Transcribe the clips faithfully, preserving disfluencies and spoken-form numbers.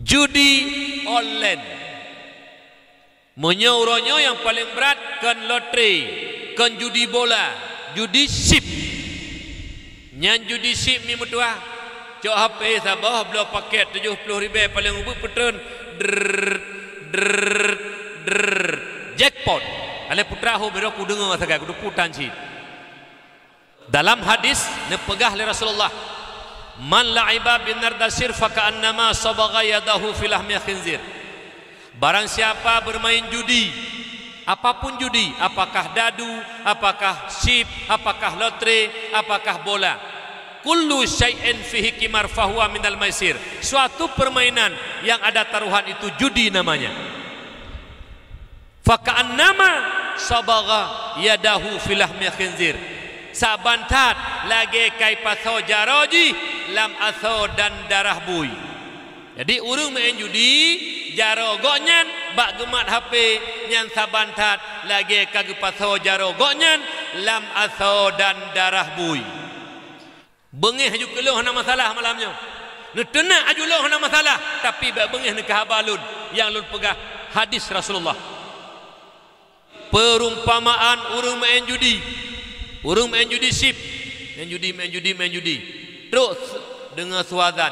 Judi online. Meunyoe uroe nyoe nyang paleng brat kon lotre, kon judi bola, judi chip. Nyan judi chip mi meutuah. Cok H P saboh, bloe paket tujoh ploh ribèe paleng ubeut peutreun. Drrrr, drrrr, drrrr. Jackpot. Alah putra ho biro kudeungoe sagai, kudeungoe tan cit. Dalam hadis neupeugah lé Rasulullah, "Man la'iba bin nardasir faka'annama sabagha yadahu fi lahmi khinzir." Barang siapa bermain judi, apapun judi, apakah dadu, apakah chip, apakah lotre, apakah bola, kullu syai'in fihi qimar fahuwa minal maisir. Suatu permainan yang ada taruhan itu judi namanya. Faka'annama sabagha yadahu fi lahmi khinzir. Saban that lagèe ka ipasoe jaroe jih lam asoe dan darah bui. Jadi, ureueng meu'en judi, jaroe gobnyan bak geumat H P nyan saban that lagèe ka geupasoe jaroe gobnyan lam asoe dan darah bui. Beungéh aju keu lôn hana masalah malam nyoe. Neuteunak aju lôn hana masalah, tapi bèk beungéh neuka haba lôn nyang lôn peugah hadis Rasulullah. Perumpamaan ureueng meu'en judi. Ureueng meu'en judi chip. Meu'en judi, meu'en judi, meu'en judi. Trok deungoe su azan.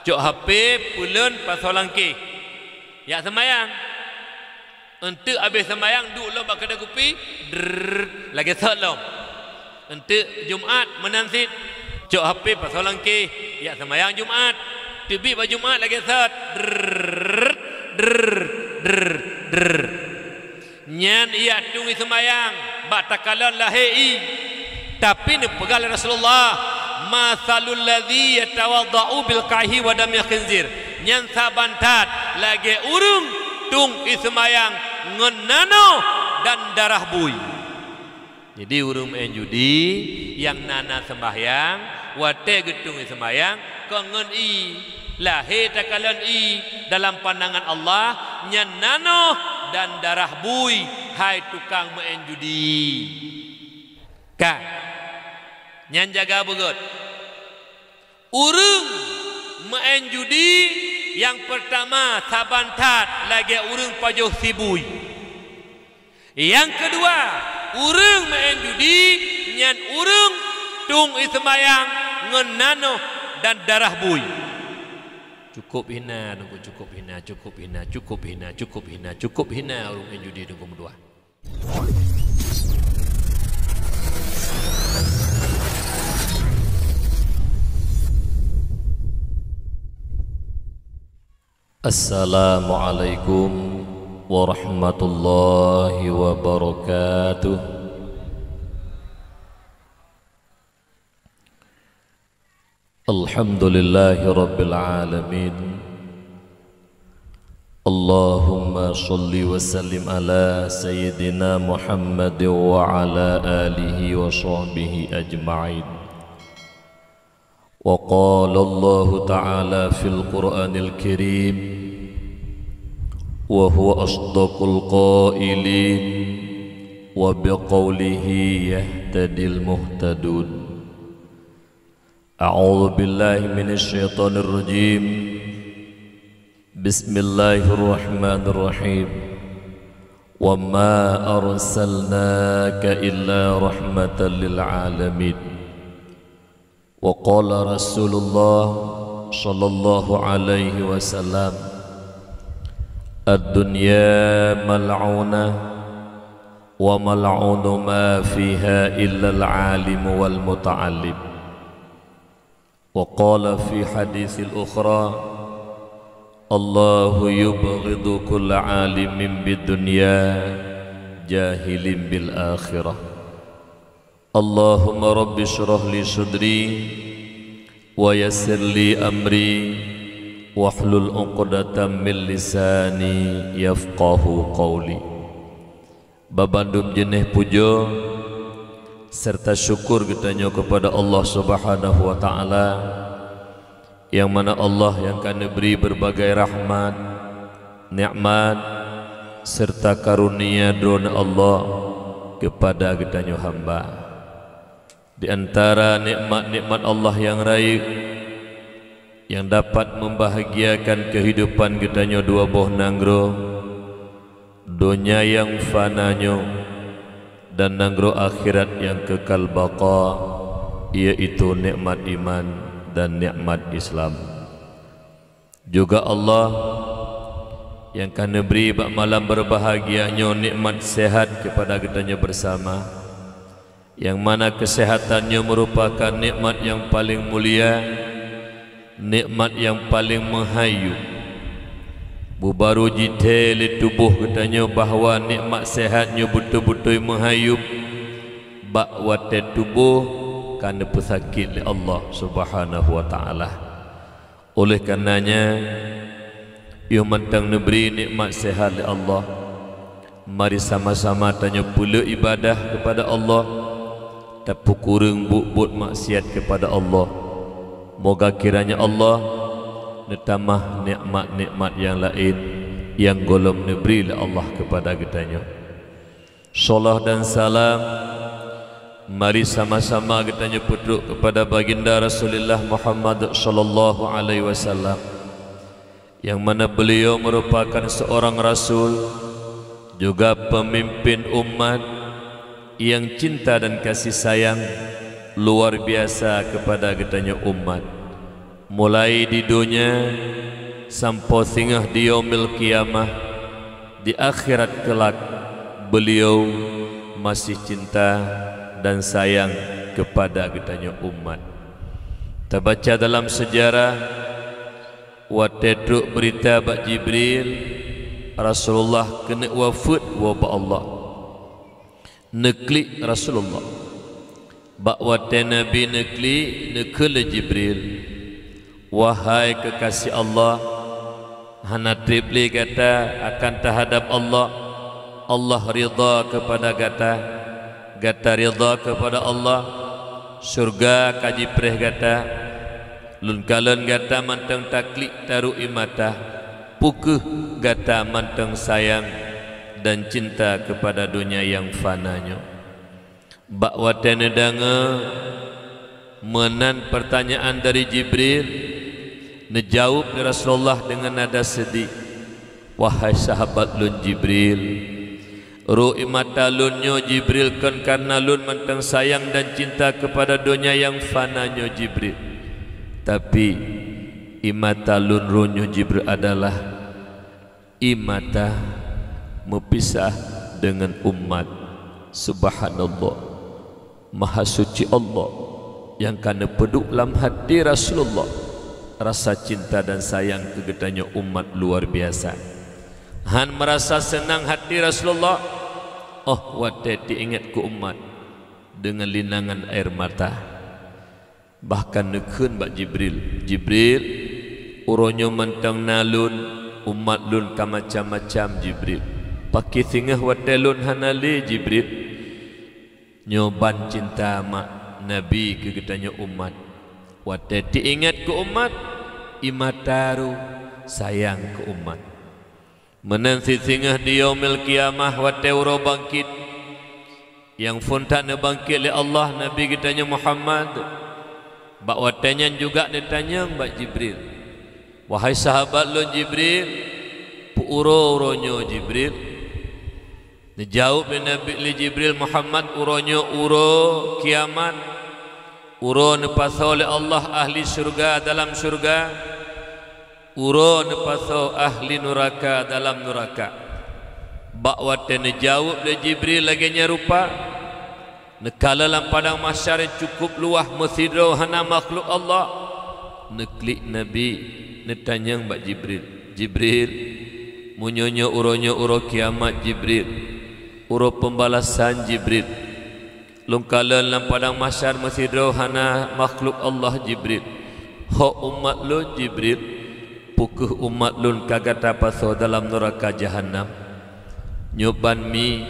Cok H P, peuleuen, pasoe lam kèh. Jak seumayang. Eunteuk abéh seumayang, duek lom bak keudè kupi, drrrr, lagèe sot lom. Eunteuk Jumat meunan cit, cok H P pasoe lam kèh, jak seumayang Jumat. Teubiet bak Jumat lagèe sot, drrrr, drrrr, drrrr, drrrr. Nyan jak tueng i seumayang, bak takalon lahé i. Tapi neupeugah lé Rasulullah, "Matsalul ladzi yatawadda'u bil qaihi wa damil khinzir." Nyan saban that lagèe ureueng tueng i seumayang ngon nanoh dan darah bui. Jadi, ureueng meu'en judi nyang na, na seumbahyang, watèe geutueng i seumayang, kon ngon i, lahé takalon i dalam pandangan Allah, nyan nanoh dan darah bui, hai tukang meu'en judi. Ka. Nyan jaga beugöt. Ureueng meu'en judi nyang peurtama saban that lagèe ureueng pajoh si bui. Nyang keudua, ureueng meu'en judi nyan ureueng tueng i seumayang ngon nanoh dan darah bui. Cukôp hina, Teungku, cukôp hina, cukôp hina, cukôp hina, cukôp hina, cukôp hina ureueng meu'en judi, Teungku, meutuah. Assalamualaikum warahmatullahi wabarakatuh. Alhamdulillahi rabbil alamin. Allahumma shalli wa sallim ala sayyidina Muhammad wa ala alihi wa sahbihi ajma'in. Wa qala Allahu ta'ala fil Qur'anil Karim, wa huwa asdaqul qailin, wa biqaulihi yahtadil muhtadun. A'udzu billahi minasy syaithanir rajim. Bismillahirrahmanirrahim. Wa ma arsalnaka illa rahmatan lil alamin. Wa qala Rasulullah sallallahu alaihi wasallam, "Ad-dunya mal'unah, wa mal'unu ma fiha illal alim wal muta'allim." Wa qala fi haditsil ukhra, "Allahu yubghidu kulla alimin bid dunya, jahilin bil akhirah." Allahumma rabbi shrah li sadri, wa yassir li amri, wahlul 'uqdatam min lisani yafqahu qauli. Babandum jeuneh pujoe serta syukur geutanyoe keupada Allah Subhanahu wa Ta'ala, nyang mana Allah nyang ka neubri beurbagai rahmat, nikmat, serta karunia Droeneuh Allah keupada geutanyoe hamba. Di antara nikmat-nikmat Allah nyang rayeuk, nyang dapat membahagiakan kehidupan geutanyoe dua boh nanggroe, donya nyang fana nyoe dan nanggroe akhirat nyang kekal baqa, yaitu nikmat iman dan nikmat Islam. Juga Allah nyang ka neubri bak malam berbahagia nyoe nikmat sehat kepada geutanyoe bersama, nyang mana kesehatan nyoe merupakan nikmat nyang paleng mulia, nikmat nyang paleng meuhayub. Beubaru jithèe lé tuboh geutanyoe bahwa nikmat sehat nyoe beutôi-beutôi meuhayub bak watèe tuboh ka neupeusakét lé Allah Subhanahu wa Ta'ala. Oleh karenanya, yoh mantong neubri nikmat sehat lé Allah, mari sama-sama tanyoe peuleuek ibadah kepada Allah, tapeukureueng buet-buet maksiat kepada Allah. Moga kiranya Allah neutamah nikmat-nikmat nyang laén nyang gohlom neubri lé Allah kepada geutanyoe. Salawat dan salam mari sama-sama geutanyoe peutrok kepada Baginda Rasulullah Muhammad sallallahu alaihi wasallam, nyang mana beliau merupakan seorang rasul, juga pemimpin umat nyang cinta dan kasih sayang luar biasa kepada geutanyoe umat. Mulai di donya sampoe singoh di Yaumil Qiyamah, di akhirat kelak, beliau masih cinta dan sayang kepada geutanyoe umat. Tabaca dalam sejarah, watèe trok beurita bak Jibril, Rasulullah keuneuk wafeuet woe bak Allah. Neuklik Rasulullah. Bak watèe Nabi neuklik, neukheun lé Jibril, "Wahai keukasih Allah, hana treb lé gata akan teuhadab Allah. Allah ridha keupada gata, gata ridha keupada Allah, syeuruga ka jipreh gata. Lôn kalon gata mantong taklik taruek ie mata, peu kheueh gata mantong sayang dan cinta keupada donya nyang fana nyoe." Bak watèe neudeungoe meunan peurtanyaan dari Jibril, neujaweueb lé Rasulullah deungon nada seudeh, "Wahai sahabat lôn Jibril, ruek ie mata lôn nyoe Jibril kon kareuna lôn mantong sayang dan cinta keupada donya nyang fana nyoe Jibril. Tapi, ie mata lôn roh nyoe Jibril adalah ie mata meupisah deungon umat." Subhanallah. Maha suci Allah nyang ka neupeuduek lam hati Rasulullah rasa cinta dan sayang keu geutanyoe umat luar biasa. Han meurasa seunang hati Rasulullah, oh watèe teuingat keu umat deungon linangan air mata. Bahkan neukheun bak Jibril, "Jibril, uroe nyoe mantong na lôn, umat lôn ka macam-macam, Jibril. Pakri singoh watèe lôn hana lé, Jibril?" Nyoe ban cinta mak Nabi keu geutanyoe umat. Watèe teuingat keu umat, ie mata roh sayang keu umat. Meunan cit singoh di Yaumil Qiyamah watèe uroe bangkét, nyang phon that neubangkét lé Allah Nabi geutanyoe Muhammad, bak watèe nyan juga neutanyong bak Jibril, "Wahai sahabat lôn Jibril, peu uroe uroe nyoe Jibril?" Neujaweueb lé Nabi, lé Jibril, "Muhammad, uroe nyoe uroe kiamat, uroe neupasoe lé Allah ahli syeuruga dalam syeuruga, uroe neupasoe ahli nuraka dalam nuraka." Bak watèe neujaweueb lé Jibril lagèe nyan rupa, neukalon lam padang mahsyar nyang cukup luwah meusidroe hana makhluk Allah. Neuklik Nabi, neutanyong bak Jibril, "Jibril, meunyoe nyoe uroe nyoe uroe kiamat, Jibril, uroe peubalasan, Jibril, lôn kalon lam padang mahsyar meusidroe hana makhluk Allah, Jibril, ho umat lôn, Jibril, peu kheueh umat lôn ka gata pasoe dalam nuraka jahannam?" Nyoe ban mi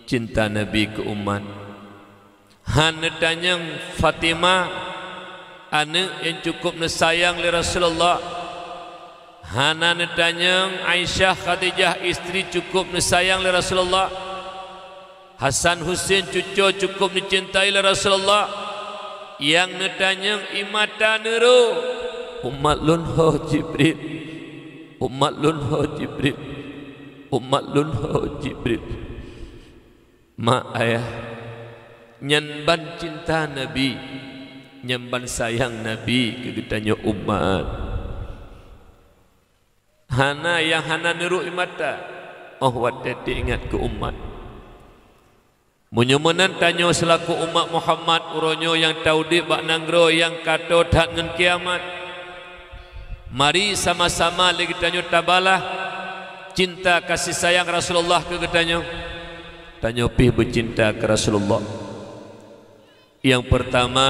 cinta Nabi keu umat. Han neutanyong Fatimah, aneuk nyang cukup neusayang lé Rasulullah. Hana neutanyong Aisyah, Khadijah, istri, cukup neusayang lé Rasulullah. Hasan Husein, cucoe, cukup neucintai lé Rasulullah. Nyang neutanyong ie mata neuroe, Umat lôn ho Jibril, umat lôn ho Jibril, umat lôn ho Jibril. Mak ayah, nyan ban cinta Nabi, nyan ban sayang Nabi keu geutanyoe umat. Hana nyang hana neurui mata, óh watée teuingat keu umat. Meunyoe meunan tanyoe seulaku umat Muhammad uroe nyoe nyang taudeb bak nanggroe nyang ka toe that ngon kiamat, mari sama-sama lé geutanyoe tabalah cinta kasih sayang Rasulullah keu geutanyoe. Tanyoe pih beucinta keu Rasulullah. Nyang peurtama,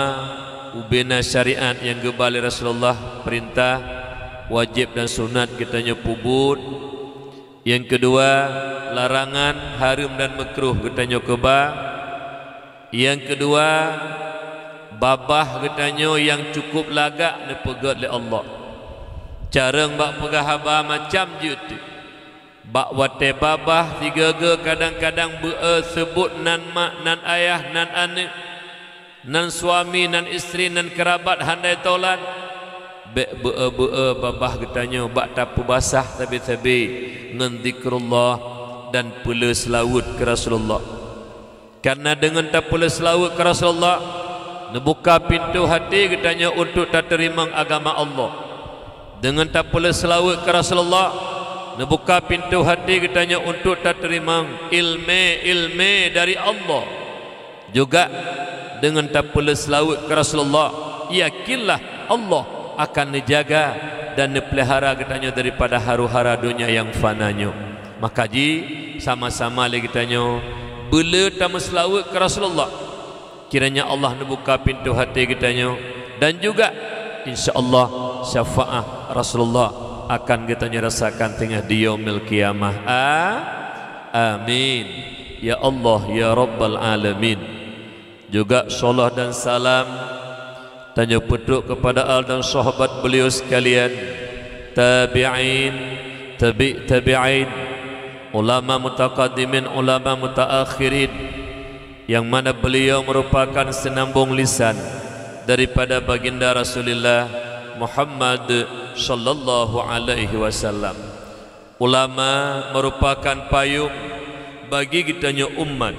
ubena syariat nyang geuba lé Rasulullah, peurintah, wajéb dan sunat geutanyoe peubuet. Nyang keudua, larangan, hareuem dan meukruh geutanyoe keuba. Nyang keudua, babah geutanyoe nyang cukup lagak neupeugét lé Allah. Carông bak peugah haba macam jeuet. Bak watée babah sigoe-goe kadang-kadang beu-e seubut nan mak, nan ayah, nan aneuëk, nan suami, nan istri, nan keurabat handai tolan, bék beu-e-beu-e babah geutanyoe bak tapeubasah sabe-sabe ngon zikrullah dan peuleueh seulaweuet keu Rasulullah. Kareuna deungon tapeuleueh seulaweuet keu Rasulullah, neubuka pintoe hati geutanyoe untuk tateurimong agama Allah. Deungon tapeuleueh seulaweuet keu Rasulullah, neubuka pintoe hati geutanyoe untuk tateurimong iéleumé-iéleumé dari Allah. Juga deungon tapeuleueh seulaweuet keu Rasulullah, yakinlah Allah akan neujaga dan neupeulihara geutanyoe daripada haru-hara donya nyang fana nyoe. Maka ji sama-sama lé geutanyoe beuleueh tameuseulaweuet keu Rasulullah. Kiranya Allah neubuka pintoe hati geutanyoe dan juga, insya Allah, syafaat Rasulullah akan geutanyoe rasakan teungoh di yaumil qiyamah. A-, amin. Ya Allah, ya Rabbal Alamin. Juga salat dan salam tanyoe peutrok keupada al dan sahabat beliau sekalian, tabi'in, tabi' tabi'in, ulama mutaqaddimin, ulama mutaakhirin, yang mana beliau merupakan senambung lisan daripada baginda Rasulullah Muhammad sallallahu alaihi wasallam. Ulama merupakan payong bagi geutanyoe umat.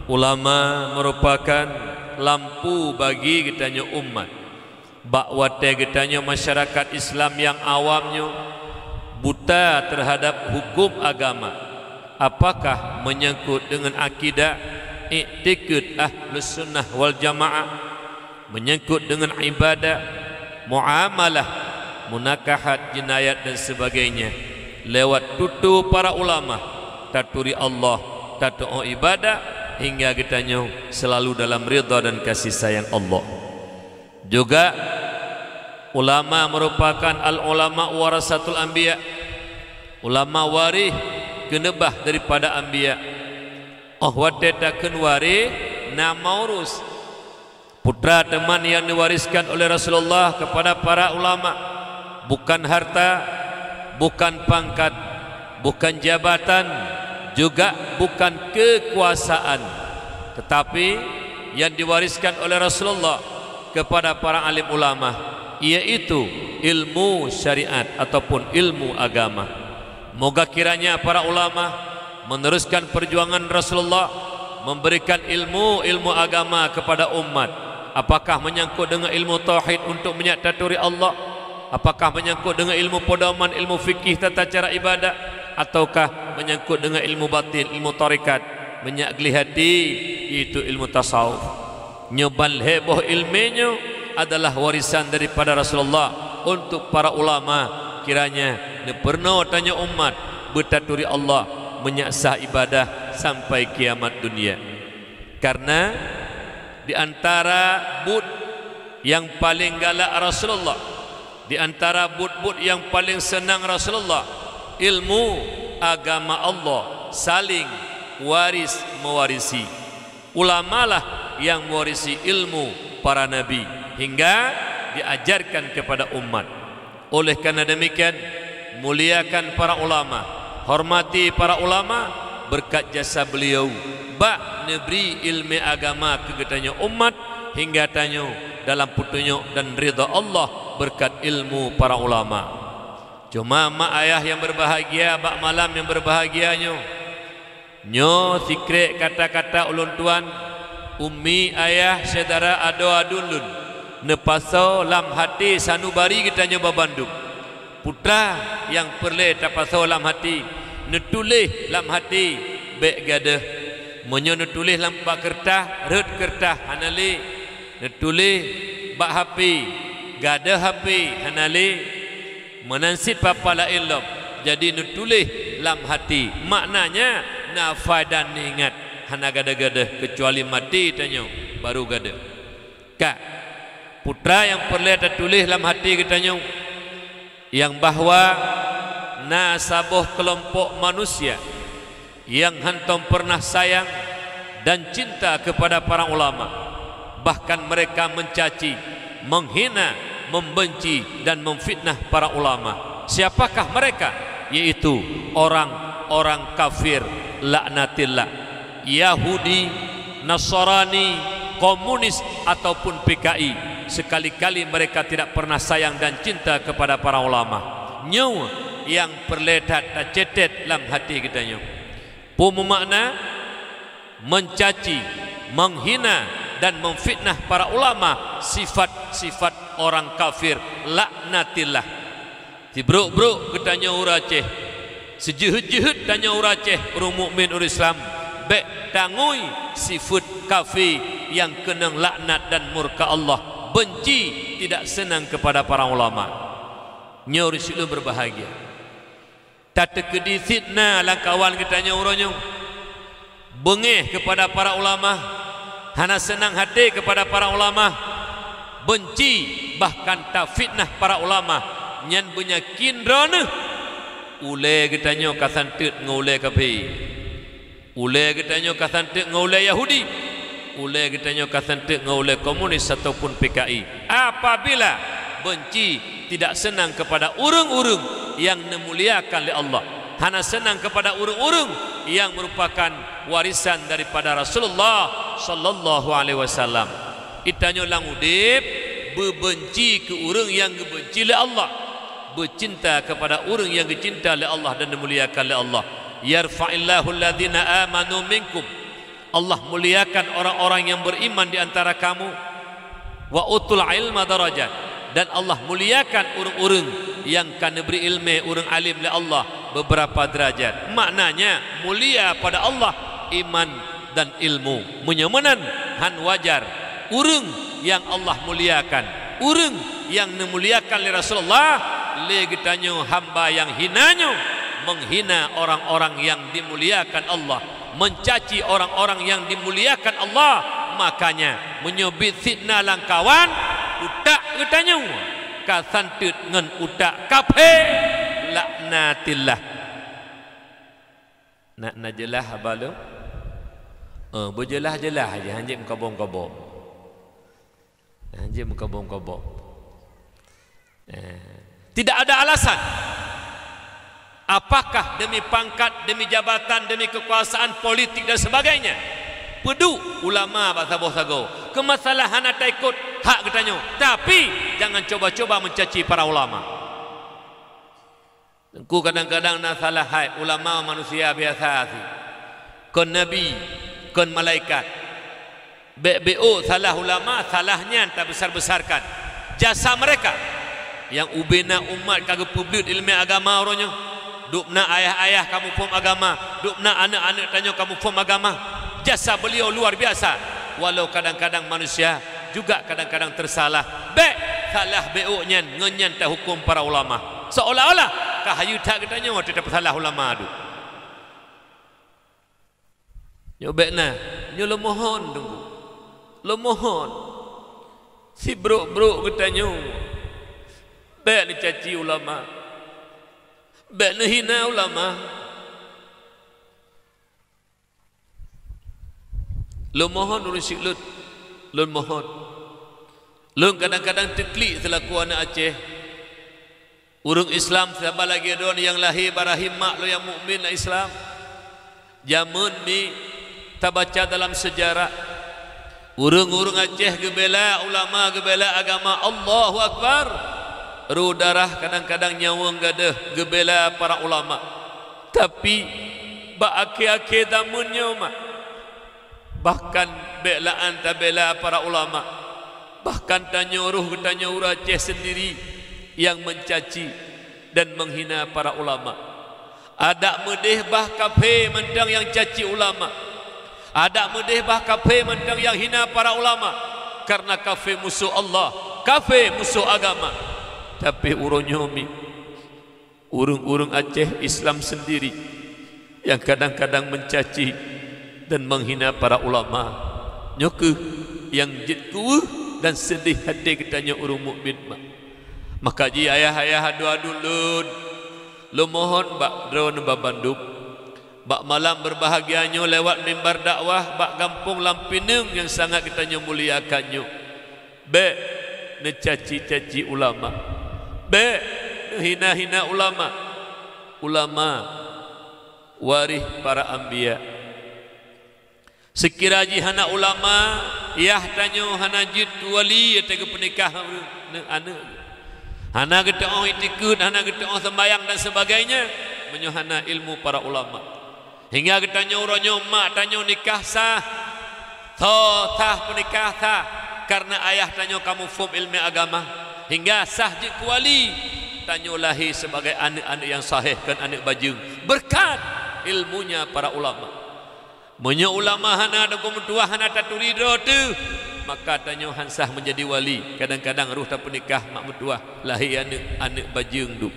Ulama merupakan lampu bagi geutanyoe umat. Bak watée geutanyoe masyarakat Islam nyang awam nyoe buta teuhadab huköm agama, apakah meunyangkot deungon akidah, iktikeuet Ahlussunnah wal Jamaah, meunyangkot deungon ibadah, muamalah, munakahat, jeunayat dan sebagainya, lewat tutoe para ulama, taturi Allah, tatuoh ibadah, hingga geutanyoe seulalu dalam ridha dan kasih sayang Allah. Juga, ulama merupakan al-ulama warasatul anbiya, ulama waréh keuneubah daripada anbiya. Óh watée takheun waréh, na maurus. Putra teuma nyang diwariskan oleh Rasulullah kepada para ulama, bukan harta, bukan pangkat, bukan jabatan, juga bukan kekuasaan, tetapi yang diwariskan oleh Rasulullah kepada para alim ulama, yaitu ilmu syariat ataupun ilmu agama. Moga kiranya para ulama meneruskan perjuangan Rasulullah, memberikan ilmu-ilmu agama kepada umat. Apakah menyangkut dengan ilmu tauhid untuk meunyak taturi Allah? Apakah menyangkut dengan ilmu pedoman, ilmu fikih, tata cara ibadah? Ataukah menyangkut dengan ilmu batin, ilmu tarekat, meunyak gleh até, yaitu ilmu tasawuf? Nyoe ban lhée boh iéleumé nyoe adalah warisan daripada Rasulullah untuk para ulama. Kiranya neupeureunoe tanyoe umat beutaturi Allah meunyak sah ibadah sampai kiamat dunia. Karena di antara buet nyang paleng galak Rasulullah, di antara buet-buet nyang paleng seunang Rasulullah, ilmu agama Allah, saling waris meuwarisi. Ulamalah nyang mewarisi ilmu para nabi hingga diajarkan kepada umat. Oleh karena demikian, muliakan para ulama, hormati para ulama, berkat jasa beliau bak neubri iéleumé agama keu geutanyoe umat hingga tanyoe dalam peutunyok dan ridha Allah beureukat ilmu para ulama. Cuma mak ayah nyang beubahgia, bak malam nyang beubahgia nyoe, nyoe sikrek kata-kata ulôn tuan, ummi, ayah, syedara, adoe aduen lôn, neupasoe lam haté sanubari geutanyoe bandum. Putra nyang peureulée tapasoe lam haté, neutuléh lam haté, bék gadôh. Meunyoe neutuléh lam bak keureutah, rhot keureutah, hana lé. Neutuléh bak hapé, gadôh hapé, hana lé. Meunan cit papa laén lom, jadi neutuléh lam haté. Maknanya, na faedah neuingat, hana gadôh-gadôh, keucuali maté tanyoe, baru gadôh. Ka, putra nyang peureulée tatuléh lam haté geutanyoe, nyang bahwa na saboh keulompok manusia nyang hántom peureunah sayang dan cinta keupada para ulama, bahkan mereka mencaci, menghina, membenci, dan memfitnah para ulama. Siapakah mereka? Yaitu orang-orang kafir, laknatillah. Yahudi, Nasrani, komunis, ataupun P K I, sekali-kali mereka tidak pernah sayang dan cinta kepada para ulama. Nyoe nyang peureulée that tacetet lam haté geutanyoe. Peue meumakna? Mencaci, menghina, dan memfitnah para ulama, sifat-sifat orang kafir, laknatillah. Sibrok-brok geutanyoe ureuëng Aceh, sijeuhet-jeuhet tanyoe ureuëng Aceh, ureuëng mukmin, ureuëng Islam, bék tangui sifeuet kafé nyang keunong laknat dan murka Allah, benci, tidak senang kepada para ulama. Nyoe ureuëng siluweue beubahgia. Tateukeudi fitnah lam kawan geutanyoe uroe nyoe. Beungéh keupada para ulama, hana seunang haté keupada para ulama, beunci, bahkan tafitnah para ulama, nyan beunyakin droeneuh, ulée geutanyoe ka santeut ngon ulée kafé. Ulée geutanyoe ka santeut ngon ulée Yahudi, ulée geutanyoe ka santeut ngon ulée komunis ataupun P K I. Apabila beunci, tidak senang kepada ureuëng-ureuëng nyang neumuliakan lé Allah, hana seunang kepada ureuëng-ureuëng nyang meurupakan warisan daripada Rasulullah sallallahu alaihi wasallam. Geutanyoe lam udeb beubeunci keu ureuëng nyang geubeunci lé Allah, beucinta kepada ureuëng nyang geucinta lé Allah dan dimuliakan lé Allah. "Yarfa'illahu alladhina amanu minkum." Allah muliakan orang-orang yang beriman di antara kamu. "Wa utul ilma darajat." Dan Allah muliakan ureuëng-ureuëng nyang ka neubri ileumé, ureuëng alim, lé Allah beberapa derajat. Maknanya, mulia pada Allah iman dan ilmu. Meunyoe meunan, hán wajar ureuëng nyang Allah muliakan, ureuëng nyang neumuliakan lé Rasulullah, lé geutanyoe hamba nyang hina nyoe, menghina orang-orang yang dimuliakan Allah, mencaci orang-orang yang dimuliakan Allah. Makanya, meunyoe bit fitnah lam kawan, utak geutanyoe ka santeut ngon utak kafé, laknatillah. Na, na jeulaih haba lôn? Eh, beujeulaih-jeulaih aja, hanjeuet meukaboh-kaboh. Hanjeuet meukaboh-kaboh. Eh, tidak ada alasan. Apakah demi pangkat, demi jabatan, demi kekuasaan politik dan sebagainya? Peuduek ulama bak saboh sagoe. Keumasalahan hana taikot hak geutanyoe. Tapi, jangan coba-coba mencaci para ulama. Teungku, kadang-kadang na salah hai ulama, manusia biasa sih. Kon nabi, kon malaikat. Bék-bék oh salah ulama, salah nyan tabesar-besarkan. Jasa mereka nyang ubena umat ka geupeubleuet ileumé agama uroe nyoe. Dubna ayah-ayah ka muphom agama, dubna aneuk-aneuk tanyoe ka muphom agama. Jasa beliau luar biasa. Walau kadang-kadang manusia juga kadang-kadang tersalah. Bék salah bék oh nyan, ngon nyan tahuköm para ulama. Seolah-olah ka hayeu that geutanyoe watée tapeusalah ulama tu. Nyoe bék na, nyoe lôn mohon, Teungku. Lôn mohon. Sibrok-brok geutanyoe, bék neucaci ulama. Bék neuhina ulama. Lôn mohon ureuëng siklot, lôn mohon. Lôn kadang-kadang teuklik seulaku aneuk Aceh. Ureuëng Islam saban lagée droe nyang lahé bak rahim mak lôn nyang mukmin dan Islam. Jameun mi tabaca dalam seujarah, ureuëng-ureuëng Aceh geubela ulama, geubela agama. Allahu Akbar. Roh darah kadang-kadang nyawöng gadoh geubela para ulama. Tapi, bak akhé-akhé zameun nyoe mak, bahkan bék la'an tabela para ulama. Bahkan tanyoe roh geutanyoe ureuëng Aceh sendiri nyang mencaci dan menghina para ulama. Adak meudeh bah kafé mantong nyang caci ulama. Adak meudeh bah kafé mantong nyang hina para ulama. Karena kafé musoh Allah, kafé musoh agama. Tapi uroe nyoe mi, ureuëng-ureuëng Aceh Islam sendiri nyang kadang-kadang mencaci dan menghina para ulama. Nyoe kheueh nyang jeuet kuweuh dan seudeh até geutanyoe ureuëng mukmin mak. Maka jih ayah-ayah adu-adu lôn, lôn mohon bak droeneuh bandum, bak malam berbahagia nyoe lewat mimbar dakwah bak gampông lam pineung nyang sangat geutanyoe muliakan nyoe, bék neucaci-caci ulama, bék neuhina-hina ulama. Ulama waréh para anbiya. Seukira jih hana ulama, yah tanyoe hana jeuet keu wali ateueh geupeunikah ureuëng neu-, aneuëk. Hana geuteuôh itikeuet, hana geuteuôh seumbahyang dan sebagainya, meunyoe hana ilmu para ulama. Hingga geutanyoe uroe nyoe mak tanyoe nikah sah, tho sah peunikah sah, karena ayah tanyoe ka muphom ilmu agama. Hingga sah jeuet keu wali, tanyoe lahé sibagai aneuëk-aneuëk nyang sahéh kon aneuëk bajeueng, beureukat ilmunya para ulama. Meunyoe ulama hana teungku meutuah, hana taturi droe teuh, maka tanyoe han sah meujadi wali. Kadang-kadang roh tapeunikah mak meutuah, lahé aneuëk, aneuëk bajeueng duek.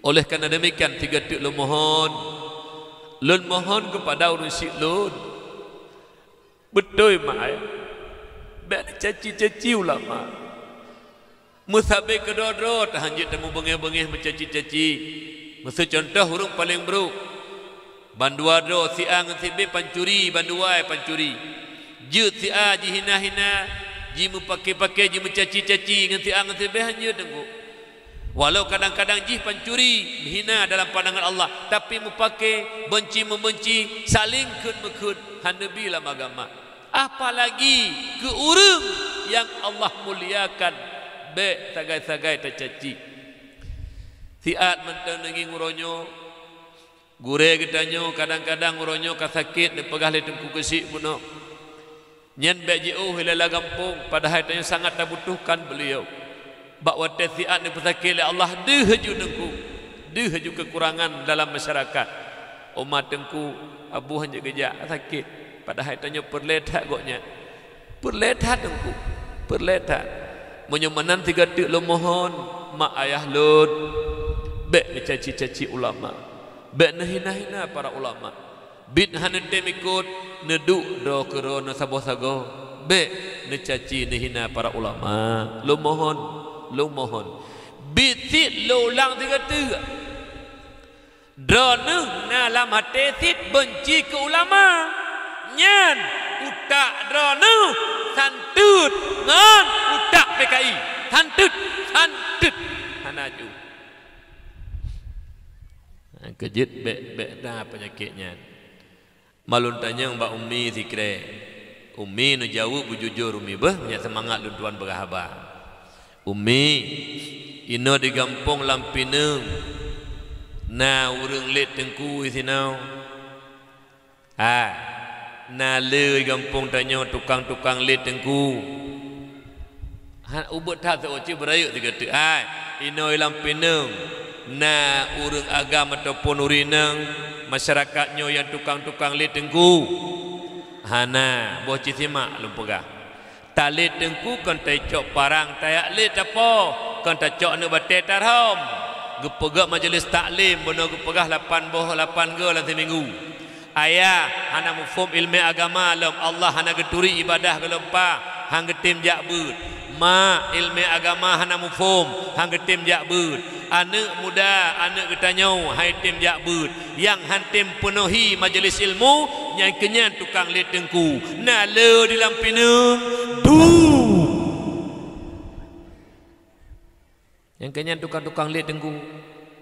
Oleh karena demikian, sigoe teuk lôn mohon, lôn mohon keupada ureuëng syiek lôn, beutôi mak ayah, bék neucaci-caci ulama. Meusabe keudroe-droe tahan jeuet tamubeungéh-beungéh meucaci-caci. Meuseu cuntoh ureuëng paleng brok, bandua droe si A ngon si B pancuri, bandua pancuri. Jeuet si A jihina-hina, jimeupake-pake, jimeucaci-caci ngon si A ngon si B han jeuet teungku. Walau kadang-kadang jih pancuri, hina dalam pandangan Allah, tapi meupake, beunci-meubeunci, saléng kheun-meukheun, han neubi lam agama. Apalagi keu ureuëng nyang Allah muliakan, bék sagai-sagai tacaci. Siat mantong neungieng uroe nyoe, gurée geutanyoe kadang-kadang uroe nyoe ka sakét neupeugah lé Teungku Geuchik bunoe. Nyan bék jiôh ilée lam gampông, padahai tanyoe sangat tabutuhkan beuliau. Bak watée siat neupeusakét lé Allah, deuh laju Teungku, deuh laju keukurangan dalam masyarakat. Oma Teungku, Abu han jeuet geujak sakét, padahai tanyoe peureulée that gobnyan. Peureulée that Teungku, peureulée that. Meunyoe meunan sigoe teuk lôn mohon, mak ayah lôn, bék neucaci-caci ulama, bék neuhina-hina para ulama. Biet hana tem ikot, neuduek droe keudroe neusaboh-sagoe, bék neucaci neuhina para ulama. Lôn mohon, lôn mohon. Biet cit lôn ulang sigoe teuk. Droeneuh na lam até cit beunci keu ulama. Nyan utak droeneuh santeuet ngon utak P K I. Santeuet, santeuet. Hana ju. Keujeuet bék-bék na peunyakét nyan. Malôn tanyong bak Umi sikrée. Umi neujaweueb beujujur Umi beuh, nyak seumangat lôn tuan peugah haba. Umi, inoe di gampông lam pineung na ureuëng lét teungku sinoe? Hai, na le gampông tanyoe tukang-tukang lét teungku? Han ubeuet that seuôt cit beurayeuk sigoe teuk. Hai, inoe lam pineung na ureuëng agam ataupun ureuëng inong masyarakat nyoe nyang tukang-tukang lét teungku? Hana, boh cit simak lôn peugah. Talét teungku kon tacok parang tajak lét tapo, kon tacok aneuëk batée tarhom. Geupeugét majelis taklim bunoe geupeugah lapan boh, lapan goe lam siminggu. Ayah hana muphom iéleumé agama lom, Allah hana geuturi iébadah gohlom pa, han geutem jak beuet. Mak, iéleumé agama hana muphom, han geutem jak beuet. Aneuëk muda, aneuëk geutanyoe han tem jak beuet. Nyang han tem peunohi majelis ilmu, nyan keunyan tukang lét teungku. Na le di lam pineung, du! Nyang keunyan tukang-tukang lét teungku,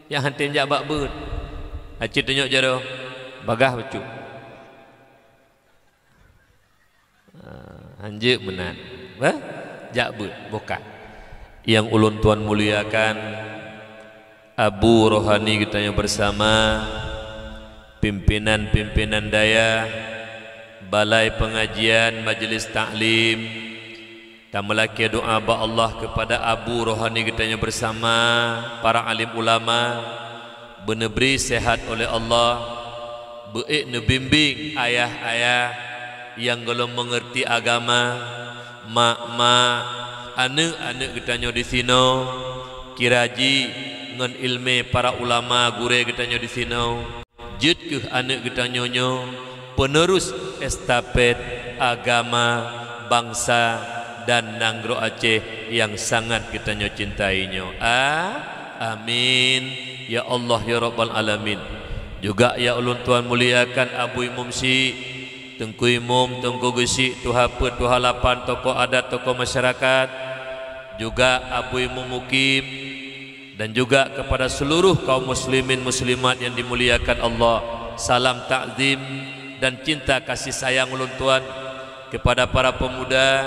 nyang han tem jak bak beuet. Aci tunyok jaroe, bagah bacut. Ah, han jeuet meunan. Bah? Jak beuet, boh ka. Nyang ulôn tuan muliakan, abu rohani geutanyoe bersama, pimpinan-pimpinan dayah, balai pengajian, majelis taklim, tameulakée doa bak Allah keupada abu rohani geutanyoe bersama, para alim ulama, beuneubri sehat oleh Allah, beuék neubimbéng ayah-ayah nyang gohlom meungeurti agama, mak-mak, aneuëk-aneuëk geutanyoe disinoe, kira jih ngon iéleumé para ulama gurée geutanyoe disinoe. Jeuet kheueh aneuëk geutanyoe nyoe peuneurus estafet agama, bansa, dan nanggroe Aceh nyang sangat geutanyoe cintai nyoe. A-, amin. Ya Allah, ya Rabbal Alamin. Juga nyang ulôn tuan muliakan Abu Imum Syik, Teungku Imum, Teungku Geuchik, Tuha Peuet, Tuha Lapan, tokoh adat, tokoh masyarakat, juga Abu Imum Mukim, dan juga kepada seluruh kaum muslimin muslimat yang dimuliakan Allah, salam takzim dan cinta kasih sayang ulôn tuan kepada para pemuda,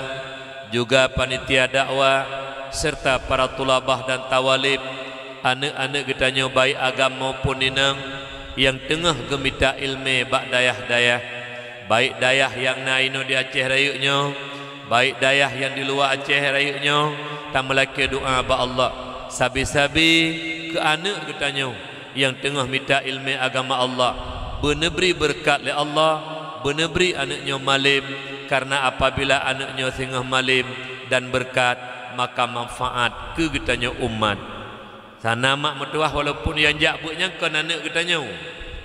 juga panitia dakwah, serta para tulabah dan tawalib, aneuëk-aneuëk geutanyoe baik agam maupun inong, nyang teungoh geumita iéleumé bak dayah-dayah, baik dayah nyang na inoe di Aceh Rayeuk nyoe, baik dayah nyang di luwa Aceh Rayeuk nyoe, tameulakée doa bak Allah, sabe-sabe keu aneuëk geutanyoe nyang teungoh mita iéleumé agama Allah, beuneubri beureukat lé Allah, beuneubri aneuëk nyoe malém, kareuna apabila aneuëk nyoe singoh malém dan beureukat, maka manfaat keu geutanyoe umat. Sana mak meutuwah, walaupun nyang jak beuet nyan kon aneuëk geutanyoe,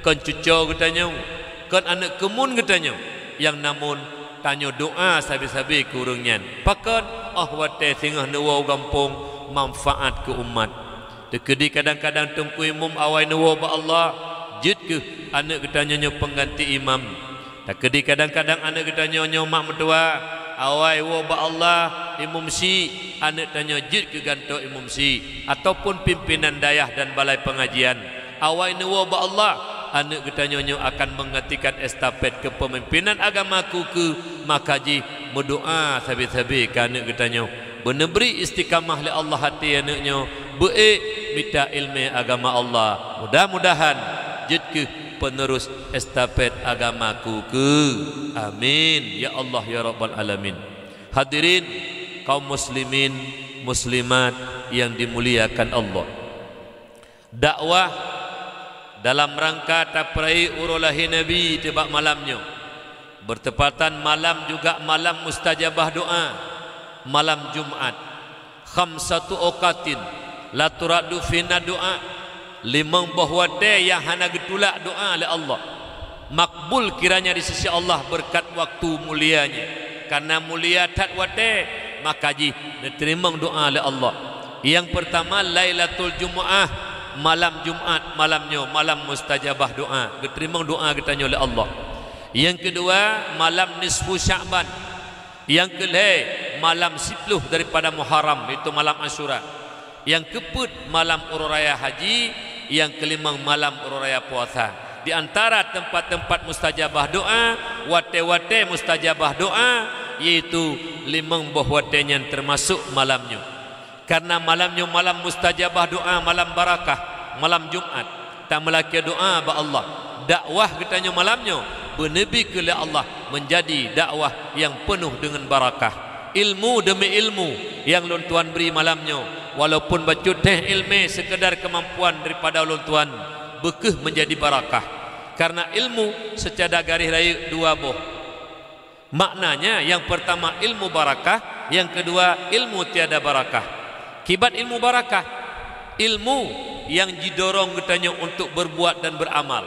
kon cuco geutanyoe, kon aneuëk keumun geutanyoe, nyang namon tanyoe doa sabe-sabe keu ureuëng nyan. Pakon? Oh watée singoh neuwoe u gampông, manfaat keu umat. Teukeudi kadang-kadang Teungku Imum awai neuwoe bak Allah, jeuet kheueh aneuëk geutanyoe nyoe peungganti imam. Teukeudi kadang-kadang aneuëk geutanyoe nyoe mak meutuwah, awai woe bak Allah, Imum Syik, aneuëk tanyoe jeuet keu gantoe Imum Syik, ataupun pimpinan dayah dan balai pengajian. Awai neuwoe bak Allah, aneuëk geutanyoe nyoe akan menggantikan estafet kepemimpinan agama ku keue, maka jih meudoa sabe-sabe keu aneuëk geutanyoe. Beuneubri istiqamah lé Allah até aneuëk nyoe, beuék mita iéleumé agama Allah. Mudah-mudahan jeuet kheueh peuneurus estafet agama ku keue. Amin, ya Allah, ya Rabbal Alamin. Hadirin kaum muslimin, muslimat yang dimuliakan Allah. Dakwah dalam rangka tapeurayeuk uroe lahé Nabi teuh bak malam nyoe, beurtepatan malam juga malam mustajabah doa, malam Jumat. Khamsatu awqatin la turaddu fihinna du'a, limong boh watée nyang hana geutulak doa lé Allah. Makbul kiranya di sisi Allah beureukat waktu mulia nyan. Kareuna mulia that watée, maka jih neuteurimong doa lé Allah. Nyang peurtama, Lailatul Jumu'ah, malam Jumat, malam nyoe, malam mustajabah doa, geuteurimong doa geutanyoe lé Allah. Nyang keudua, malam nisfu Sya'ban. Nyang keulhée, malam siplôh daripada Muharram, yaitu malam Asyura. Nyang keupeuet, malam uroe raya haji. Nyang keulimong, malam uroe raya puasa. Di antara teumpat-teumpat mustajabah doa, watée-watée mustajabah doa, yaitu limong boh watée nyan teumasok malam nyoe. Kareuna malam nyoe malam mustajabah doa, malam barakah, malam Jumat. Tameulakée doa bak Allah. Dakwah geutanyoe malam nyoe beuneubi keu lé Allah meunjadi dakwah nyang peunoh deungon barakah. Ilmu deumi ilmu nyang lôn tuan bri malam nyoe, walaupun bacut teuh iéleumé seukeudar keumampuan daripada lôn tuan, beu kheueh meunjadi barakah. Kareuna ilmu seucara garéh rayeuk dua boh. Maknanya, nyang peurtama ilmu barakah, nyang keudua ilmu tiada barakah. Kiban ilmu barakah, ilmu nyang jidorong geutanyoe untuk beurbuat dan beuramal.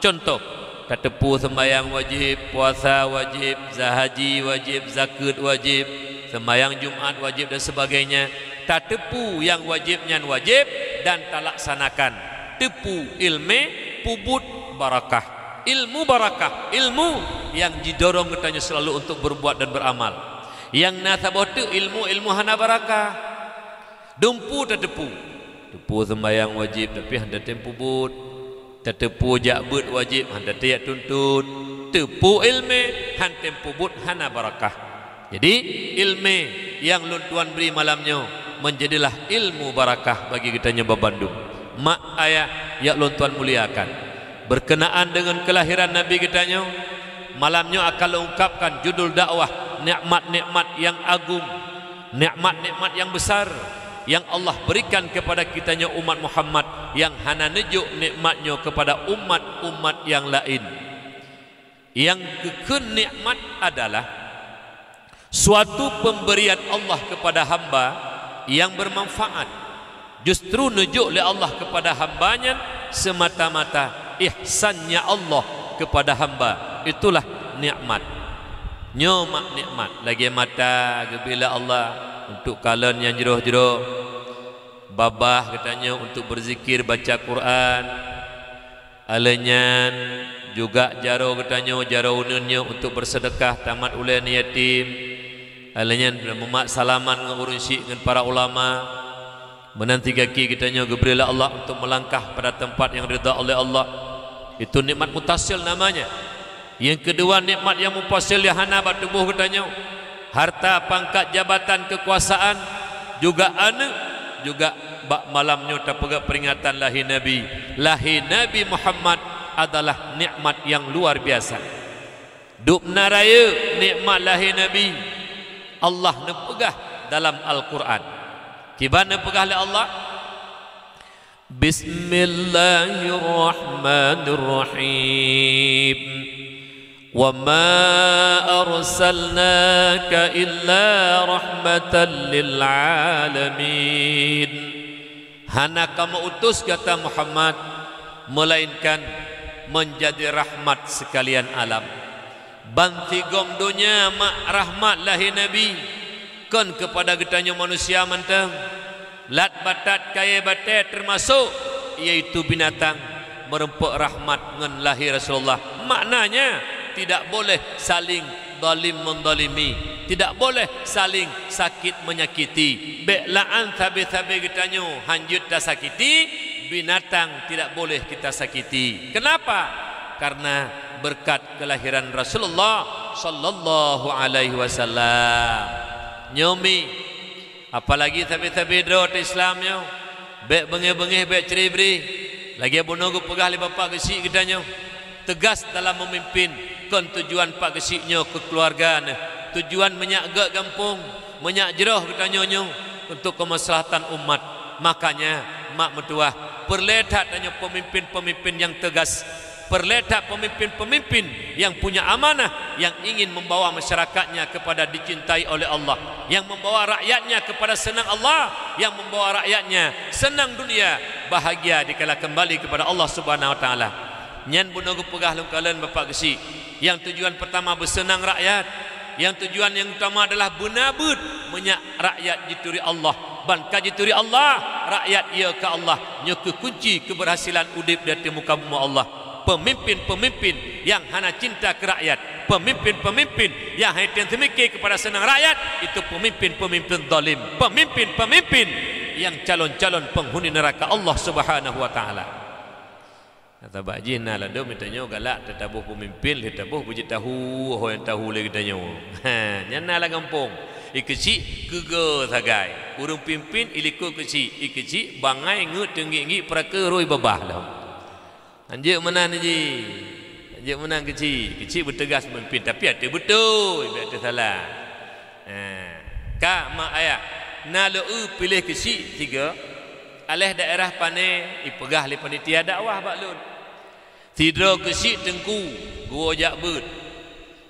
Cuntoh, tateupeue seumbahyang wajéb, puasa wajéb, za-, haji wajéb, zakeuet wajéb, seumbahyang Jumat wajéb dan sebagainya. Tateupeue nyang wajéb nyan wajéb dan talaksanakan. Teupeue iéleumé, peubuet barakah. Ilmu barakah, ilmu nyang jidorong geutanyoe seulalu untuk beurbuat dan beuramal. Nyang na saboh teuk ilmu, ilmu hana barakah. Dumpeue tateupeue. Teupeue seumbahyang wajéb, tapi hana tem peubuet. Tateupeue jak beuet wajéb, hana tem jak tuntut. Teupeue iéleumé, hana tem peubuet, hana barakah. Jadi, iéleumé nyang lôn tuan bri malam nyoe, Menjadilah ilmu barakah bagi geutanyoe babandum. Mak ayah nyang lôn tuan muliakan, berkenaan dengan kelahiran Nabi geutanyoe, malam nyoe akan lôn ungkapkan judul dakwah, nikmat-nikmat yang agung, nikmat-nikmat yang besar yang Allah berikan kepada geutanyoe umat Muhammad, yang hana neujok nikmat nyoe kepada umat-umat yang lain. Nyang geukheun nikmat adalah suatu pemberian Allah kepada hamba yang bermanfaat. Justru neujok lé Allah kepada hamba nyan semata-mata ihsannya Allah kepada hamba. Itulah nikmat. Nyoe mak nikmat, lagée mata geubri lé Allah untuk kalon nyang jroh-jroh, babah geutanyoe untuk berzikir, baca Quran, alheuh nyan juga jaroe geutanyoe, jaroe uneuen nyoe untuk berseudeukah tamat ulée aneuk yatim, alheuh nyan mumat salaman ngon ureuëng syik ngon para ulama. Meunan sigaki geutanyoe geubri lé Allah untuk melangkah pada tempat yang ridha oleh Allah. Itu nikmat mutasil namanya. Nyang keudua, nikmat nyang mufasil nyang hana bak tuboh geutanyoe. Harta, pangkat, jabatan, keukuasaan, juga aneuk, juga bak malam nyoe tapeugah peringatan lahé Nabi. Lahé Nabi Muhammad adalah nikmat nyang luar biasa. Dubna rayeuk nikmat lahé Nabi. Allah neupeugah dalam Al-Quran. Kiban neupeugah lé Allah, Bismillahirrahmanirrahim. Wa ma arsalnaka illa rahmatan lil alamin. Hana kamoe utus gata Muhammad, melainkan menjadi rahmat sekalian alam. Bansigom donya mak rahmat lahé Nabi, kon keupada geutanyoe manusia mantong. Lat batat kayée batée teumasok, yaitu binatang, meurumpok rahmat ngon lahé Rasulullah. Maknanya, tidak boleh saling zalim menzalimi, tidak boleh saling sakit menyakiti. Bék la'an sabe-sabe geutanyoe hanjeuet tasakiti, binatang tidak boleh kita sakiti. Kenapa? Karena berkat kelahiran Rasulullah sallallahu alaihi wasallam. Nyoe mi, apalagi sabe-sabe droe teuh Islam nyoe, bék beungéh-beungéh, bék cre-bre. Lagée bunoe geupeugah lé Bapak Geuchik geutanyoe, teugas dalam meumimpin kon tujuan Pak Geuchik nyoe keu keuluwarga neuh, tujuan meunyak gét gampông, meunyak jroh geutanyoe nyoe untuk keumaslahatan umat. Makanya, mak meutuwah, peureulée that tanyoe peumimpin-peumimpin nyang teugas, peureulée that peumimpin-peumimpin nyang punya amanah, yang ingin membawa masyarakatnya kepada dicintai oleh Allah, yang membawa rakyatnya kepada senang Allah, yang membawa rakyatnya senang dunia, bahagia dikala kembali kepada Allah Subhanahu wa Taala. Nyan bunoe geupeugah lôn kalon Bapak Geuchik, nyang tujuan pertama beuseunang rakyat, nyang tujuan nyang utama adalah beuna beuet meunyak rakyat jituri Allah. Ban ka jituri Allah, rakyat ie keu Allah. Nyoe kheueh kunci keubeurhasilan udeb di ateueh muka bumoe Allah. Peumimpin-peumimpin nyang hana cinta keu rakyat, peumimpin-peumimpin nyang hana tem seumike keupada seunang rakyat, itu peumimpin-peumimpin zalim, peumimpin-peumimpin nyang calon-calon peunghuni neuraka Allah Subhanahu wa Taala. Sabab jih na ladôm geutanyoe galak teutabôh peumimpin, lheueh tabôh beujeuet tahu, ho nyang tahu lé geutanyoe. Ha, nyan na lam gampông. Ikeuchik keugoe sagai. Ureuëng pimpin ilikot keuchik, ikeuchik bangai ngeuet teunggik-nggik peurake roi babah lom. Hanjeuet meunan jih. Hanjeuet meunan keuchik. Keuchik beuteugas peumimpin, tapi ateueh beutôi, bék ateueh salah. Ha, ka mak ayah, na lôn piléh keuchik sigoe, aléh daerah Pane, ipeugah lé panitia dakwah bak lôn. Sidroe keuchik teungku, geuwoe jak beuet.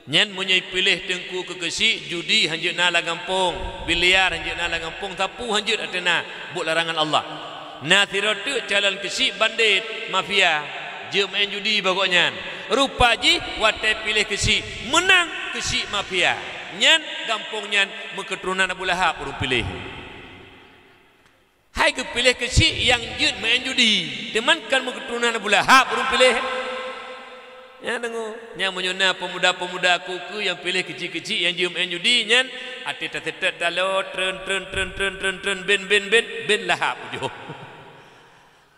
Nyan meunyoe ipiléh teungku keu keuchik, judi hanjeuet na lam gampông, biliar hanjeuet na lam gampông, sapeue hanjeuet ateueh na, buet larangan Allah. Na sidroe teuk calon keuchik bandét, mafia, jeuet meu'en judi bak gobnyan. Rupa jih watée piléh keuchik, meunang keuchik mafia. Nyan gampông nyan meukeuturonan Abu Lahab ureuëng piléh. Hai geupiléh keuchik nyang jeuet meu'en judi, teuma kan meukeuturonan Abu Lahab ureuëng piléh. Nyan deungoe, nyan meunyoe na peumuda-peumuda keue-keue nyang piléh keuchik-keuchik nyang jeuet meu'en judi, nyan até taseutôt taloe, treun, treun, ben, ben, ben, ben Lahab ujoe.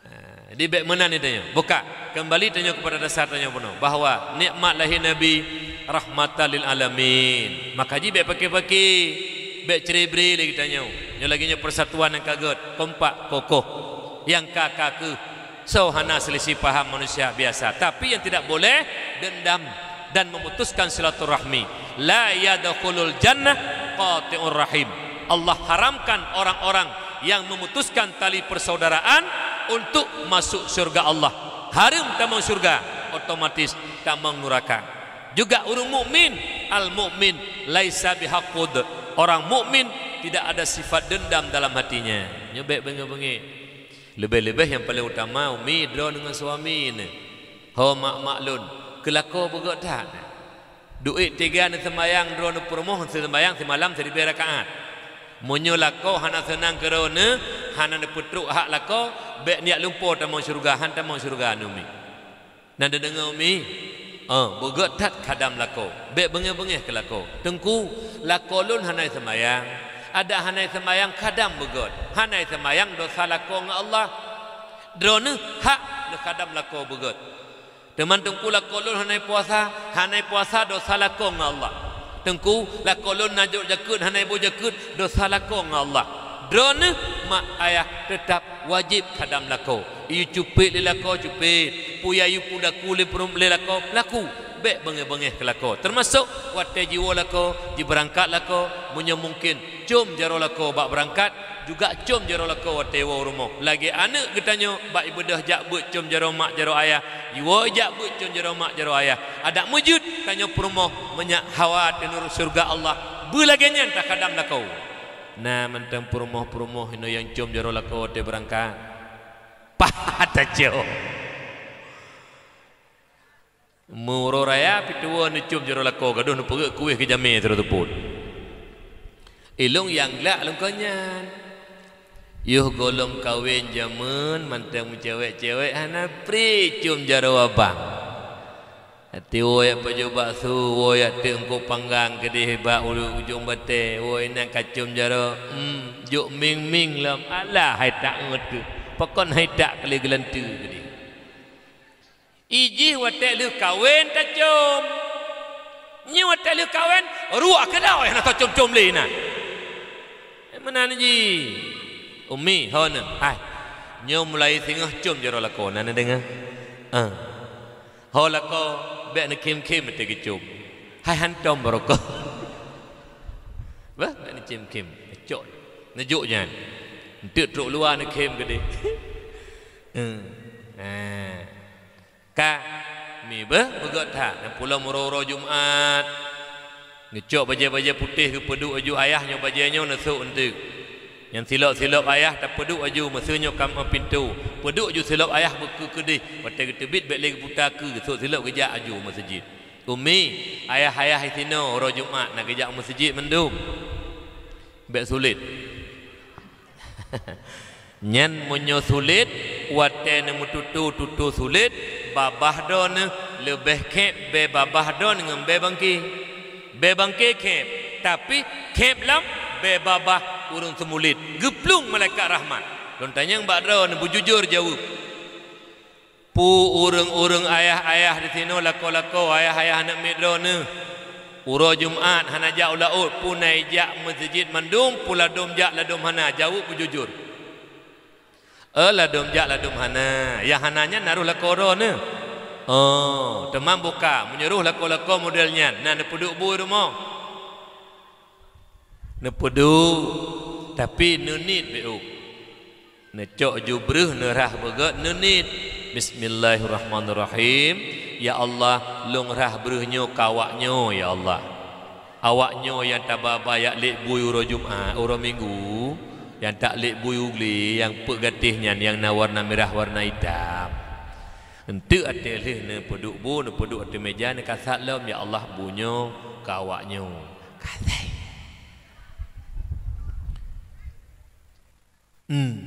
Ha, jadi bék meunan geutanyoe. Buka, keumbali tanyoe keupada dasar tanyoe bunoe, bahwa nikmat lahé Nabi rahmatan lil alamin. Maka jih bék pake-pake, bék cre-bre lé geutanyoe. Nyoe lagèe nyoe persatuan nyang ka gèt, kompak, kokoh. Nyang ka, ka keuh, soe hana selisih paham manusia biasa. Tapi yang tidak boleh, dendam dan memutuskan silaturahmi. "La yadkhulul jannah qati'ur rahim." Allah haramkan orang-orang yang memutuskan tali persaudaraan untuk masuk syurga Allah. Hareuem tamong syurga, otomatis tamong nuraka. Juga ureueng mukmin, al-mukmin laisa bihaqqud. Orang mukmin tidak ada sifat dendam dalam hatinya. Nyoe bèk beungèh-beungèh. Leubeh-leubeh nyang paleng utama umi droeneuh ngon suami neuh. Ho mak-mak lôn, keu lakoe beugèt that. Duek teuga neuseumayang droeneuh peurumoh, neuseumayang simalam siribèe rakaat. Meunyoe lakoe hana seunang keu droeneuh, hana neupeutrok hak lakoe, bèk neujak lumpoe tamong syeuruga, han tamong syeuruga neuh umi. Na neudeungoe umi? Oh, beugèt that khadam lakoe. Bèk beungèh-beungèh keu lakoe. Teungku, lakoe lôn hana seumayang. Adak hana seumayang khadam beugèt. Hana seumayang dosa lakoe ngon Allah. Droeneuh hak neukhadam lakoe beugèt. Teuma teungku lakoe lôn hana puasa, hana puasa dosa lakoe ngon Allah. Teungku, lakoe lôn na jok jakeuet hana boh jakeuet dosa lakoe ngon Allah. Droeneuh mak ayah teutap wajéb khadam lakoe. Iyue cupet lé lakoe cupet, puyue iyue peudaku lé peurum-, lé lakoe peudaku. Bèk beungèh-beungèh keu lakoe. Teumasok watèe jiwoe lakoe, jibeurangkat lakoe, meunyoe mungken com jaroe lakoe bak beurangkat, juga com jaroe lakoe watèe woe u rumoh. Lagèe aneuk geutanyoe bak ibeudôh jak beuet com jaroe mak jaroe ayah, iwoe jak beuet com jaroe mak jaroe ayah. Adak meujeuet tanyoe peurumoh meunyak hawa teunurot syeuruga Allah, beu lagèe nyan takhadam lakoe. Na mantong peurumoh-peurumoh inoe nyang com jaroe lakoe watèe beurangkat. Pahat tacok. Meuuroe raya pih tuwoe neucom jaroe lakoe, gadôh neupeugèt kueh keu jamèe sidroe teupot. Ilôn nyang glak lôn kon nyan. Yoh gohlom kawen jameun mantong meucewek-cewek hana pri com jaroe abang. Até woe jak pajoh bakso, woe jak teuk eungkôt panggang keudéh bak ulu ujong batèe, woe inan ka com jaroe, em, jok mieng-mieng lom, alah hai tak ngeut keuh, pakon hai tak keu lé geulanteue keudéh. Ijih watèe lheueh kawen tacom. Nyoe watèe lheueh kawen, ruwah keudroe hana tacom-com lé na. Meunan jih. Umi, ho neuh. Hai. Nyoe mulai singoh com jaroe lakoe, na neudeungoe? Ah. Ho lakoe, bèk neukhém-khém watèe geucom. Hai hantom barô kah. Bah, bèk neukhém-khém. Cok. Neujok nyan. Enteuk trok luwa neukhém keudéh. Eh. Ah. Ka, mi beuh, beugèt that. Nyang pulo uroe-uroe Jumat. Neucok bajèe-bajèe putéh geupeuduek aju ayah nyoe bajèe nyoe neusok eunteuk. Nyang silop-silop ayah tapeuduek aju meuseu nyoe ka meu'en pintoe. Peuduek aju silop ayah beukeue keudéh. Watèe geuteubiet bèk lé geuputa keue, geusok silop geujak aju meuseujid. Umi, ayah-ayah disinoe uroe Jumat na geujak meuseujid mandum. Bèk sulet. Nyan meunyoe sulet, watèe neumeututoe-tutoe sulet, babah droeneuh leubeh khép bèe babah droeneuh ngon bèe bangké. Bèe bangké khép, tapi khép lom bèe babah ureueng seumulet. Geuplueng malaikat rahmat. Lôn tanyong bak droeneuh, beujujur jaweueb. Peue ureueng-ureueng ayah-ayah disinoe lakoe-lakoe, ayah-ayah aneuk miet droeneuh? Uroe Jumat hana jak u laôt, peue na ijak meuseujid mandum, peue ladôm jak ladôm hana, jaweueb beujujur. Eh, ladôm jak ladôm hana, nyang hana nyan na roh lakoe droeneuh. Oh, teuma buka, meunyoe roh lakoe-lakoe model nyan, na neupeuduek bu i rumoh. Neupeuduek, tapi neuniet beu. Neucok ju breuh neurhah beugèt neuniet. Bismillahirrahmanirrahim. Ya Allah, lôn rhah breuh nyoe keu awak nyoe, ya Allah. Awak nyoe nyang taba-ba jak lét bui uroe Jumat, uroe Minggu, nyang tak lét bui u glé, nyang peuet gatéh nyan nyang na warna mirah, warna itam. Eunteuk até lheueh neupeuduek bu, neupeuduek ateueh meuja, neukasat lom, ya Allah, bu nyoe keu awak nyoe. Kasai. Hmm.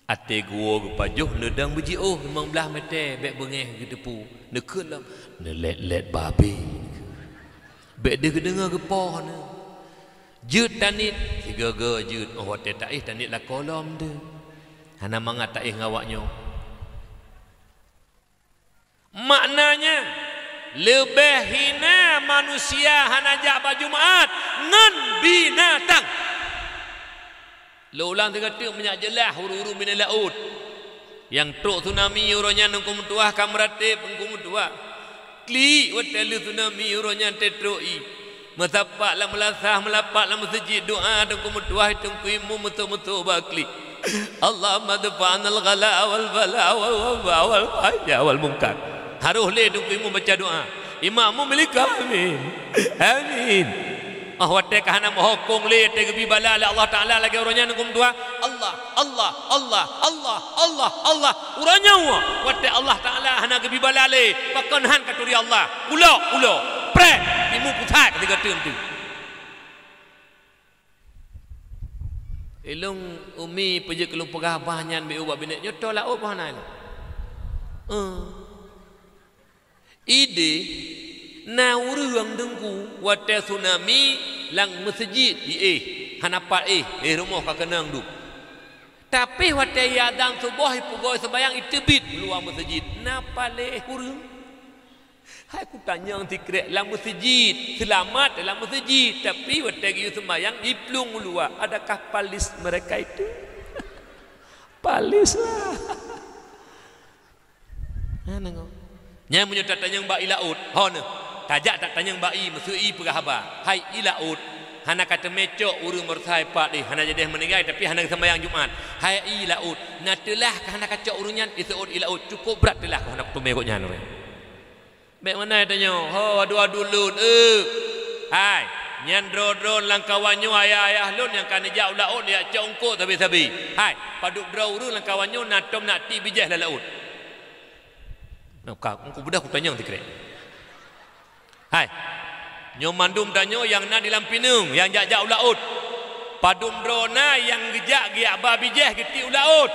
Até geuwoe geupajoh neudong beujiôh limong blaih mètè, bèk beungèh geuteupeue. Neukheun lom, neulét-lét babé. Bèk deuh geudeungö geupoh neuh. Jeuet taniet, sigoe-goe jeuet, 'oh watèe taéh taniet lakoe lom deuh. Hana mangat taéh ngon awak nyoe. Maknanya, leubeh hina manusia hana jak bak Jumat ngon binatang. Lôn ulang sigoe teuk, meunyo jeulaih ureuëng-ureuëng binéh laôt. Nyang trok tsunami uroe nyan Teungku meutuah ka meuratéb Teungku meutuah. Klik watée lheueh tsunami uroe nyan teutrok ié. Meusapat lam meulasah, meulapat lam meuseujid, doá Teungku meutuah, Teungku Imum meusok-meusok bak klik. Allahumma dfa 'anal ghala wal bala wal waba wal fahsya wal munkar. Harôh lé Teungku Imum baca doá. Imum meumilék amin. Amin. Ah, watée ka hana meuhukong lé, watée geubri bala lé Allah Taala lagée uroe nyan Teungku meutuah, Allah, Allah, Allah, Allah, Allah, Allah. Uroe nyoe watée Allah Taala hana geubri bala lé, pakon han ka turi Allah. Ulok, ulok. Preh, timu pusat sigoe teuk. Ilong umi peujeuet keu lôn peugah bah nyan beu ubak binéh nyoe, toh laôt bah na ilong. Eh. Ideh na ureuëng Teungku watée tsunami lam meuseujid jiéh, hana pat éh, éh rumoh ka keunong duek. Tapi watée iazan suboh ipeugöt seumayang iteubiet luwa meuseujid, na paléh ureuëng. Hai kutanyong sikrek, lam meuseujid, seulamat lam meuseujid, tapi watée geuyue seumayang iplueng luwa, adakah palis mereka itu? Palis lah. Hana ngo. Nyan meunyoe tatanyong bak ié laôt, ho neuh. Tajak tatanyong bak ié, meuseu ié peugah haba. Hai ié laôt, hana ka teumé cok ureuëng meureusa ipat deh, hana jadeh meuninggai tapi hana geuseumayang Jumat. Hai ié laôt, na teulah ka hana ka cok ureuëng nyan, iseuôt ié laôt, cukôp brat teulah ka hana kuteumé gobnyan ureuëng. Bék meunan tanyoe, ho adu-adu lôn, eh. Hai, nyan droe-droe lam kawan nyoe ayah-ayah lôn nyang ka neujak u laôt neujak cok eungkôt sabe-sabe. Hai, padub droe ureuëng lam kawan nyoe na tom nak tiek bijéh lam laôt. Nah, ka, ku beudôh kutanyong sikrek. Hai, nyoe mandum tanyoe nyang na di lam pineung, nyang jak-jak u laôt. Padub droe na nyang geujak geujak ba bijéh geutiek u laôt.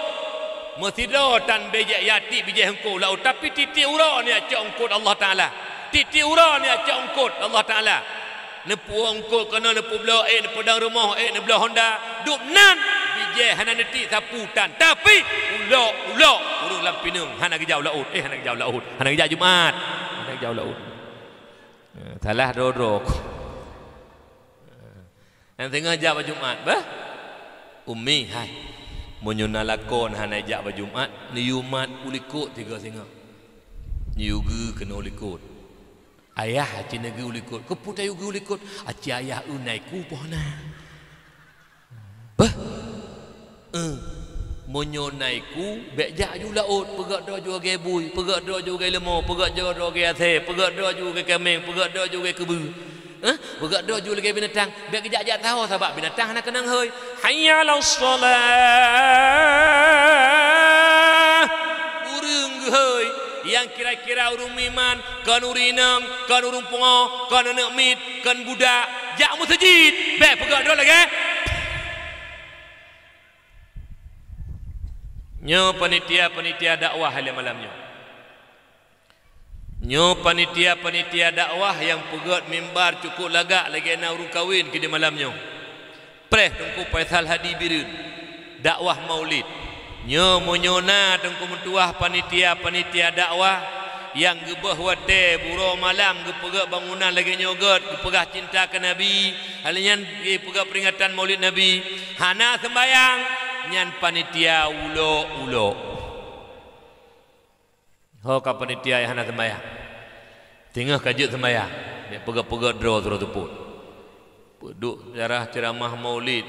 Meusidroe tan bijéh ya tiek bijéh eungkôt u laôt, tapi tiek-tiek uroe neujak cok eungkôt Allah Taala. Tiek-tiek uroe neujak cok eungkôt Allah Taala. Neupeueungkôt keunoe, neupeubloe ék, neupeudong rumoh ék, neubloe honda, dub nan bijéh hana neutiek sapeue tan. Tapi ulok-ulok ureuëng lam pineung hana geujak u laôt, eh, hana geujak u laôt, hana geujak Jumat, hana geujak u laôt. Eh, salah droe-droe. Nyang singoh jak bak Jumat, bah? Umi, hai. Meunyoe na lakoe hana jak bak Jumat, neuyue mat u likot tiga singoh. Neuyue geu keunoe u likot. Ayah aci neugeu u likot. Keupeue tayue geu u likot? Aci ayah eu na iku poh na. Bah? Eh, meunyoe na iku, bék jak ju laôt, peugét droe ju lagée bui, peugét droe ju lagée leumô, peugét droe ju lagée asée, peugét droe ju lagée kaméng, peugét droe ju lagée keubeue. Eh, peugét droe ju lagée binatang, bék geujak-jak saho sabab binatang hana keunong hôi. Hayya 'alas shalah. Ureuëng geuhôi nyang kira-kira ureuëng meuiman, kon ureuëng inong, kon ureuëng pungo, kon aneuëk miet, kon budak, jak meuseujid, bék peugét droe lagée. Nyoe panitia-panitia dakwah lé malam nyoe. Nyoe panitia-panitia dakwah nyang peugét mimbar cukôp lagak lagée na ureuëng kawen keu di malam nyoe. Preh Teungku Faisal Hadi Bireuen, dakwah Maulid. Nyoe meunyoe na Teungku meutuah panitia-panitia dakwah nyang geubeuh watée buroe malam geupeugét bangunan lagée nyoe gét, geupeugah cinta keu Nabi, hal nyan geupeugét peuringatan Maulid Nabi, hana seumbayang, nyan panitia ulok-ulok. Ho ka panitia nyang hana seumbayang. Teungoh ka jeuet seumbayang, bék peugét-peugét droe sidroe seupôt. Peuduek syarah ceuramah Maulid,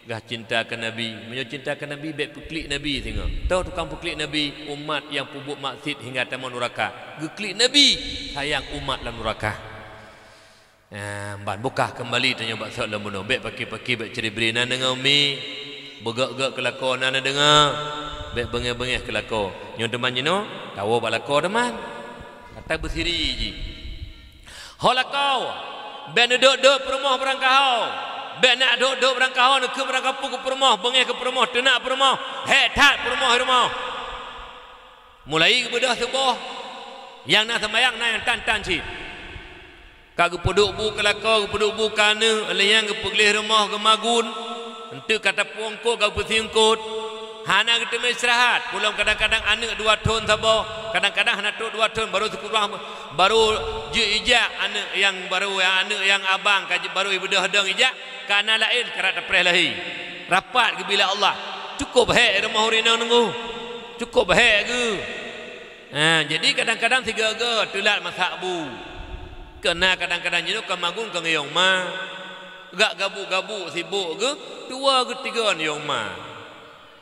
peugah cinta keu Nabi. Meunyoe cinta keu Nabi, bék peuklik Nabi singoh. Toh tukang peuklik Nabi, umat nyang peubuet maksiet hingga tamong nuraka. Geuklik Nabi, sayang umat lam nuraka. Ah, ban bukah keumbali tanyoe bak sot lom bunoe. Bék paki-paki, bék ceuribri na deungoe mi. Beugét-gét keu lakoe na neudeungoe. Bék beungéh-beungéh keu lakoe. Nyoe teuma jinoe, tawoe bak lakoe teuma. Ata beusiri jih. Ho lakoe, bék neudok-dok peurumoh beurangkaho. Bék neudok-dok beurangkaho, neukheun beurangkapeue keu peurumoh, beungéh keu peurumoh, teunak peurumoh, hék that peurumoh i rumoh. Mulai geubeudôh suboh, nyang na seumayang na nyang tan-tan cit. Ka geupeuduek bu keu lakoe, geupeuduek bu keu aneuëk, lheueh nyan geupeugleh rumoh geumagun, eunteuk ka tapeueungkôt, ka geupeusiungkôt. Hana geuteumé istirahat, peulom kadang-kadang aneuëk dua thon saboh, kadang-kadang hana trok dua thon, barô seukulah, barô jeuet ijak aneuëk nyang barô, aneuëk nyang abang ka jeuet barô ibeudôh dong ijak, ka na laén, ka rab tapreh lahé. Rapat geubila Allah. Cukup hék rumoh ureueng inong teungku. Cukup hék geuh. Ha, jadi kadang-kadang sigoe-goe teulat masak bu. Keunan kadang-kadang jinoe ka magun ka ngeuyong ma. Gak gabuk-gabuk sibok geuh, tuwoe geuh tigon yong ma.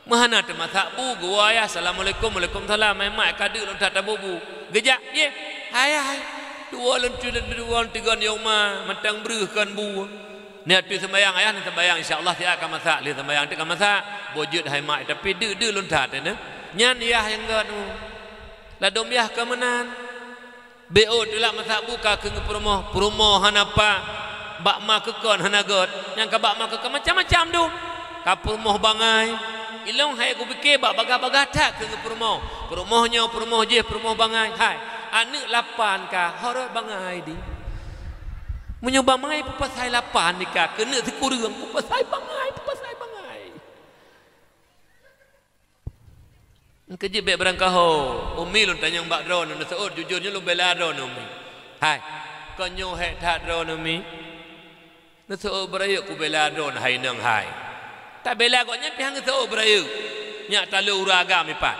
Meuhana teumasak bu, geuwoe ayah, "Assalamualaikum." "Waalaikumsalam." "Hai mak, ka deuk lôn that taboh bu." Geujak, "Yeh." "Hai, hai." Tuwoe lôn, tuwoe lôn tigon yong ma, mantong breuh kon bu. Neujak teuk seumbahyang, "Ayah, neuseumbahyang, insya Allah siat ka masak." Lheueh seumbahyang teuk ka masak. "Boh jeuet hai mak, tapi deuk-deuk lôn that." Nyan yah nyang gét. Ladôm yah ka meunan. Beu teulat masak bu ka kheun keu peurumoh, peurumoh hana pat, bak ma keu kon hana gét, nyang ka bak ma keu kon macam-macam dum. Ka peurumoh bangai, ilong hai kupike bak bagah-bagah that kheun keu peurumoh. Peurumoh nyoe, peurumoh jih, peurumoh bangai. Hai, aneuk lapan ka, ho rot bangai di. Meunyoe bangai peupasai lapan di ka, keuneuk sikureueng peupasai bangai, peupasai bangai. Keujeuet bék beurangkaho, Umi lôn tanyong bak droeneuh, neuseuôt jujur nyoe lôn bela droeneuh Umi. Hai, kon nyoe hék that droeneuh Umi. Neuseuôt beurayeuk kubela droeneuh hai inong hai. Tabela gobnyan pih han geuseuôt beurayeuk. Nyak taleuek ureueng agam ipat.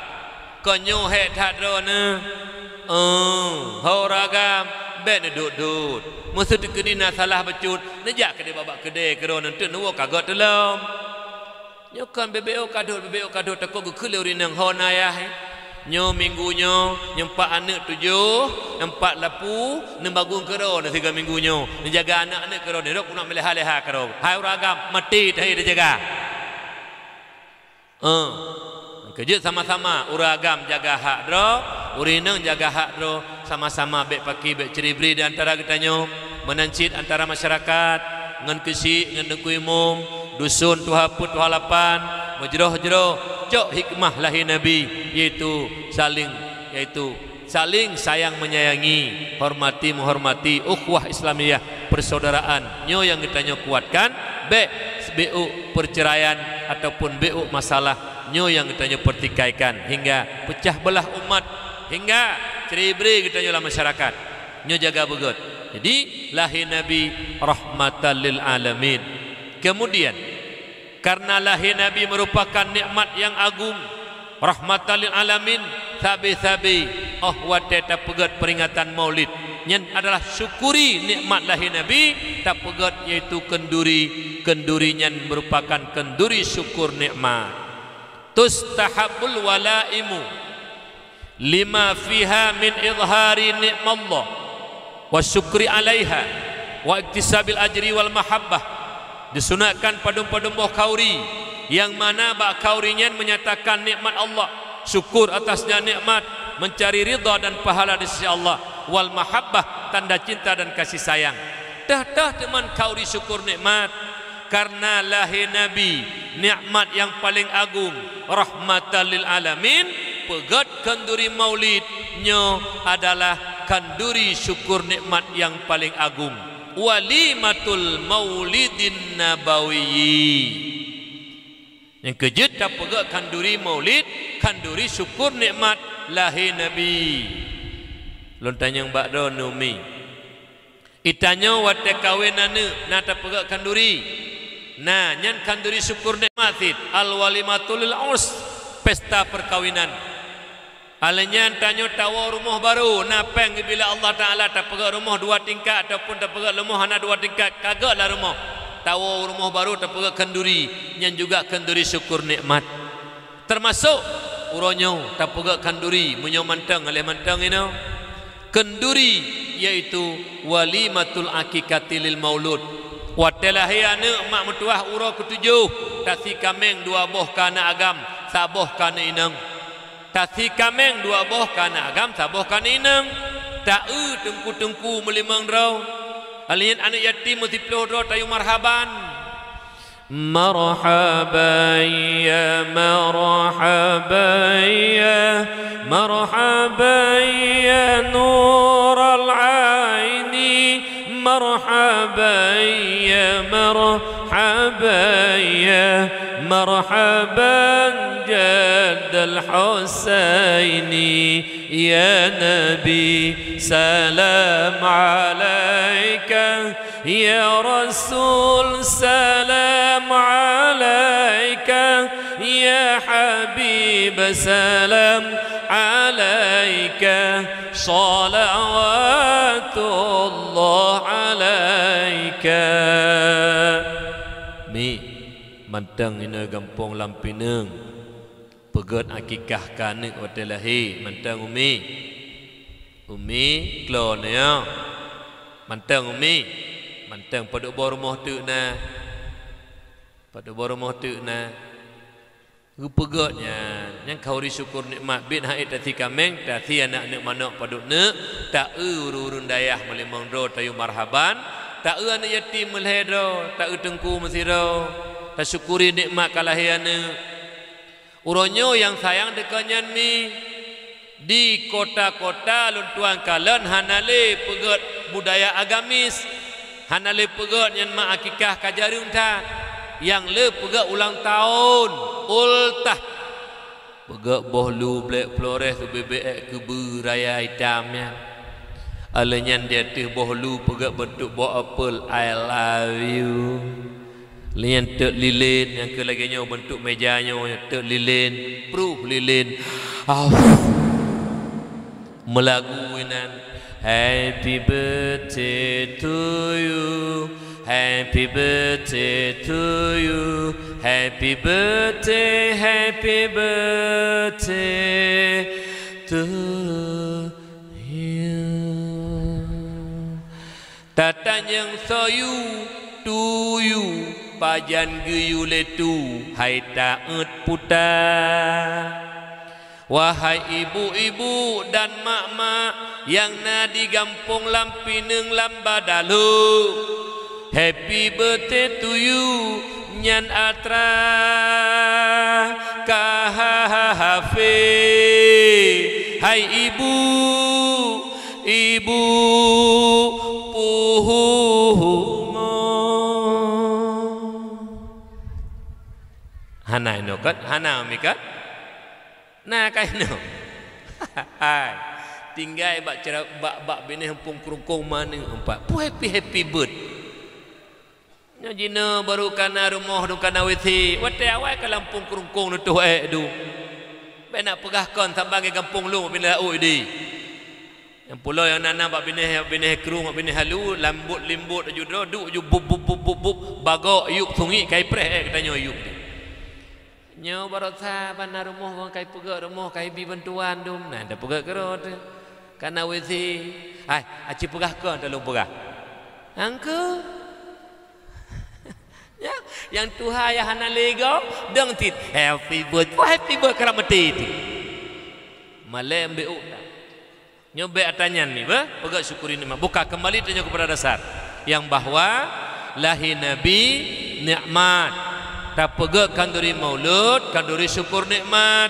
Kon nyoe hék that droeneuh. Oh, ho ureueng agam, bék neuduek-duek. Meuseuti keudina salah bacut, neujak keudeh bak keudè keudroe neunteuk neuwoe ka gét teulom. Nyoe kon beubeue kadot, beubeue kadot takot geukheun lé ureueng inong ho na yah, eh. Nyoe minggu nyoe, nyoe empat aneuk tujoh, empat lapu, neumagun keudroe neusigoe minggu nyoe. Neujaga aneuk-aneuk keudroe, neurok kunok meuleha-leha keudroe. Hai ureueng agam, maté tahi teujaga. Eh, keujeuet sama-sama ureueng agam jaga hak droe, ureueng inong jaga hak droe, sama-sama bék paki, bék ceuri-beuri di antara geutanyoe, meunan cit antara masyarakat, ngon keuchik, ngon teungku imum, dusun, tuha peuet, tuha lapan, meujroh-jroh, cok hikmah lahé Nabi, yaitu saling, yaitu saling sayang menyayangi, hormati menghormati, ukhuwah Islamiyah, persaudaraan. Nyoe nyang geutanyoe kuatkan, bék beuuk perceraian ataupun beuuk masalah. Nyoe nyang geutanyoe pertikaikan hingga pecah belah umat, hingga ceuri-beuri geutanyoe lam masyarakat. Nyoe jaga beugét. Jadi, lahé Nabi rahmatan lil alamin. Kemudian, karena lahé Nabi merupakan nikmat nyang agung, rahmatan lil alamin, sabe-sabe óh watée tapeugét peringatan Maulid, nyan adalah syukuri nikmat lahé Nabi, tapeugét yaitu kenduri, kenduri nyan merupakan kenduri syukur nikmat. Tustahabbul walaimu lima fiha min idhari ni'mallah wa syukri alaiha wa iktisabil ajri wal mahabbah. Disunatkan padum-padum boh khauri, nyang mana bak khauri nyan menyatakan nikmat Allah, syukur atasnya nikmat, mencari ridha dan pahala di sisi Allah, wal mahabbah, tanda cinta dan kasih sayang. Teuh-teuh teuma khauri syukur nikmat. Karena lahé Nabi, nikmat nyang paleng agung, rahmatan lil alamin, peugét khanduri Maulid nyoe adalah khanduri syukur nikmat nyang paleng agung. Walimatul Maulidin Nabawiyyi. Nyang keujeuet tapeugét khanduri Maulid, khanduri syukur nikmat lahé Nabi. Lôn tanyong bak droeneuh Umi. Geutanyoe watée kawen aneuk na tapeugét khanduri. Na, nyan khanduri syukur nikmat cit, al-walimatul urs, pesta perkawinan. Alèh nyan tanyoe tawoe rumoh barô, na péng geubila Allah Taala, tapeugét rumoh dua tingkat ataupun tapeugét rumoh hana dua tingkat, ka gét lah rumoh. Tawoe rumoh barô tapeugét khanduri, nyan juga khanduri syukur nikmat. Teumasok uroe nyoe tapeugét khanduri, meunyoe mantong, aléh mantong inoe. Khanduri, yaitu walimatul aqiqati lil maulud. Watée lahé aneuk mak meutuwah uroe keutujoh, tasi kaméng dua boh keu aneuk agam, saboh keu aneuk inong. Tasi kaméng dua boh keu aneuk agam, saboh keu aneuk inong. Ta-eu teungku-teungku meulimong droe. Alèh nyan aneuk yatim meusiploh droe tayue marhaban. مرحبا يا مرحبا يا مرحبا يا نور العين، مرحبا يا مرحبا يا مرحبا جد الحسين. يا نبي سلام عليك، يا رسول سلام عليك. Basalam alaika, salawatullah alaika. Mi, mantong inoe gampông lam Pineung. Peugét akikah keu aneuk watée lahé, mantong Umi. Umi, kloe nyoe. Mantong Umi, mantong padub boh rumoh teuk na. Padub boh rumoh teuk na. Geupeugét nyan, nyan khauri syukur nikmat, biet han ék tasi kaméng, tasi aneuk-aneuk manök padub neuk, taeu ureuëng-ureuëng dayah meulimong droe tayue marhaban, taeu aneuk yatim meulhée droe, taeu teungku meusidroe, tasyukuri nikmat ka lahé aneuk. Uroe nyoe nyang sayang teuka nyan Mi, di kota-kota lôn tuan kalon hana lé peugét budaya agamis, hana lé peugét nyan mak akikah ka jareueng that, nyang le peugét ulang tahun, ultah. Peugét boh lu Black Forest ubé-bé ék keubeue raya itam nyan. Alheuh nyan di ateueh boh lu peugét beuntuk boh apel, "I love you." Lheuh nyan teuk lilin nyang keu lagée nyoe beuntuk méja nyoe, teuk lilin, pruh lilin. Auf. Meulagu inan, "Happy birthday to you, happy birthday to you, happy birthday, happy birthday to you." Tatanyong soe yue, tu yue, pajan geuyue lé tu, hai taeuet puta. Wahai ibu-ibu dan mak-mak nyang na di gampông lam Pineung lam Badalo, happy birthday to you nyan atra ka hafé. Hai ibu, ibu puhungo. Hana inoe kan? Hana Umi kan? Na ka inoe. Hai. Tinggai bak cara, bak, bak binéh gampông keurungkông ma aneuk empat. Peue happy-happy birthday. Nyoe jinoe barô kana rumoh dum kana WC, watée awai ka lam gampông keurungkông neutoh ék dum. Bék na peugah kon saban lagée gampông lôn bak binéh laôt idéh. Nyang pulo nyang na-na bak binéh, bak binéh krueng, bak binéh halu, lambot-limbot aju droe, duek aju bup, bup, bup, bup, bup, bagok yup sungiek kai preh ék geutanyoe yup. Nyoe barosa ban na rumoh ngon kai peugét rumoh, kai bi bantuan dum, na tapeugét keudroe teuh. Kana WC, hai, aci peugah kon teuh lôn peugah. Angku. Ya, nyang tuha nyang hana lé goe, dong cit, "Happy birthday." Wah, happy birthday, karab meuti teuh. Malée mbeu utak. Nyoe bék ata nyan ni, bah, peugét syukuri nikmat. Buka kembali tanyoe kepada dasar. Nyang bahwa lahé Nabi nikmat. Tapeugét khanduri maulud, khanduri syukur nikmat.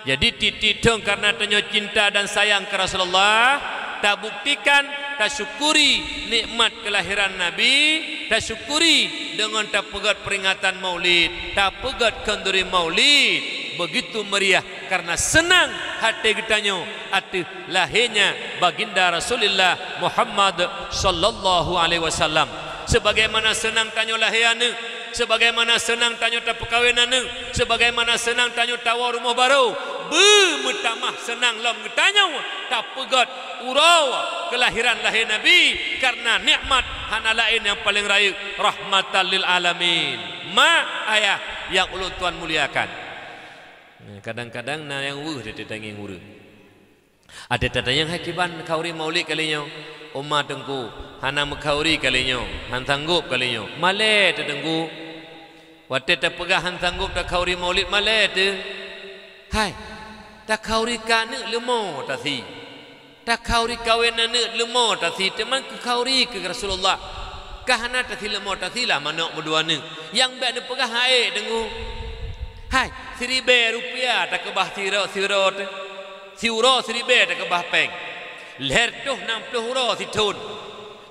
Jadi, tieb-tieb thon kareuna tanyoe cinta dan sayang keu Rasulullah, tabuktikan tasyukuri nikmat keulahiran Nabi, tasyukuri deungon tapeugét peuringatan Maulid, tapeugét khanduri Maulid, beugitu meuriah kareuna seunang até geutanyoe ateueh lahé nya Baginda Rasulullah Muhammad sallallahu alaihi wasallam. Sebagaimana seunang tanyoe lahé aneuk, sebagaimana seunang tanyoe tapeukawen aneuk, sebagaimana seunang tanyoe tawoe rumoh barô, beumeutamah seunang lom geutanyoe tapeugét uroe keulahiran lahé Nabi, kareuna nikmat hana laén nyang paleng rayeuk, rahmatan lil alamin. Mak, ayah nyang ulôn tuan muliakan. Kadang-kadang na nyang weueh di ateueh tangieng ureuëng. Até tatanyong hai kiban khauri maulid kali nyoe, uma teungku, hana meukhauri kali nyoe, han sanggop kali nyoe. Malée teuh teungku. Watée tapeugah han sanggop takhauri maulid, malée teuh. Hai, takhauri keu aneuk leumo tasi. Takhauri kawen aneuk leumo tasi, teuma keu khauri keu Rasulullah. Ka hana tasi leumo tasi lah manök meudua aneuk. Nyang bék neupeugah hai teungku. Hai, siribée rupiah takeubah siro-siro teuh. Siuroe siribée takeubah péng, lhée reutôh nam ploh uroe sithon.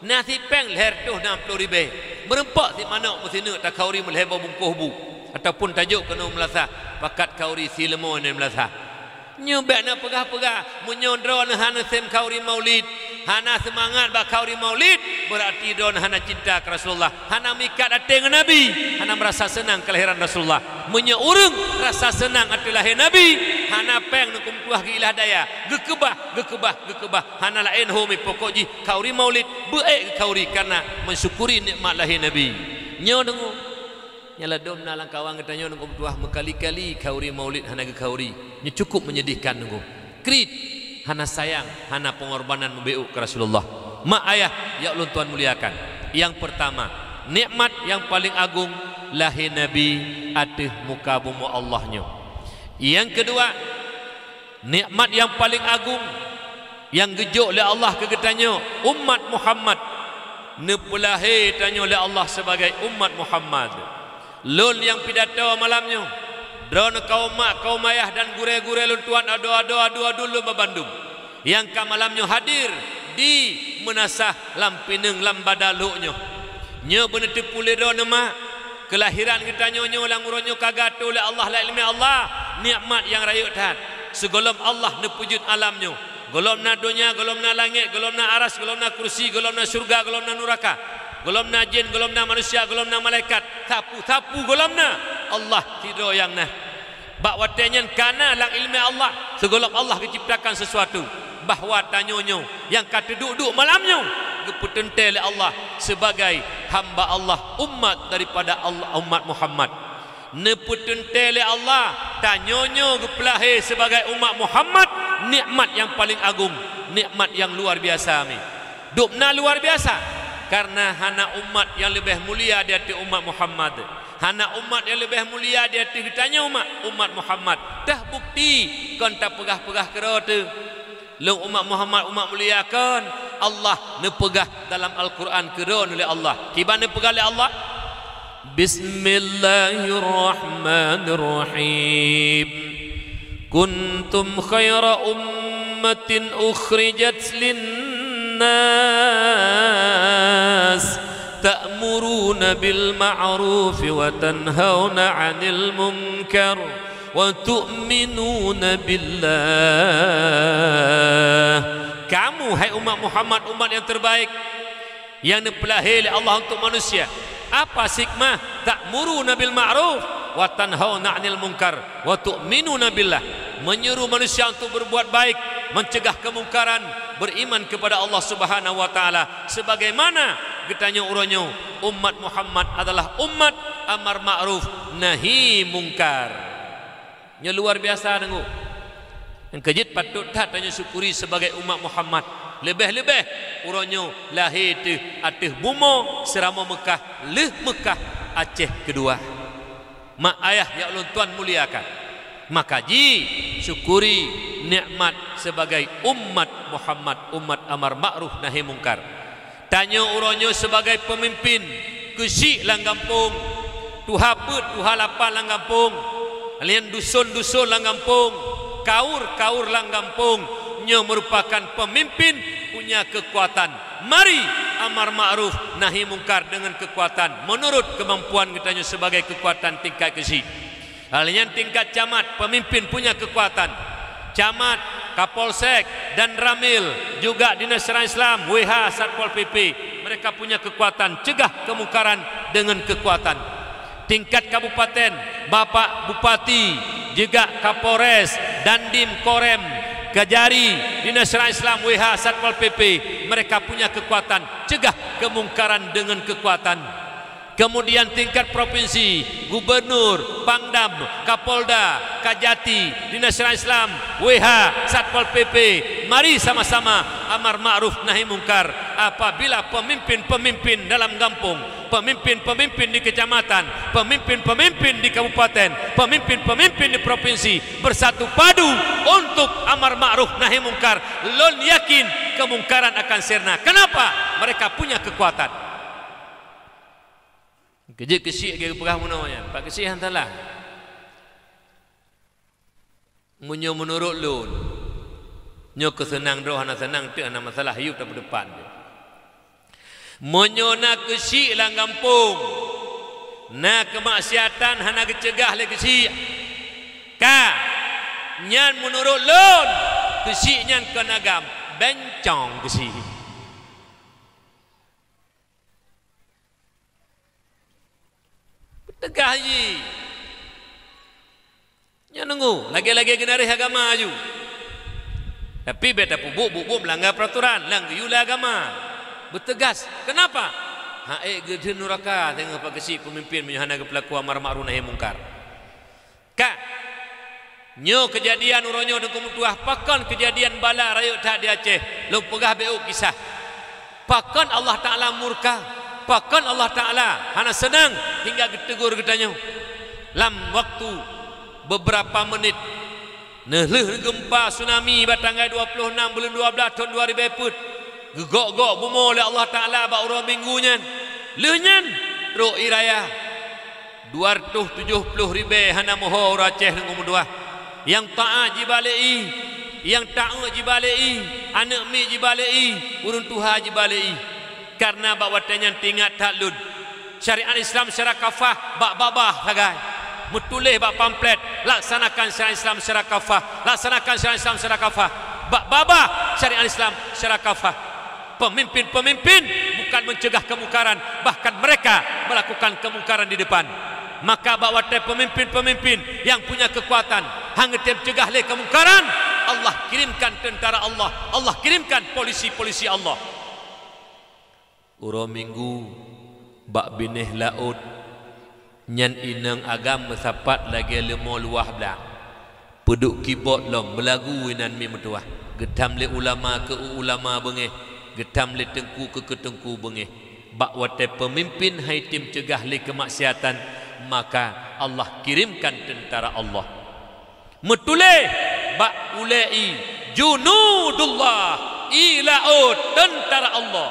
Na sipéng lhée reutôh nam ploh ribée. Meureumpok simanök meusineuk takhauri meulhée boh bungkôh bu, ataupun tajok keunoe meulasah, pakat khauri sileumo inoe meulasah. Nyoe bék na peugah-peugah, meunyoe droeneuh hana sém khauri maulid, hana seumangat bak khauri maulid, beurati droeneuh hana cinta keu Rasulullah, hana meuikat até ngon Nabi, hana meurasa seunang keulahiran Rasulullah. Meunyoe ureuëng rasa seunang ateueh lahé Nabi, hana péng neukeumeuntuah geuilah daya, geukeubah, geukeubah, geukeubah, hana laén ho mé pokok jih khauri maulid, beuék geukhauri kareuna meusyukuri nikmat lahé Nabi. Nyoe deungoe. Nyang ladôm na lam kawan geutanyoe neukeumeuntuah meukali-kali khauri maulid hana geukhauri. Nyoe cukup menyedihkan deungoe. Kriet, hana sayang, hana peungorbanan meubeuet keu Rasulullah. Mak ayah nyang ulôn tuan muliakan. Nyang peurtama, nikmat nyang paleng agong lahé Nabi ateueh muka bumoe Allah nyoe. Nyang keudua, nikmat nyang paleng agong nyang geujok lé Allah keu geutanyoe, umat Muhammad, neupeulahé tanyoe lé Allah sibagai umat Muhammad. Lôn nyang pidato malam nyoe, droeneuh kaum mak, kaum ayah dan gurée-gurée lôn tuan, adoe-adoe, adu-adu lôn banmandum nyang ka malam nyoe hadir di meunasah lam pineung lam bada lhok nyoe. Nyoe beuneuteupeu lé droeneuh mak, keulahiran geutanyoe nyoe lam uroe nyoe ka geuatoe lé Allah lam iéleumé Allah, nikmat nyang rayeuk that. Sigohlom Allah neupeujeuet alam nyoe, gohlom na donya, gohlom na langét, gohlom na aras, gohlom na kursi, gohlom na syeuruga, gohlom na nuraka, gohlom na jén, gohlom na manusia, gohlom na malaikat, sapeue-sapeue gohlom na, Allah sidroe nyang na. Bak watée nyan ka na lam iéleumé Allah, sigohlom Allah geuciptakan sisuatu, bahwa tanyoe nyoe nyang ka teuduek-duek malam nyoe geupeuteuntée lé Allah sibagai hamba Allah, umat daripada Allah, umat Muhammad. Neupeuteuntée lé Allah, tanyoe nyoe geupeulahé sibagai umat Muhammad, nikmat nyang paleng agong, nikmat nyang luar biasa mi. Dubna luar biasa, kareuna hana umat nyang leubeh mulia di ateueh umat Muhammad. Hana umat nyang leubeh mulia di ateueh geutanyoe umat, umat Muhammad. Teuh bukti kon tapeugah-peugah keudroe teuh. Lôn umat Muhammad, umat mulia kon. Allah neupeugah dalam Al-Quran keudroe lé Allah. Kiban neupeugah lé Allah? Bismillahirrahmanirrahim. Kuntum khaira ummatin ukhrijat linnas, ta'muruna bil ma'rufi wa tanhauna 'anil munkar, wa tu'minuna billah. Kamu, hai umat Muhammad, umat nyang terbaik, nyang neupeulahé lé Allah untuk manusia. Apa hikmah? Ta'muruna bil ma'ruf wa tanhauna 'anil munkar wa tu'minuna billah. Menyuruh manusia untuk berbuat baik, mencegah kemungkaran, beriman kepada Allah Subhanahu wa Ta'ala. Sebagaimana geutanyoe uroe nyoe, umat Muhammad adalah umat amar ma'ruf nahi mungkar. Nyoe luar biasa deungoe. Nyang keujeuet patôt that tanyoe syukuri sibagai umat Muhammad. Leubeh-leubeh uroe nyoe lahé teuh ateueh bumoe seuramoe Meukah, lheueh Meukah Aceh keudua. Mak ayah nyang ulôn tuan muliakan, maka ji syukuri nikmat sibagai umat Muhammad, umat amar ma'ruf nahi mungkar. Tanyoe uroe nyoe sibagai peumimpin keuchik lam gampông, tuha peuet, tuha lapan lam gampông, laén duson-duson lam gampông, kaur-kaur lam gampông, nyoe meurupakan peumimpin punya keukuatan. Mari amar ma'ruf nahi mungkar deungon keukuatan meunurot keumampuan geutanyoe sibagai keukuatan tingkat keuchik. Hal nyan tingkat camat, pemimpin punya kekuatan. Camat, Kapolsek, Danramil, juga Dinas Syariah Islam, W H, Satpol P P, mereka punya kekuatan cegah kemungkaran dengan kekuatan. Tingkat kabupaten, Bapak Bupati, juga Kapolres, Dandim, Korem, Kajari, Dinas Syariah Islam, W H, Satpol P P, mereka punya kekuatan cegah kemungkaran dengan kekuatan. Kemudian tingkat provinsi, gubernur, Pangdam, Kapolda, Kajati, Dinas Syariah Islam, W H, Satpol P P, mari sama-sama amar ma'ruf nahi mungkar. Apabila pemimpin-pemimpin dalam gampông, pemimpin-pemimpin di kecamatan, pemimpin-pemimpin di kabupaten, pemimpin-pemimpin di provinsi bersatu padu untuk amar ma'ruf nahi mungkar, lôn yakin kemungkaran akan sirna. Kenapa? Mereka punya kekuatan. Keujeuet keuchik lagée geupeugah bunoe nyan, pat keuchik hana salah. Meunyoe meunurot lôn, nyoe keuh seunang droe hana seunang teuk hana masalah, yub tapeudeupan. Meunyoe na keuchik lam gampông, na keumaksiatan hana geuceugah lé keuchik, ka Nyan meunurot lôn, keuchik nyan kon agam, bencong keuchik. Teugas jih. Nyan nunggu, lagée-lagée geunaréh agama aju. Tapi bék tapeubuet buet-buet meulanggar peuraturan, nyang geuyue lé agama. Beuteugas. Kenapa? Ha'ék geutheun nuraka teungoh pakeuchik peumimpén meunyoe hana geupeulaku amar ma'ruf nahi mungkar. Ka. Nyoe keujadian uroe nyoe Teungku meutuah, pakon keujadian bala rayeuk that di Aceh. Lôn peugah bék kisah. Pakon Allah Ta'ala murka, pakon Allah Ta'ala hana seunang hingga geutegur geutanyoe. Lam waktu beberapa menit, neuh lheueh geumpa tsunami bak tanggai dua ploh nam buleuen dua blaih thon dua ribée peuet, geugok-gok bumoe lé Allah Ta'ala bak uroe Minggu nyan. Lheueh nyan, trok ie raya. Dua reutôh tujoh ploh ribée hana meuho ureuëng Aceh Teungku meutuah. Nyang taát jiba lé ie, nyang taát jiba lé ie, aneuëk miet jiba lé ie, ureuëng tuha jiba lé ie. Kareuna bak watée nyan teuingat that lôn, syariat Islam secara kafah bak babah sagai. Meutuléh bak pamflet, "Laksanakan syariat Islam secara kafah, laksanakan syariat Islam secara kafah." Bak babah syariat Islam secara kafah. Pemimpin-pemimpin bukan mencegah kemungkaran, bahkan mereka melakukan kemungkaran di depan. Maka bak watée pemimpin-pemimpin nyang punya kekuatan hana tem cegah lé kemungkaran, Allah kirimkan tentara Allah, Allah kirimkan polisi-polisi Allah. Uroe Minggu bak binéh laôt, nyan inong agam meusapat lagée leumo luwah blang. Peuduek kibot lom, meulagu inan miet meutuwah. Geutham lé ulama keu ulama beungéh, geutham lé teungku keu teungku beungéh. Bak watée peumimpén hai tem ceugah lé keumaksiatan, maka Allah kirémkan teuntara Allah. Meutuléh bak ulée ié, "Junudullah", ié laôt, teuntara Allah.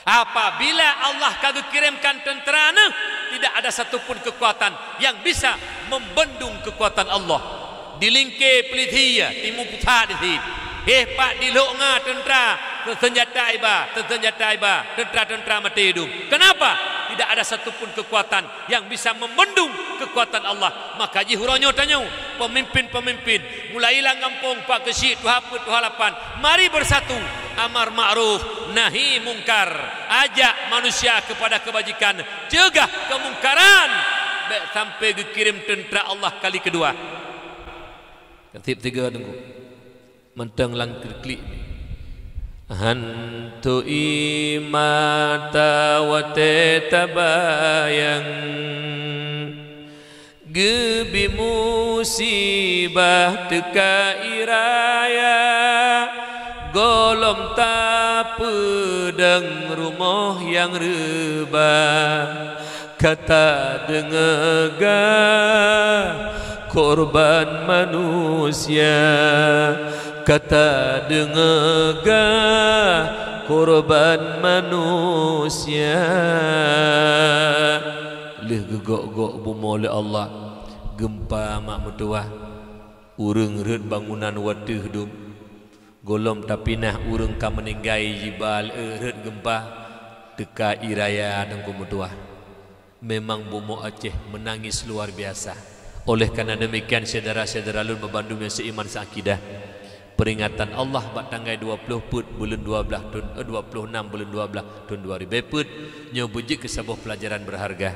Apabila Allah ka geukirémkan teuntara neuh, tidak ada satu pun keukuatan yang bisa membendung keukuatan Allah. Di lingké Palestina, timu pusat di sit. Héh, pat di Lhok Nga teuntara teuseunjata iba, teuseunjata iba, teuntara-teuntara maté dum. Kenapa? Tidak ada satu pun keukuatan yang bisa membendung keukuatan Allah. Maka jih uroe nyoe tanyoe, peumimpén-peumimpén, mulai lam gampông, pak keuchik, tuha peuet, tuha lapan, mari beusatu, amar makruf, nahi mungkar, ajak manusia keupada keubajikan, ceugah keumungkaran, bék sampai geukirém teuntara Allah kali keudua. Ka sép sigoe teungku. Mantong lam klik. Hantu ie mata watée tabayang, geubi musibah teuka ié raya, gohlom tapeudong rumoh nyang reuba. Ka tadeungoe gah korban manusia, ka tadeungoe gah korban manusia. Lheueh geugok-gok bumoe lé Allah, geumpa mak meutuwah, ureuëng rhot bangunan wateueh dum. Gohlom tapinah ureuëng ka meuninggai jiba lé rhot geumpa, teuka ié raya teungku meutuwah. Memang bumoe Aceh meunangis luar biasa. Oleh karena demikian, syedara-syedara lôn banmandum nyang seuiman seuakidah, peuringatan Allah bak tanggai dua ploh peuet buleuen dua blaih thon, eh, dua ploh nam buleuen dua blaih thon dua ribée peuet nyoe beujeuet keu saboh peulajaran beurharga.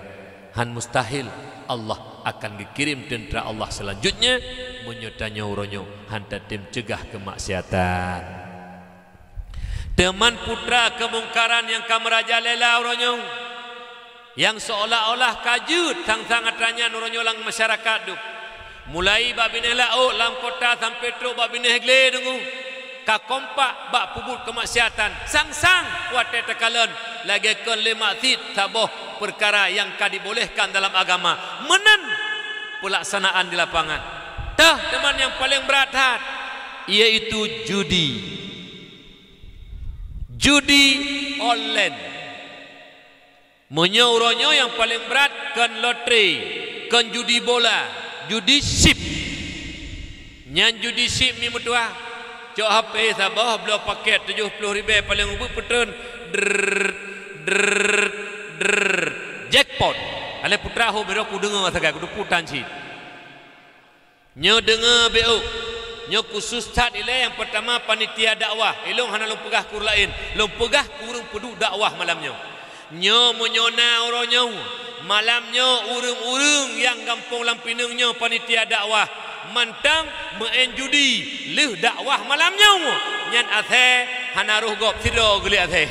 Hán mustahil Allah akan geukirém teuntara Allah seulanjutnya meunyoe tanyoe uroe nyoe hán tatem ceugah keumaksiatan. Teuma putra keumungkaran nyang ka meurajalela uroe nyoe, nyang seuolah-olah ka jeuet sang-sang atra nyan uroe nyoe lam masyarakat dum. Mulai bak binéh laôt lam kota sampai trok bak binéh glé teungku, ka kompak bak peubuet keumaksiatan, sang-sang watée takalon lagée kon lé maksiet saboh peukara nyang ka dibolehkan dalam agama, meunan peulaksanaan di lapangan. Teuh teuma nyang paleng brat that, yaitu judi. Judi online. Meunyoe uroe nyoe nyang paleng brat kon lotre, kon judi bola, judi chip. Nyan judi chip mi meutuwah. Cok H P saboh, bloe pakét tujoh ploh ribée paleng ubeut peutrön. Drrrr, drrrr, drrrr. Jackpot. Alai putra ho biro kudeungoe sagai kudupu tan cit. Nyoe deungoe beuh, nyoe khusus that ilée nyang peurtama panitia dakwah. Ilôn hana lôn peugah keu ureuëng laén, lôn peugah keu ureuëng peuduek dakwah malam nyoe. Nyoe meunyoe na uroe nyoe, malam nyoe ureuëng-ureuëng nyang gampông lam pineung nyoe panitia dakwah mantong meu'en judi lheueh dakwah malam nyoe, nyan asée hana roh gob sidroe geulék asée.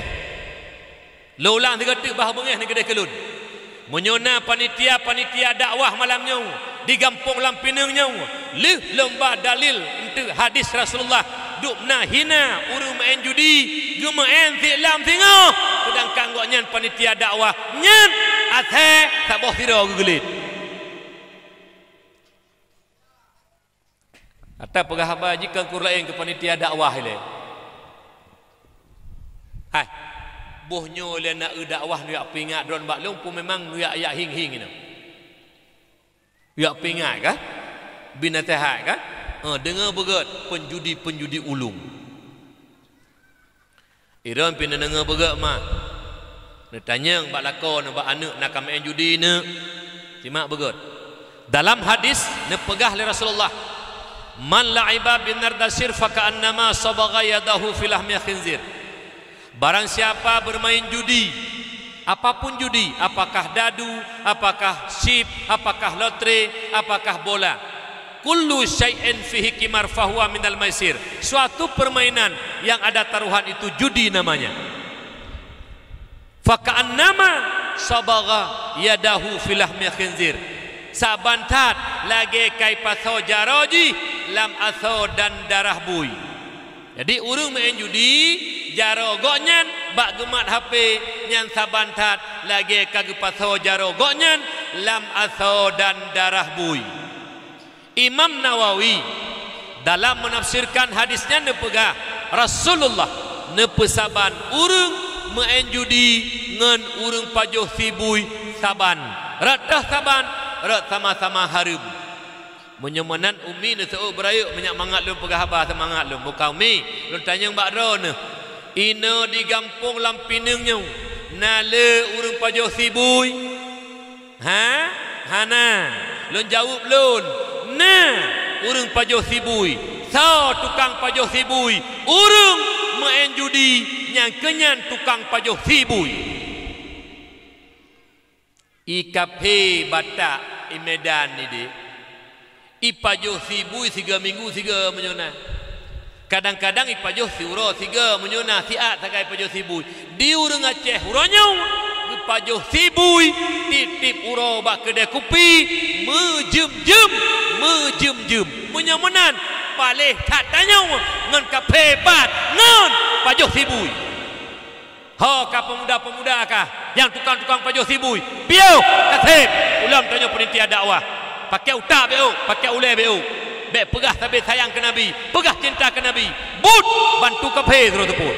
Lôn ulang sigoe teuk bah beungéh neuh keudeh keu lôn. Meunyoe na panitia-panitia dakwah malam nyoe di gampông lam pineung nyoe, lheueh lôn ba dalil eunteuk hadis Rasulullah, dubna hina ureuëng meu'en judi, geumeu'en silam singoh, seudangkan gobnyan panitia dakwah, nyan asée saboh sidroe geugeulet. Ata peugah haba jih keu ureuëng laén keu panitia dakwah ilée. Hai, boh nyoe lé na eu dakwah neujak peuingat droen bak lôn peue memang neujak yak hieng-hieng inoe. Yak peuingat ka? Bri naseuhat ka? Eh, deungoe beugét peunjudi-peunjudi ulung. Droen pih neudeungoe beugét mah. Neutanyong bak lakoe neuh bak aneuëk na ka meu'en judi neuh. Simak beugét. Dalam hadis neupeugah lé Rasulullah, "Man la'iba bin nardasir faka'annama sabagha yadahu fi lahmi khinzir." Barang siapa bermain judi, apapun judi, apakah dadu, apakah chip, apakah lotre, apakah bola, kullu syai'in fihi qimar fahuwa minal maisir. Suatu permainan yang ada taruhan itu judi namanya. Faka'annama sabagha yadahu fi lahmi khinzir. Saban that lagée ka ipasoe jaroe jih lam asoe dan darah bui. Jadi ureuëng meu'en judi, jaroe gobnyan bak geumat H P nyan saban that lagée ka geupasoe jaroe gobnyan lam asoe dan darah bui. Imam Nawawi dalam menafsirkan hadis nyan neupeugah, Rasulullah neupeusaban ureuëng meu'en judi ngon ureuëng pajoh sie bui saban, rot toh saban, rot sama-sama hareuem. Meunyoe meunan umi neuseuôt beurayeuk, meunyak mangat lôn peugah haba seumangat lôn. Buka umi, lôn tanyong bak droeneuh. Inoe di gampông lam pineung nyoe, na le ureuëng pajoh sie bui? Ha? Hana. Lôn jaweueb lôn, na ureuëng pajoh sie bui. Soe tukang pajoh sie bui? Ureuëng meu'en judi, nyang keunyan tukang pajoh sie bui. I kaphé Batak, i Medan ideh, ipajoh sie bui sigoe minggu sigoe meunyoe na. Kadang-kadang ipajoh siuroe sigoe meunyoe na siat sagai pajoh sie bui. Di ureuëng Aceh uroe nyoe geupajoh sie bui tieb-tieb uroe bak keudè kupi, meujeuem-jeuem, meujeuem-jeuem. Meunyoe meunan, paléh that tanyoe ngon kaphé pat ngon pajoh sie bui. Ho ka peumuda-peumuda kah nyang tukang-tukang pajoh sie bui? Piôh, kaseb! Ulôn tanyoe peunitia dakwah. Pakai utak beu, pakai ulée beu. Bék peugah sabe sayang keu Nabi, peugah cinta keu Nabi. Buet bantu kaphé sidroe teupot.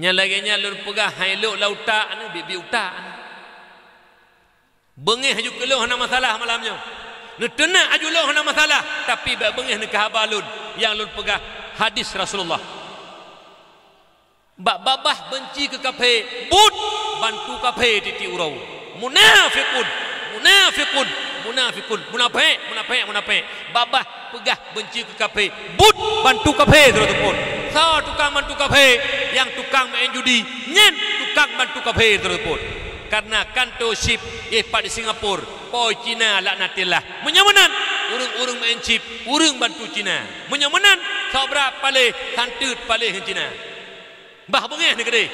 Nyang lagée nyan lôn peugah hai lok lam utak neuh, biet-biet utak neuh. Beungéh aju keu lôn hana masalah malam nyoe. Neuteunak aju lôn hana masalah, tapi bék beungéh neuh keu haba lôn nyang lôn peugah hadis Rasulullah. Bak babah beunci keu kaphé, buet bantu kaphé tieb-tieb uroe. Munafiqun, munafiqun, munafiqun, munafék, munafék, munafék. Babah peugah beunci keu kaphé, buet bantu kaphé sidroe teupot. Soe tukang bantu kaphé? Nyang tukang meu'en judi, nyan tukang bantu kaphé sidroe teupot. Kareuna kantô chip éh pat di Singapura, po Cina laknatillah. Meunyoe meunan, ureuëng-ureuëng meu'en chip, ureuëng bantu Cina. Meunyoe meunan, sobra paléh, santeut paléh ngon Cina. Bah beungéh neuh keudeh.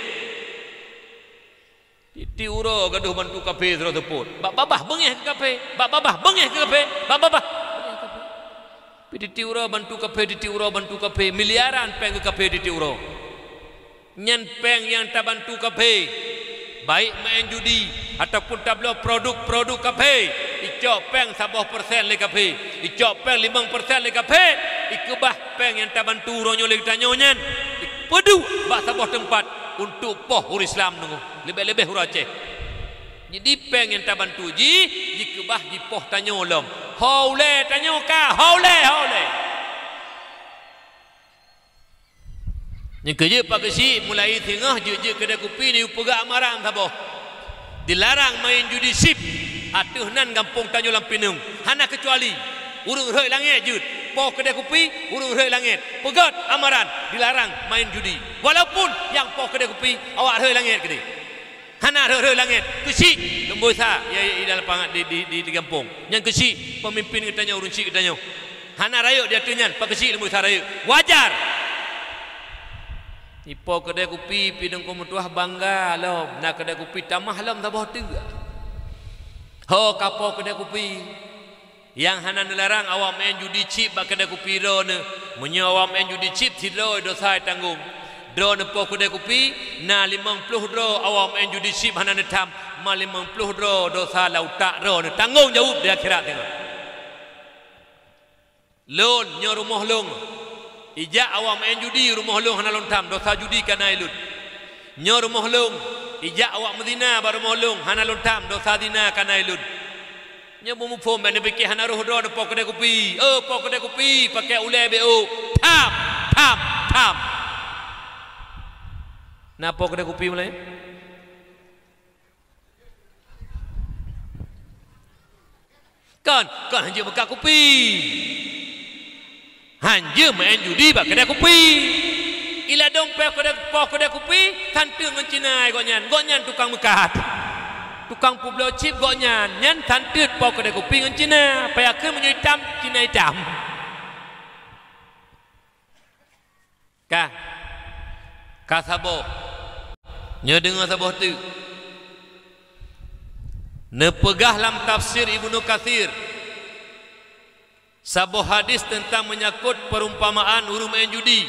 Tieb-tieb uroe gadôh bantu kaphé sidroe teupot. Bak babah beungéh keu kaphé, bak babah beungéh keu kaphé, bak babah beungéh keu kaphé. Pi tieb-tieb uroe bantu kaphé, tieb-tieb uroe bantu kaphé, miliaran péng keu kaphé tieb-tieb uroe. Nyan péng nyang tabantu kaphé, baik meu'en judi ataupun tabloe produk-produk kaphé, icok péng saboh persen lé kaphé, icok péng limong persen lé kaphé, ikeubah péng nyang tabantu uroe nyoe lé geutanyoe nyan, ipeuduek bak saboh teumpat untuk poh ureuëng Islam teungoh. Leubeh-leubeh ureuëng Aceh. Jadi péng nyang tabantu jih jikeubah jipoh tanyoe lom. Ho ulée tanyoe ka, ho ulée, ho ulée. Nyang keujeuet Pak Geuchik mulai singoh jeuet-jeuet keudè kupi neuyue peugah amaran saboh. Dilarang main judi chip ateueh nan gampông tanyoe lam pineung. Hana keucuali ureuëng rhot langét jeuet, po keudè kupi, ureuëng rhot langét. Peugét amaran, dilarang main judi. Walaupun nyang po keudè kupi, awak rhot langét keudeh. Hana rhot-rhot langét, keuchik leumboi sa, ya, ya, di lapangan, di, di, di, di gampông. Nyang keuchik pemimpin geutanyoe, ureuëng chik geutanyoe. Hana rayeuk di ateueh nyan, pakeuchik leumboi sa rayeuk. Wajar. Ipo keudè kupi, pi Teungku meutuah bangga lom, na keudè kupi tamah lom saboh teuk. Ho ka po keudè kupi. Nyang hana neularang awak meu'en judi chip bak keudè kupi droeneuh. Meunyoe awak meu'en judi chip sidroe desya tanggong. Droeneuh po keudè kupi, na limong ploh droe awak meu'en judi chip hana neutham, ma limong ploh droe desya lam utak droeneuh. Tanggong jaweueb di akhirat teungoh. Lôn, nyoe rumoh lôn. Ijak awak meu'en judi, rumoh lôn hana lôn tham, desya judi ka na ilôn. Nyoe rumoh lôn, ijak awak meuzina bak rumoh lôn hana lôn tham, desya zina ka na ilôn. Nyoe beumuphom, bèk neupike hana rhoh droe neupo keudè kupi. Oh, po keudè kupi, pakai ulèe beu. Tham, tham, tham. Na po keudè kupi mulai? Kon, kon hanjeuet meukat kupi. Hanjeuet meu'en judi bak keudè kupi. Iladong po keudè, po keudè kupi, santeuet ngon Cina gobnyan. Gobnyan tukang meukat. Tukang peubloe chip gobnyan. Nyan santeuet po keudè kupi ngon Cina. Payah kheun meunyoe itam, Cina itam. Ka. Ka saboh. Nyoe deungoe saboh teuk. Neupeugah lam tafsir Ibnu Katsir, saboh hadis teuntang meunyangkot peurumpamaan ureuëng meu'en judi.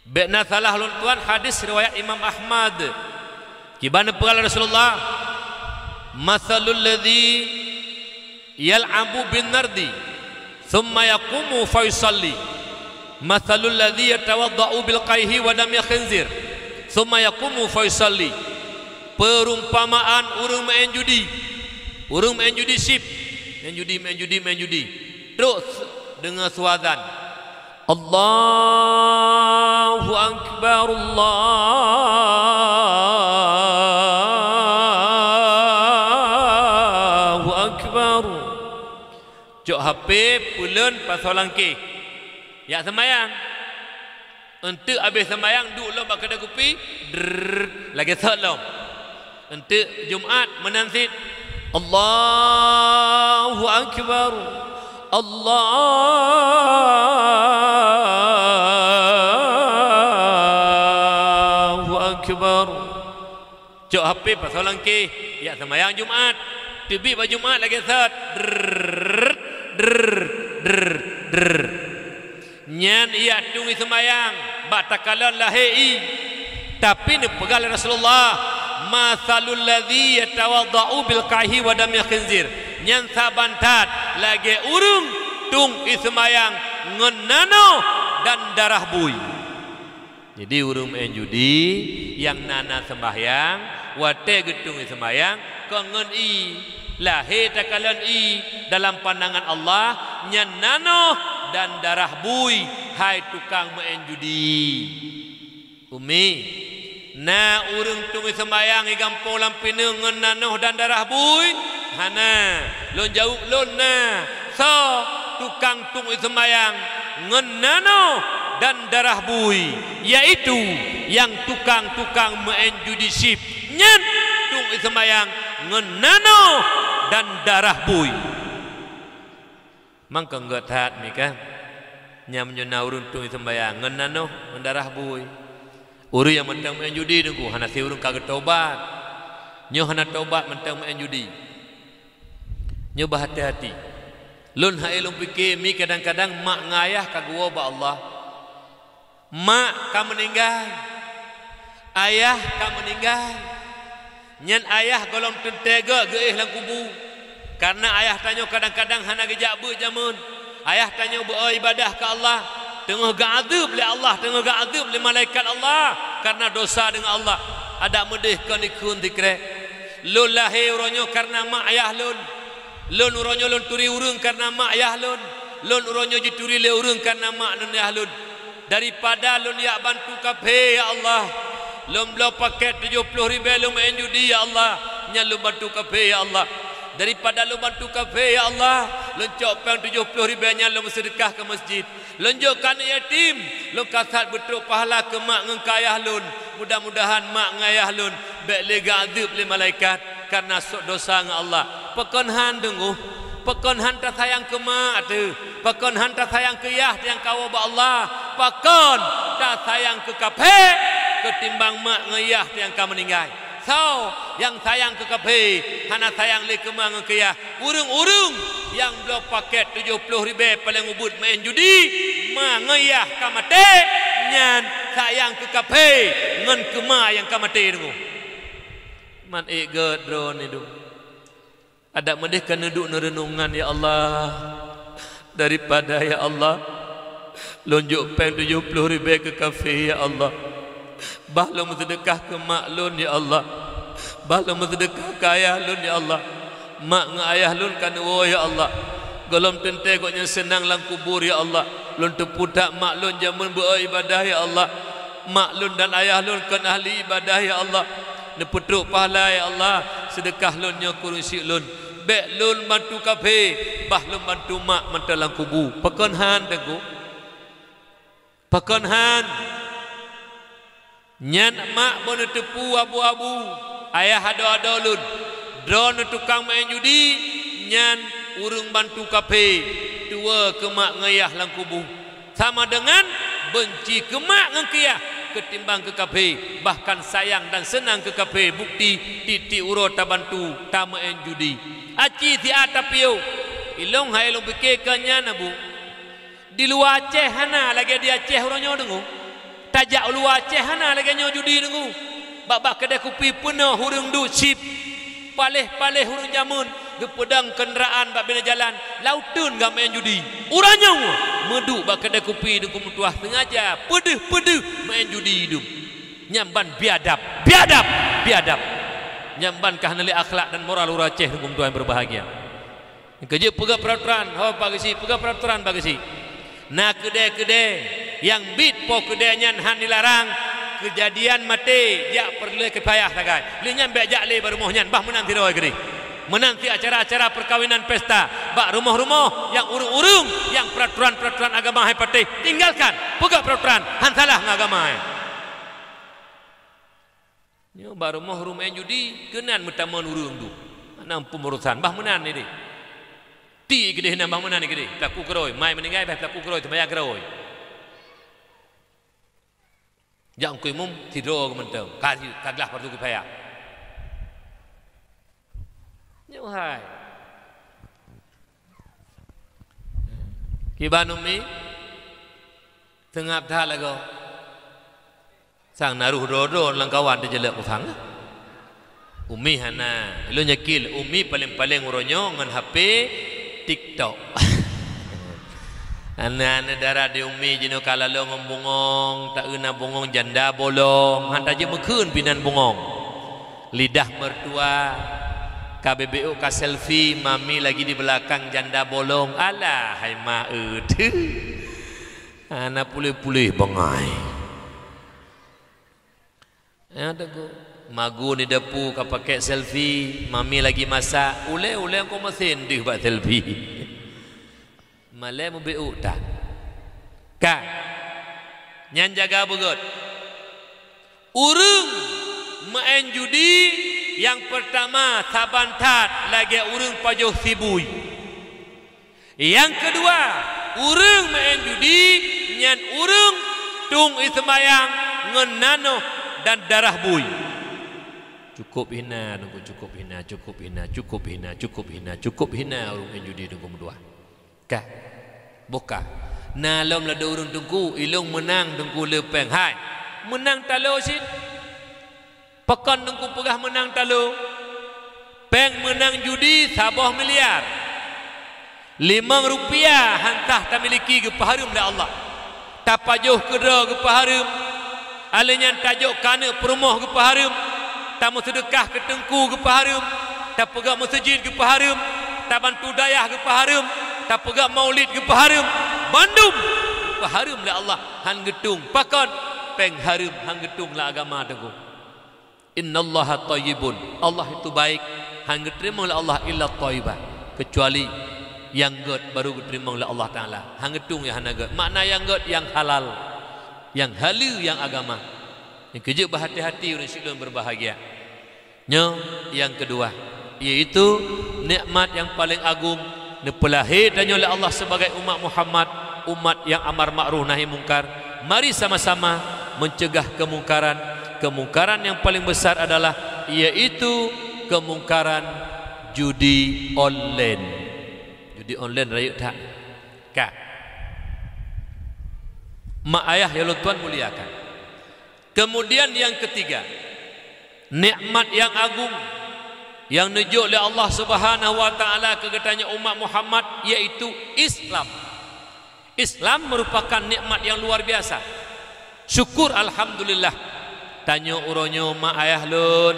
Bèk na salah lôn tuan, hadis riwayat Imam Ahmad. Kiban neupeugah lé Rasulullah, "Matsalul ladzi yal'abu bin nardi, tsumma yaqumu fa yusalli, matsalul ladzi yatawadda'u bil qaihi wa damil khinzir, tsumma yaqumu fa yusalli." Peurumpamaan ureuëng meu'en judi, ureuëng meu'en judi chip, meu'en judi, meu'en judi, meu'en judi. Trok deungoe su azan. Allahu Akbar, Allahu Akbar. Cok H P, peuleuen, pasoe langkeh. Jak seumayang. Eunteuk abéh seumayang, duek lom bak keudè kupi, drrrr, lagèe sot lom. Eunteuk Jumat meunan cit, Allahu Akbar, Allahu Akbar. Cok H P pasoe langkeh, jak seumayang Jumat. Teubiet bak Jumat lagèe sot, drrrr, drrrr, drrrr, drrrr. Nyan jak tueng seumayang bak takalon lahé ié. Tapi neupeugah lé Rasulullah, "Matsalul ladzi yatawadda'u bil qaihi wa damil khinzir." Nyan saban that lagèe ureuëng tueng seumayang ngon nanoh dan darah bui. Jadi ureuëng meu'en judi nyang na-na seumbahyang, watèe geutueng seumayang, kon ngon ié. Lahé takalon ié dalam pandangan Allah nyan nanoh dan darah bui, hai tukang meu'en judi. Umi, na ureuëng tueng seumayang di gampông lam pineung ngon nanoh dan darah bui? Hana. Lôn jaweueb lôn, na. Soe tukang tueng seumayang ngon nanoh dan darah bui? Yaitu nyang tukang-tukang meu'en judi chip. Nyan tueng seumayang ngon nanoh dan darah bui. Mangkong gét that mi kan? Nyan meunyoe na ureuëng tueng seumayang ngon nanoh, ngon darah bui. Ureuëng nyang mantong meu'en judi, Teungku, hana si ureuëng ka geutobat. Nyoe hana tobat mantong meu'en judi. Nyoe beuhati-hati. Lôn hai lôn pike mi kadang-kadang mak ngon ayah ka geuwoe bak Allah. Mak ka meuninggai, ayah ka meuninggai. Nyan ayah gohlom teuntèe gét geuéh lam kubu. Kareuna ayah tanyoe kadang-kadang hana geujak beuet jameun. Ayah tanyoe beu-o iébadah keu Allah, teungoh geuadeueb lé Allah, teungoh geuadeueb lé malaikat Allah kareuna dosa deungon Allah. Adak meudeh kon ikheun sikrek. Lôn lahé uroe nyoe kareuna mak ayah lôn. Lôn uroe nyoe lôn turi ureuëng kareuna mak ayah lôn. Lôn uroe nyoe jituri lé ureuëng kareuna mak ngon ayah lôn. Daripada lôn jak bantu kaphé, ya Allah, Lôn bloe pakét tujoh ploh ribèe lôn meu'en judi, ya Allah, nyan lôn bantu kafé, ya Allah. Daripada lôn bantu kafé, ya Allah, lôn cok péng tujoh ploh ribèe nyan lôn meuseudeukah keu masjid. Lôn jok keu aneuk yatim, lôn ka that beutrok pahala keu mak ngon keu ayah lôn. Mudah-mudahan mak ngon ayah lôn bèk lé geuazeueb lé malaikat kareuna sôk dosa ngon Allah. Pakon han teungku? Pakon han tasayang keu mak teuh? Pakon han tasayang keu yah nyang ka woe bak Allah? Pakon tasayang keu kafé ketimbang mak ngon yah nyang ka meuninggai? Soe nyang sayang keu kafé, hana sayang lé keu mak ngon keu yah? Ureueng-ureueng nyang bloe pakét tujoh ploh ribèe paleng ubit meu'en judi, mak ngon yah ka maté, nyan sayang keu kafé ngon keu mak nyang ka maté teungku. Man ék gèt droeneuh dum. Adak meudeh ka neuduek neureunongan, ya Allah. Daripada, ya Allah, lôn jok péng tujoh ploh ribèe keu kafé, ya Allah. Bah lôn meuseudeukah keu mak lôn, ya Allah. Bah lôn meuseudeukah keu ayah lôn, ya Allah. Mak ngon ayah lôn ka neuwoe, ya Allah. Gohlom teuntèe gobnyan seunang lam kubur, ya Allah. Lôn teupeue that mak lôn jameun beu-o ibadah, ya Allah. Mak lôn dan ayah lôn kon ahli ibadah, ya Allah. Neupeutrok pahala, ya Allah, seudeukah lôn nyoe keu ureueng syik lôn. Bèk lôn bantu kafé, bah lôn bantu mak mantong lam kubu. Pakon han teungku? Pakon han? Nyan mak beu neuteupeue abu-abu, ayah adoe-adoe lôn. Droeneuh tukang meu'en judi, nyan ureueng bantu kafé, tuwoe keu mak ngon yah lam kubu. Sama deungon beunci keu mak ngon keu yah ketimbang keu kafé, bahkan sayang dan seunang keu kafé, bukti tiep-tiep uroe tabantu tameu'en judi. Aci siat tapiôh, ilôn hai lôn pike keu nyan, Abu. Di luwa Aceh hana lagèe di Aceh uroe nyoe teungku. Tajak u luwa Aceh hana lagèe nyoe judi teungku. Bak-bak keudè kupi peunoh ureueng duek chip. Paléh-paléh ureueng jameun geupeudong keundaraan bak binéh jalan, lam uteuen geuh meu'en judi. Uroe nyoe meuduek bak keudè kupi teungku meutuah, seungaja peudeuh-peudeuh meu'en judi dum. Nyan ban biadab, biadab, biadab. Nyan ban ka hana lé akhlak dan moral ureueng Aceh teungku meutuah nyang berbahagia. Keujeuet peugah peraturan, ho Pak Geuchik, peugah peraturan Pak Geuchik. Na keudè-keudè nyang biet po keudè nyan han dilarang, keujadian maté jak peureulèe keu payah sagai. Lé nyan bèk jak lé bak rumoh nyan, bah meunan sidroe keudeh. Meunan cit acara-acara peukawinan pesta bak rumoh-rumoh nyang ureueng-ureueng nyang peraturan-peraturan agama hai patéh, tinggalkan. Peugah peraturan, han salah ngon agama hai. Nyoe bak rumoh ureueng meu'en judi, keunan meutamong ureueng dum. Hana peumurosan, bah meunan ideh. Ti keudeh nan bah meunan keudeh, peulaku keurôi, mai meuninggai bah peulaku keurôi, seumayang keurôi. Jak Teungku Imum, sidroe geuh mantong, ka, ka glah fardu kifayah. Nyoe hai. Kiban Umi, seungab that lagoe. Sang na roh droe-droe lam kawan teujeuleuek peue sang. Umi hana. Ilôn yakin Umi paleng-paleng uroe nyoe ngon H P TikTok. Aneuk-aneuk dara di Umi jinoe ka laloe ngon bungong, taeu na bungong janda bolong, han tajeuet meukheun pih nan bungong. Lidah mertua, ka beubeuk ka selfie, mami lagi di belakang janda bolong. Alah, hai ma eu teuh. Hana puléh-puléh bangai. Ya, teungku. Magun di dapu ka pakai selfie, mami lagi masak. Ulèe-ulèe ko meusén deuh bak selfie. Malèe meubeuk tan. Ka. Nyan jaga beugöt. Ureueng meu'en judi nyang peurtama saban that lagèe ureueng pajoh sibui. Nyang keudua, ureueng meu'en judi nyan ureueng tueng ie seumayang ngon nanoh dan darah bui. Cukôp hina, teungku, cukôp hina, cukôp hina, cukôp hina, cukôp hina, cukôp hina ureueng meu'en judi, teungku, meutuah. Ka. Boh ka. Na lom ladôm ureueng, teungku, ilôn meunang, teungku, le péng. Hai. Meunang talo cit. Pakon teungku peugah meunang talo? Péng meunang judi saboh miliar. Limong rupiah han sah tamiliki geupeuhareuem lé Allah. Tapajoh keudroe geupeuhareuem. Alèh nyan tajok keu aneuk peurumoh geupeuhareuem. Tameuseudeukah keu teungku geupeuhareuem. Tapeugöt meuseujid geupeuhareuem. Tabantu dayah geupeuhareuem. Tapeugöt maulid geupeuhareuem. Bandum geupeuhareuem lé Allah, han geutueng. Pakon? péng hareuem, han geutueng lam agama teungku. Innallaha thayyibun. Allah itu baik, han geuteurimong lé Allah illa thayyiban, keucuali nyang gét baru geuteurimong lé Allah Taala. Han geutueng nyang hana gét. Makna nyang gét nyang halal, nyang haleue, nyang agama. Nyang keujeuet beuhati-hati ureuëng syiek lôn beubahgia. Nyoe nyang keudua, yaitu nikmat nyang paleng agong, neupeulahé tanyoe lé Allah sibagai umat Muhammad, umat nyang amar ma'ruf nahi mungkar. Mari sama-sama meuceugah keumungkaran. Keumungkaran nyang paleng beusar adalah, yaitu keumungkaran judi online. Judi online rayeuk that. Ka. Mak ayah nyang lôn tuan muliakan. Keumudian nyang keutiga, nikmat nyang agong nyang neujok lé Allah Subhanahu wa Taala keu geutanyoe umat Muhammad, yaitu Islam. Islam meurupakan nikmat nyang luar biasa. Syukur alhamdulillah, tanyoe uroe nyoe mak ayah lôn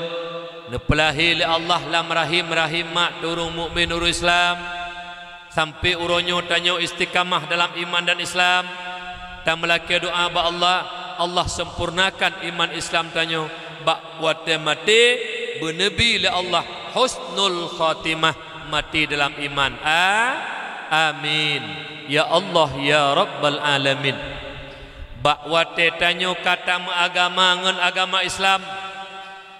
neupeulahé lé Allah lam rahim-rahim mak ureuëng mukmin, ureuëng Islam. Sampai uroe nyoe tanyoe istiqamah dalam iman dan Islam, tameulakée doá bak Allah, Allah sempurnakan iman Islam tanyoe. Bak watée maté, beuneubri lé Allah husnul khatimah, maté dalam iman. A-, amin. Ya Allah, ya Rabbal Alamin. Bak watée tanyoe ka tameuagama ngon agama Islam,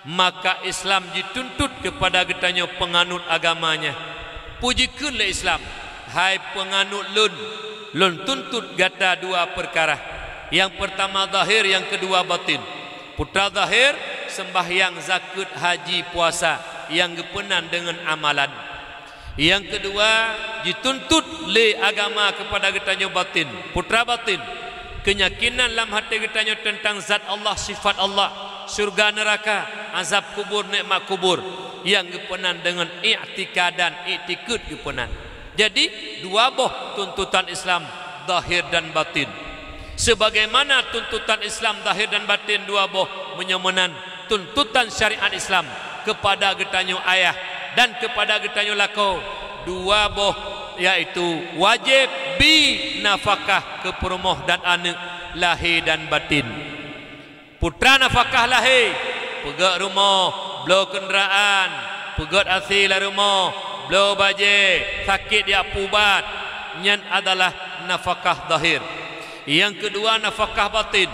maka Islam jituntut keupada geutanyoe peunganut agama nyan. Peue jikheun lé Islam, "Hai peunganut lôn, lôn tuntut gata dua peukara. Nyang peurtama zahir, nyang keudua batin." Peue zahir, seumbahyang, zakeuet, haji, puasa nyang geupeunan deungon amalan. Nyang keudua, jituntut lé agama keupada geutanyoe batin, peue batin, keunyakinan lam até geutanyoe teuntang zat Allah, sifat Allah, syeuruga, neuraka, azab kubur, nikmat kubur, nyang geupeunan deungon iktikadan, iktikeuet geupeunan. Jadi, dua boh tuntutan Islam, zahir dan batin. Sebagaimana tuntutan Islam zahir dan batin dua boh, meunyoe meunan tuntutan syariat Islam keupada geutanyoe ayah dan keupada geutanyoe lakoe, dua boh, yaitu wajéb bi nafakah keu peurumoh dan aneuëk, lahé dan batin. Peue nafakah lahé, peugét rumoh, bloe keundaraan, peugét asèe lam rumoh, bloe bajée, sakét jak peuubat, nyan adalah nafakah zahir. Nyang keudua nafakah batin,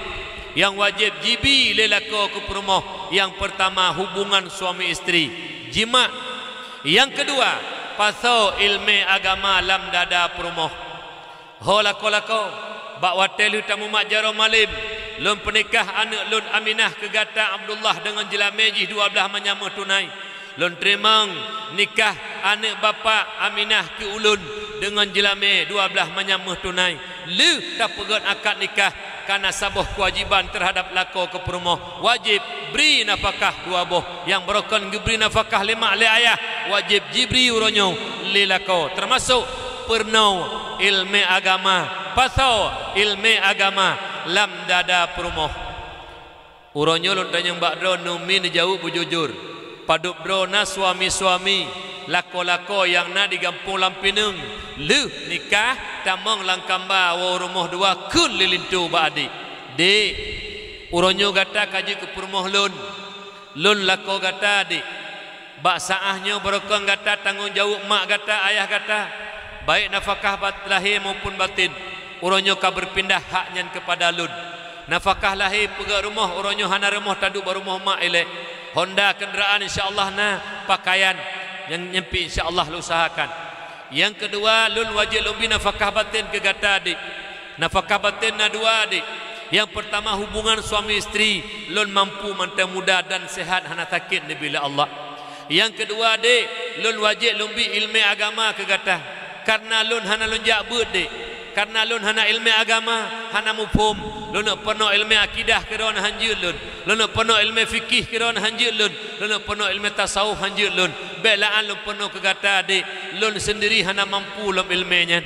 nyang wajéb jibi lé lakoe keu peurumoh. Nyang peurtama hubungan suami istri, jima. Nyang keudua, pasoe iéleumé agama lam dada peurumoh. Ho lakoe-lakoe, bak watée lheueh tamumat jaroe malem, lôn peunikah aneuëk lôn Aminah keu gata Abdullah deungon jeulamé jih dua blaih manyam méuh tunai. Lôn teurimong nikah aneuëk bapak Aminah keu ulôn deungon jeulamé dua blaih manyam méuh tunai. Lheueh tapeugét akad nikah, ka na saboh keuwajéban teuhadab lakoe keu peurumoh, wajéb bri nafakah dua boh. Nyang barokon geubri nafakah lé mak lé ayah, wajéb jibri uroe nyoe lé lakoe, teumasok peurunoe iéleumé agama, pasoe iéleumé agama lam dada peurumoh. Uroe nyoe lôn tanyong bak droeneuh, mi neujaweueb beujujur. Padub droe na suami-suami, lakoe-lakoe nyang na di gampông lam pineung, lheueh nikah tamong lam kamba woe rumoh dua kheun lé linto bak adék, "Dék, uroe nyoe gata ka jeuet keu peurumoh lôn. Lôn lakoe gata, Dék. Bak saát nyoe barokon gata tanggong jaweueb mak gata, ayah gata, baik nafakah bat-, lahé maupun batin. Uroe nyoe ka beupindah hak nyan keupada lôn. Nafakah lahé peugét rumoh, uroe nyoe hana rumoh taduek bak rumoh mak ilée. Honda, keundaraan insya Allah na, pakaian nyang nyeupie insya Allah lôn usahakan. Nyang keudua, lôn wajéb lôn bi nafakah batin keu gata, Dék. Nafakah batin na dua, Dék. Nyang peurtama hubungan suami istri, lôn mampu mantong muda dan seuhat hana sakét neubi lé Allah. Nyang keudua, Dék, lôn wajéb lôn bi iéleumé agama keu gata. Kareuna lôn hana lôn jak beuet, Dék. Kareuna lôn hana iéleumé agama, hana muphom. Lôn peurunoe iéleumé akidah keu droeneuh han jeuet lôn. Lôn peurunoe iéleumé fikih keu droeneuh han jeuet lôn. Lôn peurunoe iéleumé tasawuf han jeuet lôn. Bék la'an lôn peurunoe keu gata, Dék. Lôn seundiri hana mampu lom iéleumé nyan."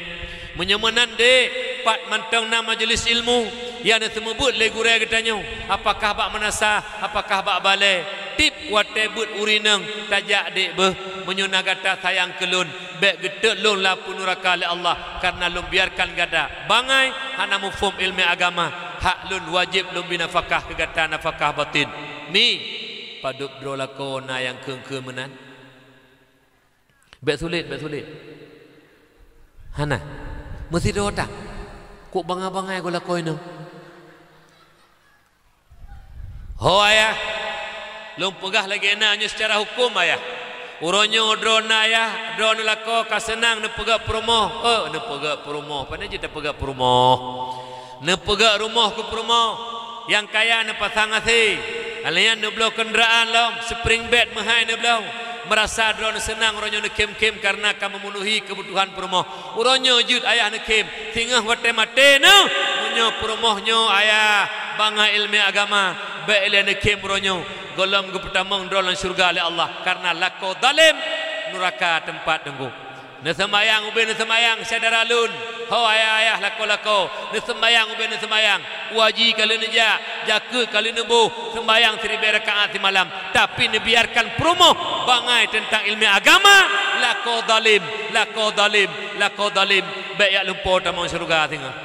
Meunyoe meunan, Dék, pat mantong na majelis ilmu nyang neuseumeubeuet lé gurée geutanyoe, apakah bak meunasah, apakah bak balée, tieb watée beuet urineueng tajak, Dék, beuh. Meunyoe na gata sayang keu lôn, bék geutot lôn lam apui nuraka lé Allah, kareuna lôn biarkan gata bangai hana muphom iéleumé agama, Hak lôn wajéb lôn bri nafakah keu gata nafakah batin. Mi, padub droe lakoe na nyang kheun-kheun meunan? Bék sulet, bék sulet. Hana. Meusidroe that. Kok bangai-bangai goe lakoe nyoe? Ho ayah, lôn peugah lagée na nyoe seucara huköm ayah. Uroe nyoe droeneuh ayah, droeneuh lakoe ka seunang neupeugét peurumoh. Eh, neupeugét peurumoh. Pane jeuet tapeugét peurumoh? Neupeugét rumoh keu peurumoh. Nyang kaya neupasang AC. Alèh nyan neubloe keundaraan lom, spring bed meuhai neubloe. Meurasa droeneuh seunang uroe nyoe neukhém-khém kareuna ka meumeuneuhi keubutuhan peurumoh. Uroe nyoe jeuet ayah neukhém, singoh watée maté neuh. Meunyoe peurumoh nyoe ayah bangai ileumèe agama, bék ilée neukhém uroe nyoe. Gohlom geupeutamong droe lam syeuruga lé Allah, kareuna lakoe zalém, nuraka teumpat teunggu. Neuseumbayang ubé neuseumbayang syedara lôn, ho ayah-ayah lakoe-lakoe, neuseumbayang ubé neuseumbayang. Waji ka lheueh neujak, jakeuet ka lheueh neuboh, seumbayang siribèe rakaat simalam, tapi neubiarkan peurumoh bangai teuntang ileumèe agama, lakoe zalém, lakoe zalém, lakoe zalém, bék jak lumpoe tamong syeuruga singoh.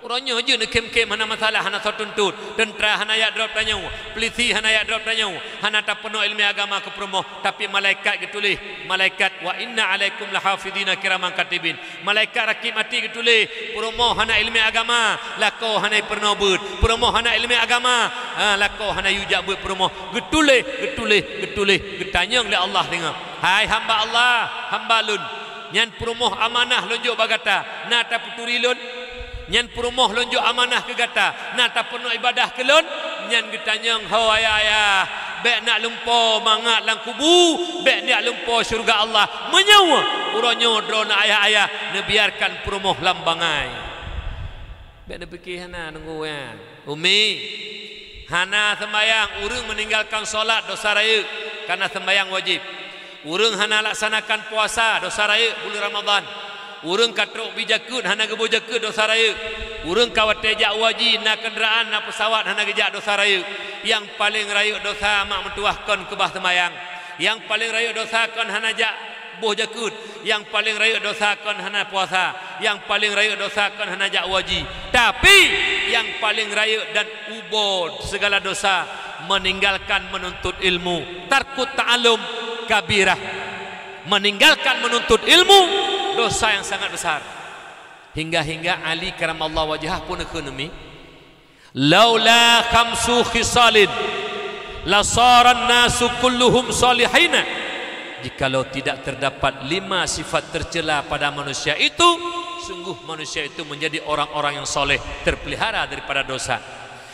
Uroe nyoe jeuet neukhém-khém hana masalah, hana soe tuntot, teuntra hana jak drop tanyoe, peulisi hana jak drop tanyoe, hana tapeurunoe ileumèe agama keu peurumoh, tapi malaikat geutuléh, malaikat, "Wa inna alaikum lahafidina kiraman katibin." Malaikat rakib maté geutuléh, peurumoh hana ileumèe agama, lakoe hana peurunoe beuet, peurumoh hana ileumèe agama, ha, lakoe hana yue jak beuet peurumoh. Geutuléh, geutuléh, geutuléh, geutanyong lé Allah singoh, "Hai hamba Allah, hamba lôn, nyan peurumoh amanah lôn jok bak gata, na tapeuturi lôn? Nyan peurumoh lôn jok amanah keu gata, na tapeurunoe ibadah keu lôn?" Nyan geutanyong, ho ayah-ayah, bék nak lumpoe mangat lam kubu, bék nak lumpoe syeuruga Allah. Meunyoe uroe nyoe droeneuh ayah-ayah neubiarkan peurumoh lam bangai. Bék neupike hana deungoe nyan. Umi, hana seumbayang, ureuëng meuninggalkan salat dosa rayeuk, kareuna seumbayang wajéb. Ureuëng hana laksanakan puasa, dosa rayeuk buleuen Ramadhan. Ureuëng ka trok bri jakeuet, hana geuboh jakeuet, dosa rayeuk. Ureuëng ka watée jak waji, na keundaraan, na peusawat, hana geujak, dosa rayeuk. Nyang paleng rayeuk dosa mak meutuwah kon keubah seumbayang. Nyang paleng rayeuk dosa kon hana jak boh jakeuet. Nyang paleng rayeuk dosa kon hana puasa. Nyang paleng rayeuk dosa kon hana jak waji. Tapi, nyang paleng rayeuk dan ubé sigala dosa, meuninggalkan meununtut ilmu. Tarkut ta'allum kabirah. Meuninggalkan meununtut ilmu, dosa nyang sangat besar. Hingga-hingga Ali karamallahu wajhah pun neukheun, "Laula khamsu khisalin lasaran nasu kulluhum salihina." Jikalau tidak terdapat lima sifat tercela pada manusia itu, sungguh manusia itu menjadi orang-orang yang saleh, terpelihara daripada dosa.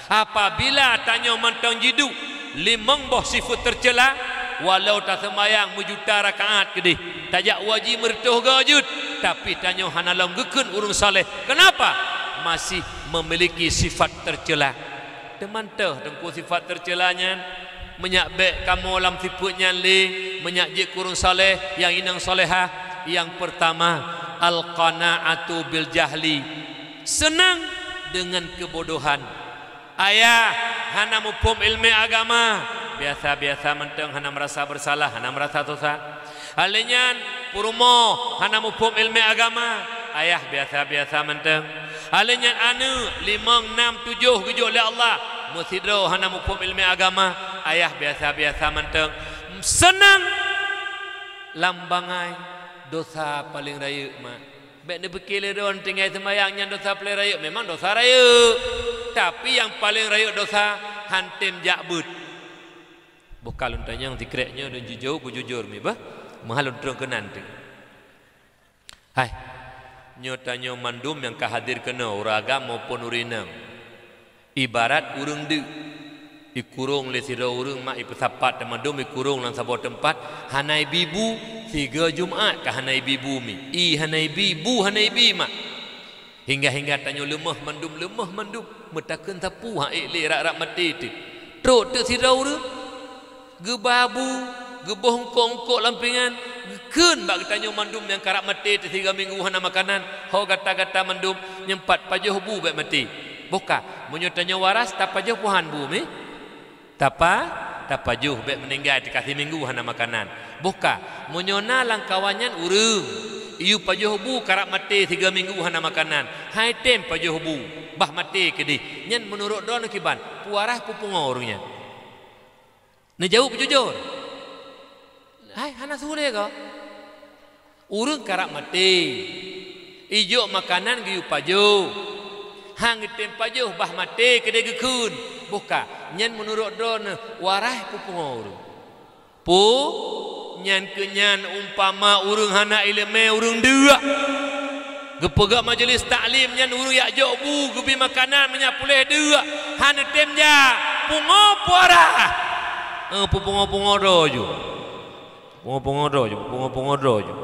Apabila tanyoe mantong jiduek limong boh sifat tercela, walau taseumayang meujuta rakaat keudeh, tajak waji meureutôh goe jeuet, tapi tanyoe hana lom geukheun ureuëng saleh. Kenapa? Masih memiliki sifat tercela. Teuma teuh teungku sifat tercela nyan, meunyak bék kamoe lam sifat nyan lé, meunyak jeuet keu ureuëng saleh, nyang inong salehah. Nyang peurtama, al-qana'atu bil jahli, senang dengan kebodohan. Ayah hana muphom ileumèe agama, biasa-biasa mantong, hana meurasa beursalah, hana meurasa susah. Alèh nyan, peurumoh hana muphom ileumèe agama, ayah biasa-biasa mantong. Alèh nyan aneuëk limong, nam, tujoh geujok lé Allah, meusidroe hana muphom ileumèe agama, ayah biasa-biasa mantong. Seunang lam bangai, dosa paleng rayeuk mak. Bék neupike lé droe tinggai seumayang nyan dosa paleng rayeuk, memang dosa rayeuk. Tapi nyang paleng rayeuk dosa han tem jak beuet. Boh ka lôn tanyong sikrek nyoe lôn jujur, beujujur mi bah. Meuhai lôn treun keunan teuh. Hai, nyoe tanyoe mandum nyang ka hadir keunoe, ureuëng agam maupun ureuëng inong. Ibarat ureuëng deuk, ikurong lé sidroe ureuëng mak, ipeusapat tamandum, ikurong lam saboh teumpat, hana ibi bu, sigoe Jumat ka hana ibi bu mi. Ié hana ibi, bu hana ibi mak. Hingga-hingga tanyoe leumoh mandum, leumoh mandum, meutakheun sapeue han ék lé rab-rab maté teuh. Trok teuk sidroe ureuëng, geuba bu, geuboh eungkôt-eungkôt lam pingan, geukheun bak geutanyoe mandum nyang karab maté teuh sigoe minggu hana makanan, ho gata-gata mandum, nyoe pat pajoh bu bék maté. Boh ka, meunyoe tanyoe waras, tapajoh peue han bu mi? Tapa, tapajoh bék meuninggai teuh ka siminggu hana makanan. Boh ka, meunyoe na lam kawan nyan ureuëng, Yue pajoh bu karab maté tiga minggu hana makanan. Hai tem pajoh bu, bah maté keudeh. Nyan meunurot droeneuh kiban, peue arah peue pungo ureuëng nyan? Neujaweueb jujur. Hai, hana su lé ko. Ureuëng karab maté. Ijok makanan geuyue pajoh. Han geutem pajoh bah maté keudeh geukheun. Boh ka, nyan meunurot droeneuh peue arah peue pungo ureuëng. Peue? Nyan keuh nyan umpama ureuëng hana iéleumé ureuëng deuk. Geupeugah majelis taklim nyan ureuëng jak jok bu, geubi makanan meunyak puléh deuk, hana tem jak, pungo peue arah. Eh, peue pungo-pungo droe ju. Pungo-pungo droe ju, pungo-pungo droe ju.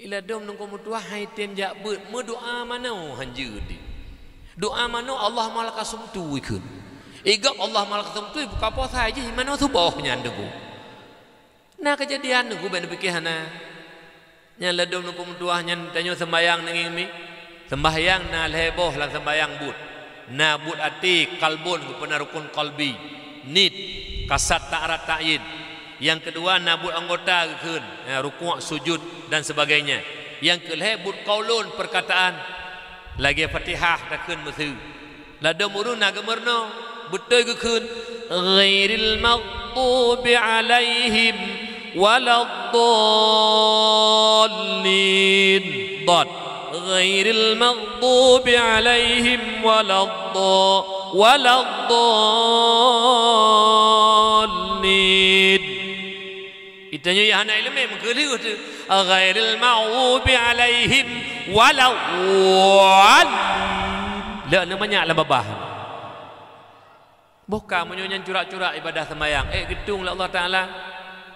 Iladom nungku meutuah hai tem jak beuet, meudoa manoe han jeuet di. Doa manoe Allahumma lakasumtu ikheun. Igab Allahumma lakasumtu buka puasa jih manoe suboh nyan teungku. Na keujadian teungku bèk neupike hana. Nyan ladom nungku meutuah nyan tanyoe sembayang neungieng mi. Sembahyang na lhèe boh lam sembahyang buet. Na buet até, kalbon, geupeuna rukun kalbi, nit, kasad, ta'arad, ta'yin. Nyang keudua na buet anggota geukheun, ya, rukuk, sujud dan sebagainya. Nyang keulhèe buet qaulun, perkataan, lagèe Fatihah takheun meusu. Ladom ureuëng na geumeurunoe, beutôi geukheun, ghairil maghdubi alaihim waladdallin. Dhad. Ghairil maghdubi alaihim waladda-, waladdallin. Itanyoe nyang hana iéleumé meukeuleuh teuh. Ghairil maghdubi alaihim waladdallin. Lé neumanyak lam babah. Boh ka meunyoe nyan curak-curak ibadah seumayang, ék geutueng lé Allah Taala.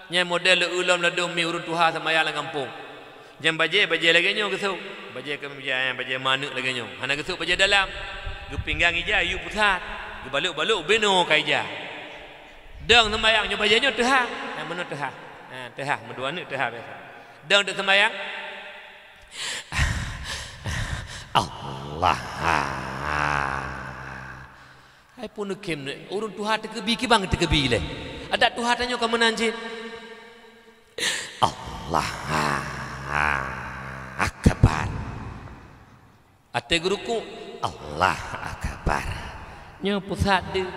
Nyan model lé ulôn ladom mi ureuëng tuha seumayang lam gampông. Nyan bajée, bajée lagée nyoe geusok. Bajée keu meja, bajée maneuk lagée nyoe. Hana geusok bajée dalam. Geupinggang ija yue pusat. Geubalok-balok binoe ka ija. Dong seumayang nyoe bajée nyoe teuha. Ha, meunoe teuha. Ha, teuha, meudua neuk teuha biasa. Dong teuk seumayang. Allah. Hai pun neukem, ureuëng tuha teukeubi kibang teukeubi lé. Adak tuha tanyoe ka meunan cit. Allah akbar. Até geurukuk, Allah akbar. Nyoe pusat deuh.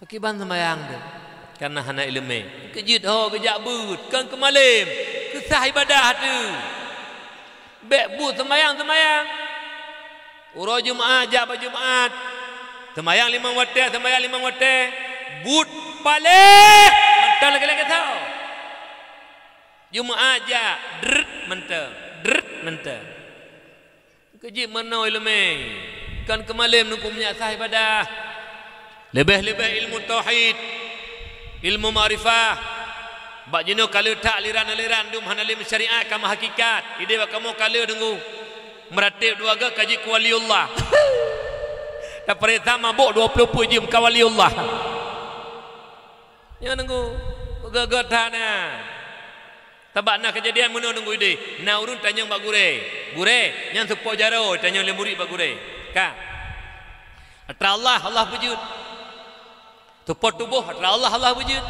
Pakiban seumayang deuh. Karena hana iéleumé. Keujeuet ho geujak beuet, kon keumalem. Keusah ibadah teuh. Bék buet seumayang-seumayang. Uroe Jumat jak bak Jumat. Seumayang limong watée, seumayang limong watée. Buet paléh. Mantong lagée-lagée soe. Jumat jak, drut mantong, drut mantong. Keujeuet meunoe iéleumé. Kon keumalem nungku meunyak sah ibadah. Leubeh-leubeh ilmu tauhid, ilmu makrifah. Bak jinoe ka le that aliran-aliran dum hana lé meusyariat ka meuhakikat. Idéh bak kamoe ka le deungoe. Meuratéb dua goe ka jeuet keu waliullah. Tapeuriksa mabök dua ploh peuet jeuem ka waliullah. Nyoe deungoe, peugah-gah that na. Sabab na keujadian meunoe deungoe idéh, na ureuëng tanyong bak gurée. Gurée, nyan seupôt jaroe tanyong lé murit bak gurée. Ka. Atra Allah, Allah peujeuet. Seupôt tuboh, atra Allah, Allah peujeuet.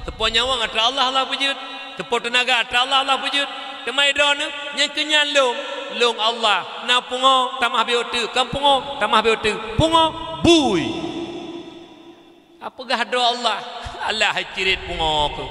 Seupôt nyawöng, atra Allah, Allah peujeuet. Seupôt teunaga, atra Allah, Allah peujeuet. Teuma droeneuh, nyang keu nyan lôn, lôn Allah, na pungo, tamah beu teuk, kon pungo, tamah beu teuk, pungo, bui. Apeugah droe Allah, alah hai cirit pungo keuh.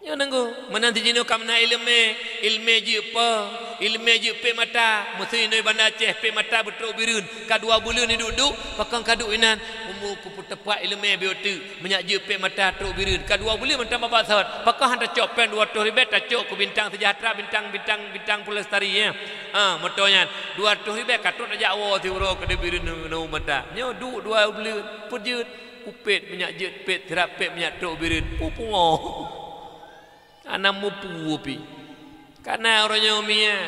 Nyoe deungoe, meunan sijinoe ka meunan iéleumé, iéleumé jeuet peue, iéleumé jeuet pék mata, meuseu inoe Banda Aceh pék mata beutrok bireuen, ka dua buleuen iduek-duek, pakon ka duek inan, umu kupeuteupat iéleumé beu teuk, meunyak jeuet pék mata trok bireuen, ka dua buleuen mantong babah sot, pakon han tacok péng dua reutôh ribèe tacok keu Bintang Sejahtera, bintang, bintang, bintang pelestari, ya. Ha, meuto nyan, dua reutôh ribèe ka trok tajak woe siuroe keudeh bireuen neu-, neu mata. Nyoe duek dua buleuen, peujeuet, kupét meunyak jeuet pét, sirab pét meunyak trok bireuen, pu-, pungo. Hana mupu pih. Kana uroe nyoe mia.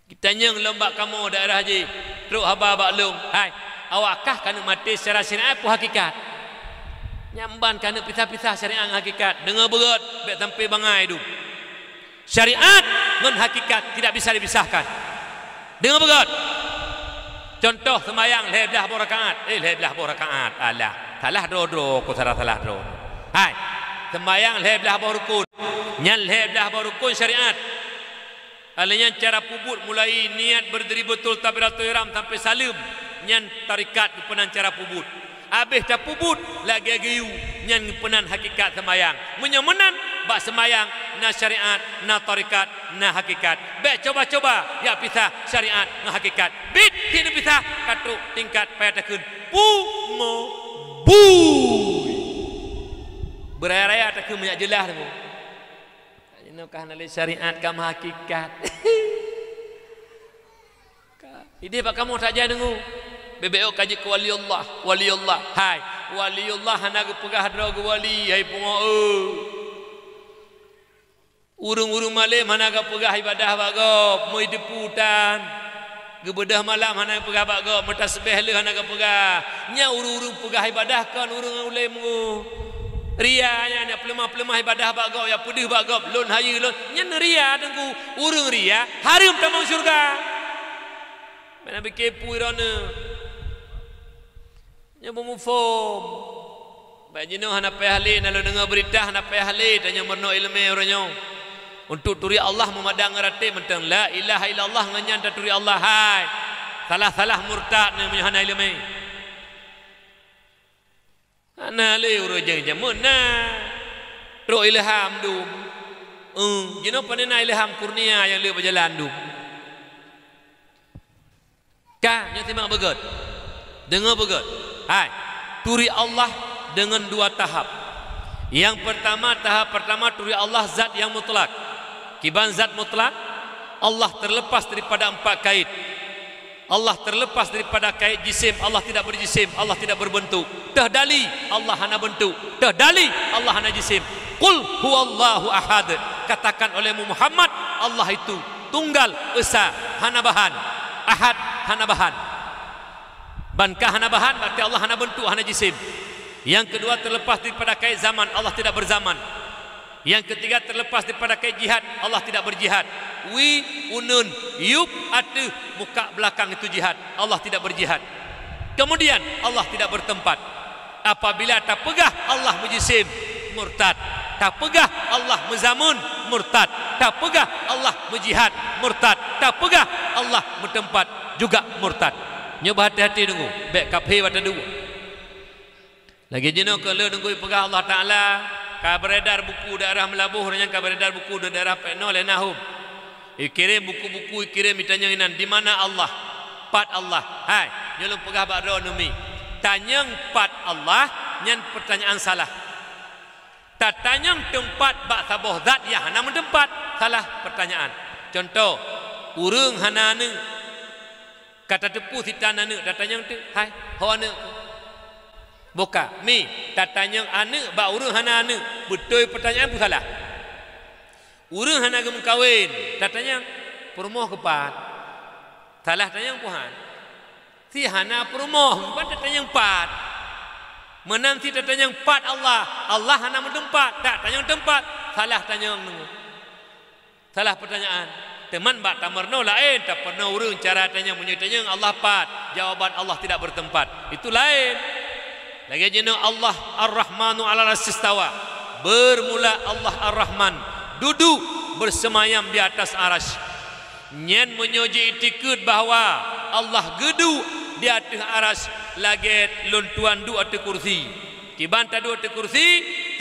Geutanyong lom bak kamoe daerah jih, trok haba bak lôn, "Hai, awak kah ka neuk maté secara syariat peue hakikat?" Nyan ban ka neuk pisah-pisah syariat ngon hakikat. Deungoe beugöt, bèk sampai bangai dum. Syariat ngon hakikat tidak bisa dipisahkan. Deungoe beugöt. Contoh seumayang lhèe blah boh rakaat. Eh, lhèe blah boh rakaat. Alah, salah droe-droe, ku salah-salah droe. Hai, seumayang lhèe blaih boh rukun. Nyan lhèe blaih boh rukun syariat. Alèh nyan cara peubuet, mulai niat, berdiri betul, takbiratul ihram sampai saleuem, nyan tarekat geupeunan cara peubuet. Abéh tapeubuet lagèe geuyue, nyan geupeunan hakikat seumayang. Meunyoe meunan, bak seumayang na syariat, na tarekat, na hakikat. Bèk cuba-cuba jak pisah syariat ngon hakikat. Bit, hana pisah, ka trôk tingkat payah takheun. Pu, ngo, bui. Beuraya-raya takheun meunyak jeulaih tu. Jinoe ka hana lé syariat, ka meuhakikat. Ka. Idéh bak kamoe tajak deungoe. Bèk-bèk ka jeuet keu wali Allah, wali Allah. Hai, wali Allah hana geupeugah droe geuwali, hai pungo, eu. Ureueng-ureueng malém hana geupeugah ibadah bak gob, meuideupu tan. Geubeudôh malam hana geupeugah bak gob, meutasbèh lé hana geupeugah. Nyan ureueng-ureueng peugah ibadah kon ureueng ulèe meungu. Ria nyan, nyang peuleumah-peuleumah ibadah bak gob, nyang peudeuh bak gob, lôn hayeue lôn. Nyan ria, Teungku. Ureueng ria hareuem tamong syeuruga. Meunan pike pui droeneuh. Nyoe beumuphom. Bak jinoe hana payah lé, na lôn deungoe beurita hana payah lé, tanyoe meurunoe ileumèe uroe nyoe. Untuk turi Allah meumadang ngon ratéb mantong, la ilaha illallah ngon nyan taturi Allah, hai. Salah-salah murtad nyoe meunyoe hana ileumèe. Hana lé uroe jeuem jameun na. Trok ilham dum. Eh, jinoe pane na ilham kurnia nyang le beujalan dum. Ka, nyoe simak beugöt. Deungoe beugöt. Hai, turi Allah deungon dua tahap. Nyang peurtama, tahap peurtama turi Allah zat nyang mutlak. Kiban zat mutlak, Allah terlepas daripada empat kait. Allah terlepas daripada kait jisim, Allah tidak berjisim, Allah tidak berbentuk. Teuhdali, Allah hana bentuk. Teuhdali, Allah hana jisim. Qul huwallahu ahad. Katakan olehmu Muhammad, Allah itu tunggal, esa, hana bahan. Ahad, hana bahan. Ban ka hana bahan, berarti Allah hana bentuk, hana jisim. Yang kedua, terlepas daripada kait zaman, Allah tidak berzaman. Yang ketiga, terlepas daripada kait jihad, Allah tidak berjihad. Wie, uneuen, yub, ateueh, muka, belakang itu jihad, Allah tidak berjihad. Kemudian, Allah tidak bertempat. Apabila tapeugah Allah meujisim, murtad. Tapeugah Allah meuzameun, murtad. Tapeugah Allah meujihad, murtad. Tapeugah Allah meuteumpat, juga murtad. Nyoe beuhati-hati deungoe, bèk kaphé bak taduek. Lagèe jinoe keu lheueh deungoe peugah Allah Taala, ka beredar buku daerah Meulaboh, nyan ka beredar buku di daerah Pek Noh lé na hom. Ikirém buku-buku, ikirém itanyong inan, di mana Allah? Pat Allah? Hai, nyoe lôn peugah bak droeneuh mi. Tanyong pat Allah, nyan peurtanyaan salah. Tatanyong teumpat bak saboh zat nyang hana meuteumpat, salah peurtanyaan. Cuntoh, ureueng hana aneuk. Ka tateupeue sitan aneuk, tatanyong teuk, "Hai, ho aneuk?" Boh ka, mi, tatanyong aneuk bak ureueng hana aneuk, beutôi peurtanyaan peue salah? Ureueng hana geumeukawen, tatanyong, "Peurumoh keu pat?" Salah tanyong peue han? Si hana peurumoh, ban tatanyong pat. Meunan si tatanyong pat Allah, Allah hana meuteumpat, tatanyong teumpat, salah tanyong. Salah peurtanyaan. Teuma bak tameurunoe laén, tapeurunoe ureueng cara tanyong, meunyoe tanyong Allah pat, jawaban Allah tidak bertempat. Itu laén. Lagèe jinoe Allah Ar-Rahmanu 'alal 'arsy istawa. Bermula Allah Ar-Rahman duduk bersemayam di atas arasy. Nyan meunyoe jiiktikeuet bahwa Allah geuduek di ateueh arasy lagèe lôn tuan duek ateueh kursi. Kiban taduek ateueh kursi,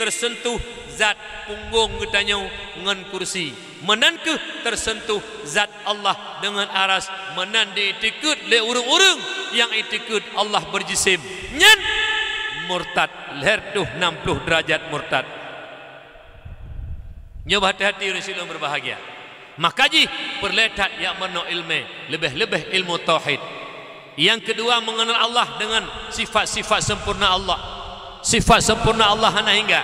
teuseuntuh zat punggong geutanyoe ngon kursi. Meunan kheueh teuseuntuh zat Allah deungon arasy, meunan diiktikeuet lé ureueng-ureueng nyang iktikeuet Allah berjisim. Nyan murtad, lhèe reutôh nam ploh deurajat murtad. Nyoe beuhati-hati ureueng Islam berbahagia. Maka jih peureulèe that jak meurunoe ileumèe, leubeh-leubeh ilmu tauhid. Nyang keudua, mengenal Allah dengan sifat-sifat sempurna Allah. Sifat sempurna Allah hana hingga.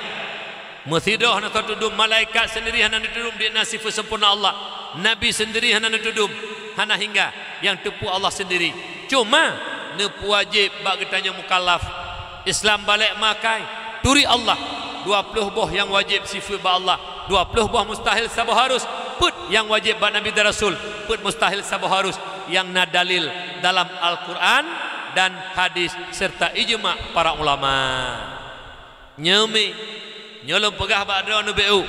Meusidroe hana tatudum, malaikat sendiri hana neutudum di na sifat sempurna Allah. Nabi sendiri hana neutudum, hana hingga, nyang teupeu Allah sendiri. Cuma neupeuwajéb bak geutanyoe mukallaf. Islam balek makai, turi Allah. Dua ploh boh nyang wajéb sifeuet bak Allah, dua ploh boh mustahil saboh harus. Peuet nyang wajéb bak Nabi dan Rasul, peuet mustahil saboh harus nyang na dalil dalam Al-Quran dan hadis serta ijma para ulama. Nyoe mi Nyoe lôn peugah bak droeneuh B U.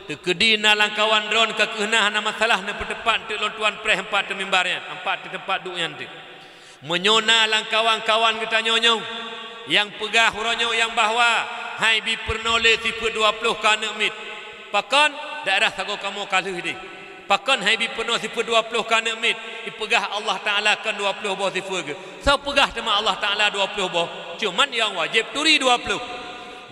Teukeudi na lamkawan droeneuh ka keuh na hana masalah neupeuteupat teuk lôn tuan preh empat teumimbar nyan, empat teuteumpat duek nyan teuk. Meunyoe na lamkawan-kawan geutanyoe nyoe nyang peugah uroe nyoe nyang bahwa hai bi peurunoe lé sifeuet dua ploh keu aneuk miet, pakon daerah sagoe kamoe ka lheueh deh. Pakon hai bi peurunoe sifeuet dua ploh keu aneuk miet, ipeugah Allah Taala kon dua ploh boh sifeuet geuh. Soe peugah teuma Allah Taala dua ploh boh? Cuman nyang wajéb turi dua ploh.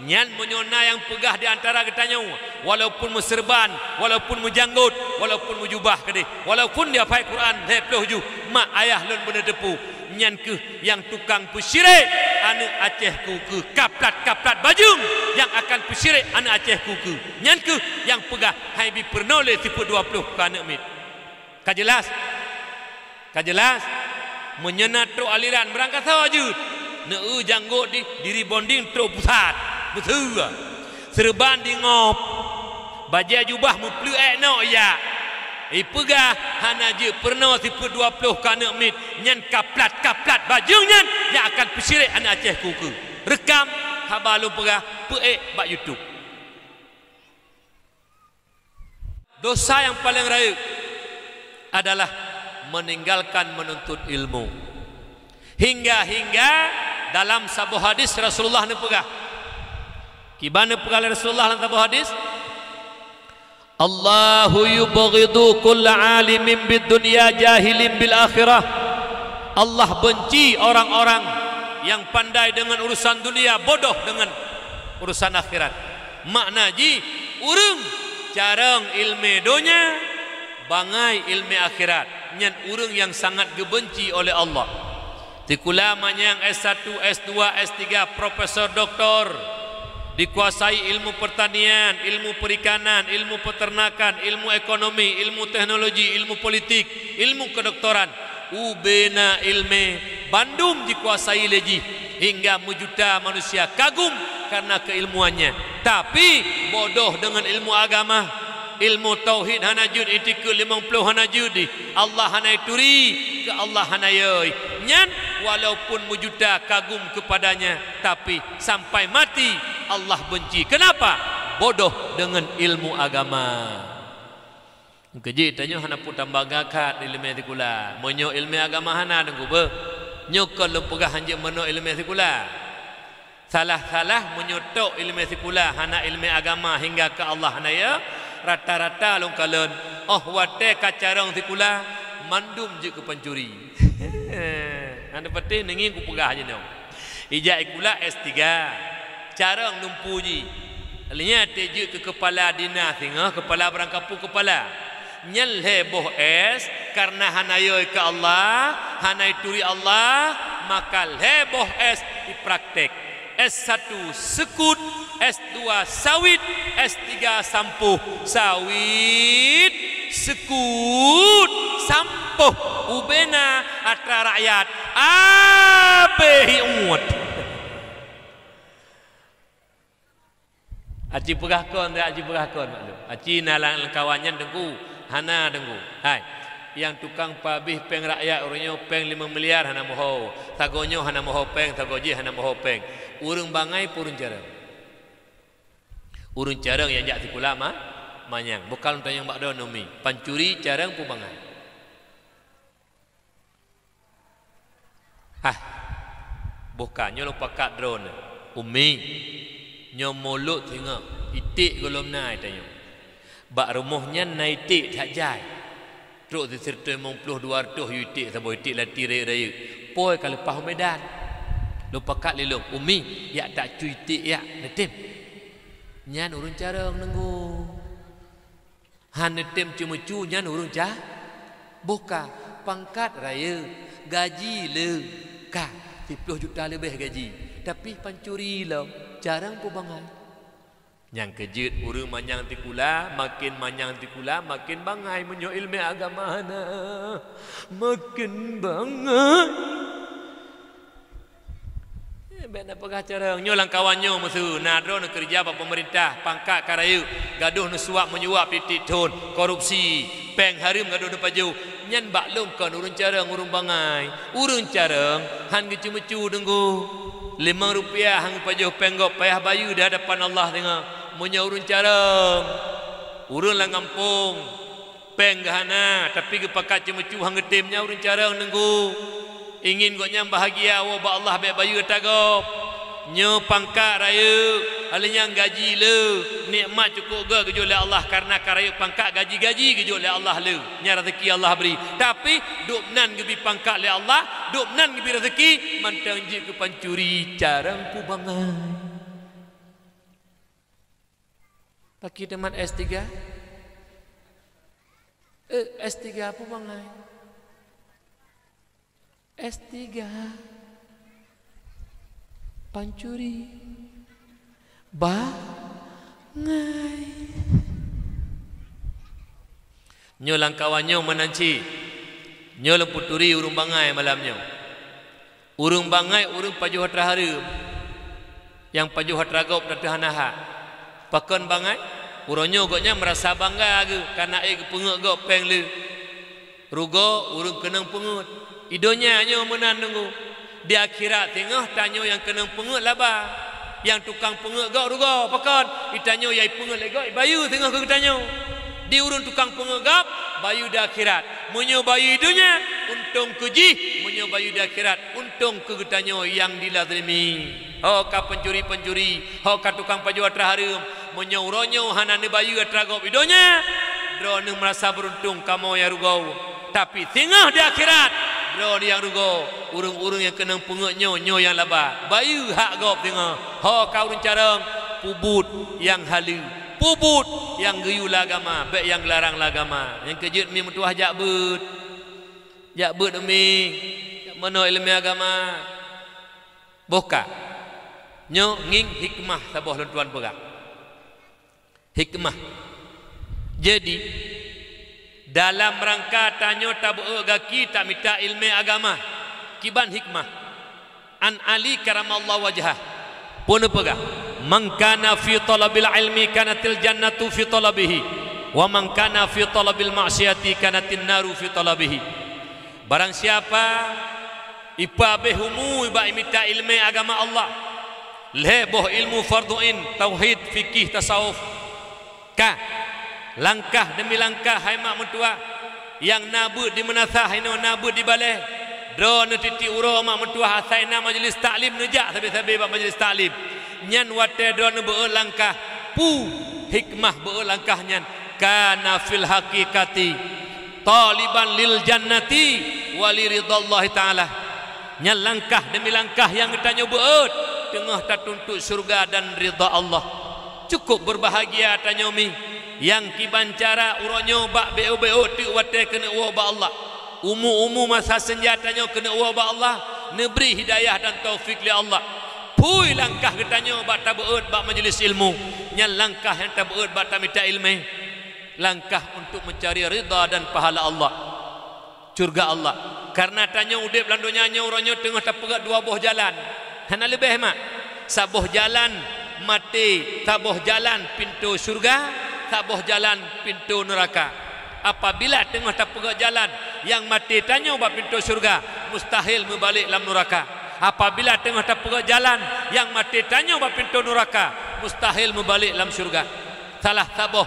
Nyan meunyoe na nyang peugah di antara geutanyoe, walaupun meuseureuban, walaupun meujanggot, walaupun meujubah keudeh, walaupun di hafai Quran lhée ploh juh, mak ayah lôn beuneuteupeu, nyan keuh nyang tukang peusyirek aneuk Aceh keu-keu, kaplat-kaplat bajeueng nyang akan peusyirek aneuk Aceh keu-keu. Nyan keuh nyang peugah hai bi peurunoe lé sifeuet dua ploh keu aneuk miet. Ka jeulaih? Ka jeulaih? Meunyoe na trok aliran beurangkasoe jeuet, neueu janggot di, di rebonding trok pusat, beuseu. Seureuban di ngop, bajée jubah meupleuk ék nok ijak. Ipeugah hana jeuet peurunoe sifeuet dua ploh keu aneuk miet, nyan kaplat-kaplat bajeueng nyan nyang akan peusyirek aneuk Aceh keu-keu. Reukam haba lôn peugah, peuék bak YouTube. Dosa nyang paleng rayeuk adalah meninggalkan menuntut ilmu. Hingga-hingga dalam saboh hadis Rasulullah neupeugah. Kiban neupeugah lé Rasulullah lam saboh hadis, "Allahu yubghidu kulla alimin bid dunya jahilin bil akhirah." Allah benci orang-orang yang pandai dengan urusan dunia, bodoh dengan urusan akhirat. Makna jih, ureuëng carông iéleumé donya, bangai iéleumé akhirat, nyan ureuëng nyang sangat geubenci oleh Allah. Sikula manyang S satu, S dua, S tiga, profesor, doktor, dikuasai ilmu pertanian, ilmu perikanan, ilmu peternakan, ilmu ekonomi, ilmu teknologi, ilmu politik, ilmu kedoktoran. Ubena iéleumé, bandum jikuasai lé jih, hingga meujuta manusia kagum karena keilmuannya. Tapi, bodoh dengan ilmu agama. Ilmu tauhid hana jeuet, itikeuet limong ploh hana jeuet dih. Allah hana ituri, keu Allah hana yoi. Nyan, walaupun meujuta kagum kepadanya, tapi sampai mati Allah benci. Kenapa? Bodoh dengan ilmu agama. Keujeuet tanyoe hana peue tambah gakat iéleumé sikula. Meunyoe iéleumé agama hana, Teungku, beuh. Nyoe kon lôn peugah hanjeuet meunoe iéleumé sikula. Salah-salah meunyoe tok iéleumé sikula hana iéleumé agama hingga keu Allah hana ya, rata-rata lôn kalon, óh watée ka carông sikula, mandum jeuet keu pancuri. Hana patéh neungieng kupeugah jinoe. Ijak sikula S tiga, carông lumpu jih. Lheueh nyan teujeuet keu keupala dinas singoh, keupala barangkapeue keupala. Nyan lhée boh S, kareuna hana yoi keu Allah, hana ituri Allah, maka lhée boh S ipraktek. S satu seukut, S dua sawit, S tiga sampoh. Sawit, seukut, sampoh. Ubena atra rakyat, abéh iuet. Aci peugah kon, aci peugah kon, maklum. Aci na lam kawan nyan, Teungku? Hana, Teungku. Hai, nyang tukang pabéh péng rakyat uroe nyoe, péng limong miliar hana meuho. Sagoe nyoe hana meuho péng, sagoe jih hana meuho péng. Ureuëng bangai peue ureuëng carông? Ureuëng carông nyang jak sikula ma-, manyang. Bukon tanyong bak droeneuh, Umi. Pancuri, carông peue bangai? Hah, boh ka nyoe lôn pakat droeneuh. Umi, nyoe mulod singoh, iték gohlom na tanyoe. Bak rumoh nyan na iték that jai. Trok sireutôh limong ploh, dua reutôh yue iték, saboh iték lati rayeuk-rayeuk. Poi ka leupah u Medan. Lôn pakat lé lôn, "Umi, jak tacu iték jak, neutem." Nyan ureuëng carông, Teungku. Hana tem ceumeucue, nyan ureuëng ca-, boh ka, pangkat rayeuk, gaji le, ka, siploh juta leubeh gaji, tapi pancuri lom, carông peue bangai. Nyang keujeuet ureuëng manyang sikula, maken manyang sikula, maken bangai, meunyoe iéleumé agama hana, maken bangai. Eh, bék na peugah carông. Nyoe lam kawan nyoe meuseu, na droeneuh keureuja bak peumeurintah, pangkat ka rayeuk, gadôh neusuap meuyuap tieb-tieb thon, korupsi, péng hareuem gadôh neupajoh. Nyan bak lôn kon ureuëng carông, ureuëng bangai. Ureuëng carông han geuceumeucue, Teungku. Limong rupiah han geupajoh péng gob, payah bayeue di hadapan Allah singoh. Meunyoe ureuëng carông, ureuëng lam gampông, péng geuhana, tapi geupakat ceumeucue han geutem, nyan ureuëng carông teungku. Ingin gobnyan bahagia woe bak Allah bék bayeue atra gob. Nyoe pangkat rayeuk, alheuh nyan gaji le, nikmat cukôp gét geujok lé Allah, kareuna ka rayeuk pangkat, gaji-gaji geujok lé Allah le. Nyan raseuki Allah bri. Tapi, dubnan geubri pangkat lé Allah, dubnan geubri raseuki, mantong jeuet keu pancuri, carông peue bangai. Pakri tamat S tiga? Eh, S tiga peue bangai? S tiga. Pancuri. Bangai. Nyoe lamkawan nyoe meunan cit. Nyoe lôn peuturi ureuëng bangai malam nyoe. Ureuëng bangai ureuëng pajoh atra hareuem, nyang pajoh atra gob teuh hana hak. Pakon bangai? Uroe nyoe gobnyan meurasa bangga geuh, kana ék geupeungét gob péng le. Rugoe ureuëng keunong peungét. I donya nyoe meunan teungku. Di akhirat singoh tanyoe nyang keunong peungét laba. Nyang tukang peungét gob rugoe. Pakon? I tanyoe nyang ipeungét lé gob ibayeue singoh keu geutanyoe. Di ureuëng tukang peungét gob, bayeue di akhirat. Meunyoe bayeue i donya, untông keu jih. Meunyoe bayeue di akhirat, untông keu geutanyoe nyang dilazimi. Ho ka pancuri-pancuri, ho ka tukang pajoh atra hareuem. Meunyoe uroe nyoe hana neubayeue atra gob i donya, droeneueh meurasa beuruntung, kamoe nyang rugoe. Tapi singoh di akhirat, droeneueh nyang rugoe. Ureuëng-ureuëng nyang keunong peungét nyoe, nyoe nyang laba. Bayeue hak gob singoh. Ho ka ureuëng carông, peubuet nyang haleue. Peubuet nyang geuyue lé agama, bék nyang geularang lé agama. Nyang keujeuet mi meutuwah jak beuet. Jak beuet mi. Jak meunoe iéleumé agama. Boh ka. Nyoe ngieng hikmah saboh lôn tuan peugah. Hikmah. Jadi, dalam rangka tanyoe tabeuôt gaki tamita iéleumé agama, kiban hikmah. An Ali karamallahu wajhah, peue neupeugah, "Man kana fi talabil ilmi kanatil jannatu fi talabihi, wa man kana fi talabil ma'siyati kanatin naru fi talabihi." Barang siapa ipeuabéh umu bak imita iéleumé agama Allah, lhée boh ilmu fardhu ain, tauhid, fikih, tasawuf, ka, langkah demi langkah hai mak meutuwah, nyang na beuet di meunasah, inoe na beuet di balée. Droeneueh tieb-tieb uroe mak meutuwah asai na majlis taklim neujak sabe-sabe bak majlis taklim. Nyan watée droeneueh beuôt langkah, peue hikmah beuôt langkah nyan? Kana fil haqiqati taliban lil jannati wa li ridhallahi ta'ala. Nyan langkah demi langkah nyang geutanyoe beuôt, teungoh tatuntut syeuruga dan ridha Allah. Cukôp beurbahagia tanyoe mi, nyang kiban cara uroe nyoe bak béôt-béôt teuk watée keuneuk woe bak Allah. Umu-umu masa seunja tanyoe keuneuk woe bak Allah, neubri hidayah dan taufik lé Allah. Phui langkah geutanyoe bak tabeuôt bak majlis ilmu, nyan langkah nyang tabeuôt bak tamita iéleumé. Langkah untuk meucari ridha dan pahala Allah, syeuruga Allah. Kareuna tanyoe udeb lam donya nyoe, uroe nyoe teungoh tapeugét dua boh jalan. Hana leubeh mak. Saboh jalan maté, saboh jalan pintoe syeuruga, saboh jalan pintoe neuraka. Apabila teungoh tapeugét jalan nyang maté tanyoe bak pintoe syeuruga, mustahil meubalek lam neuraka. Apabila teungoh tapeugét jalan nyang maté tanyoe bak pintoe neuraka, mustahil meubalek lam syeuruga. Salah saboh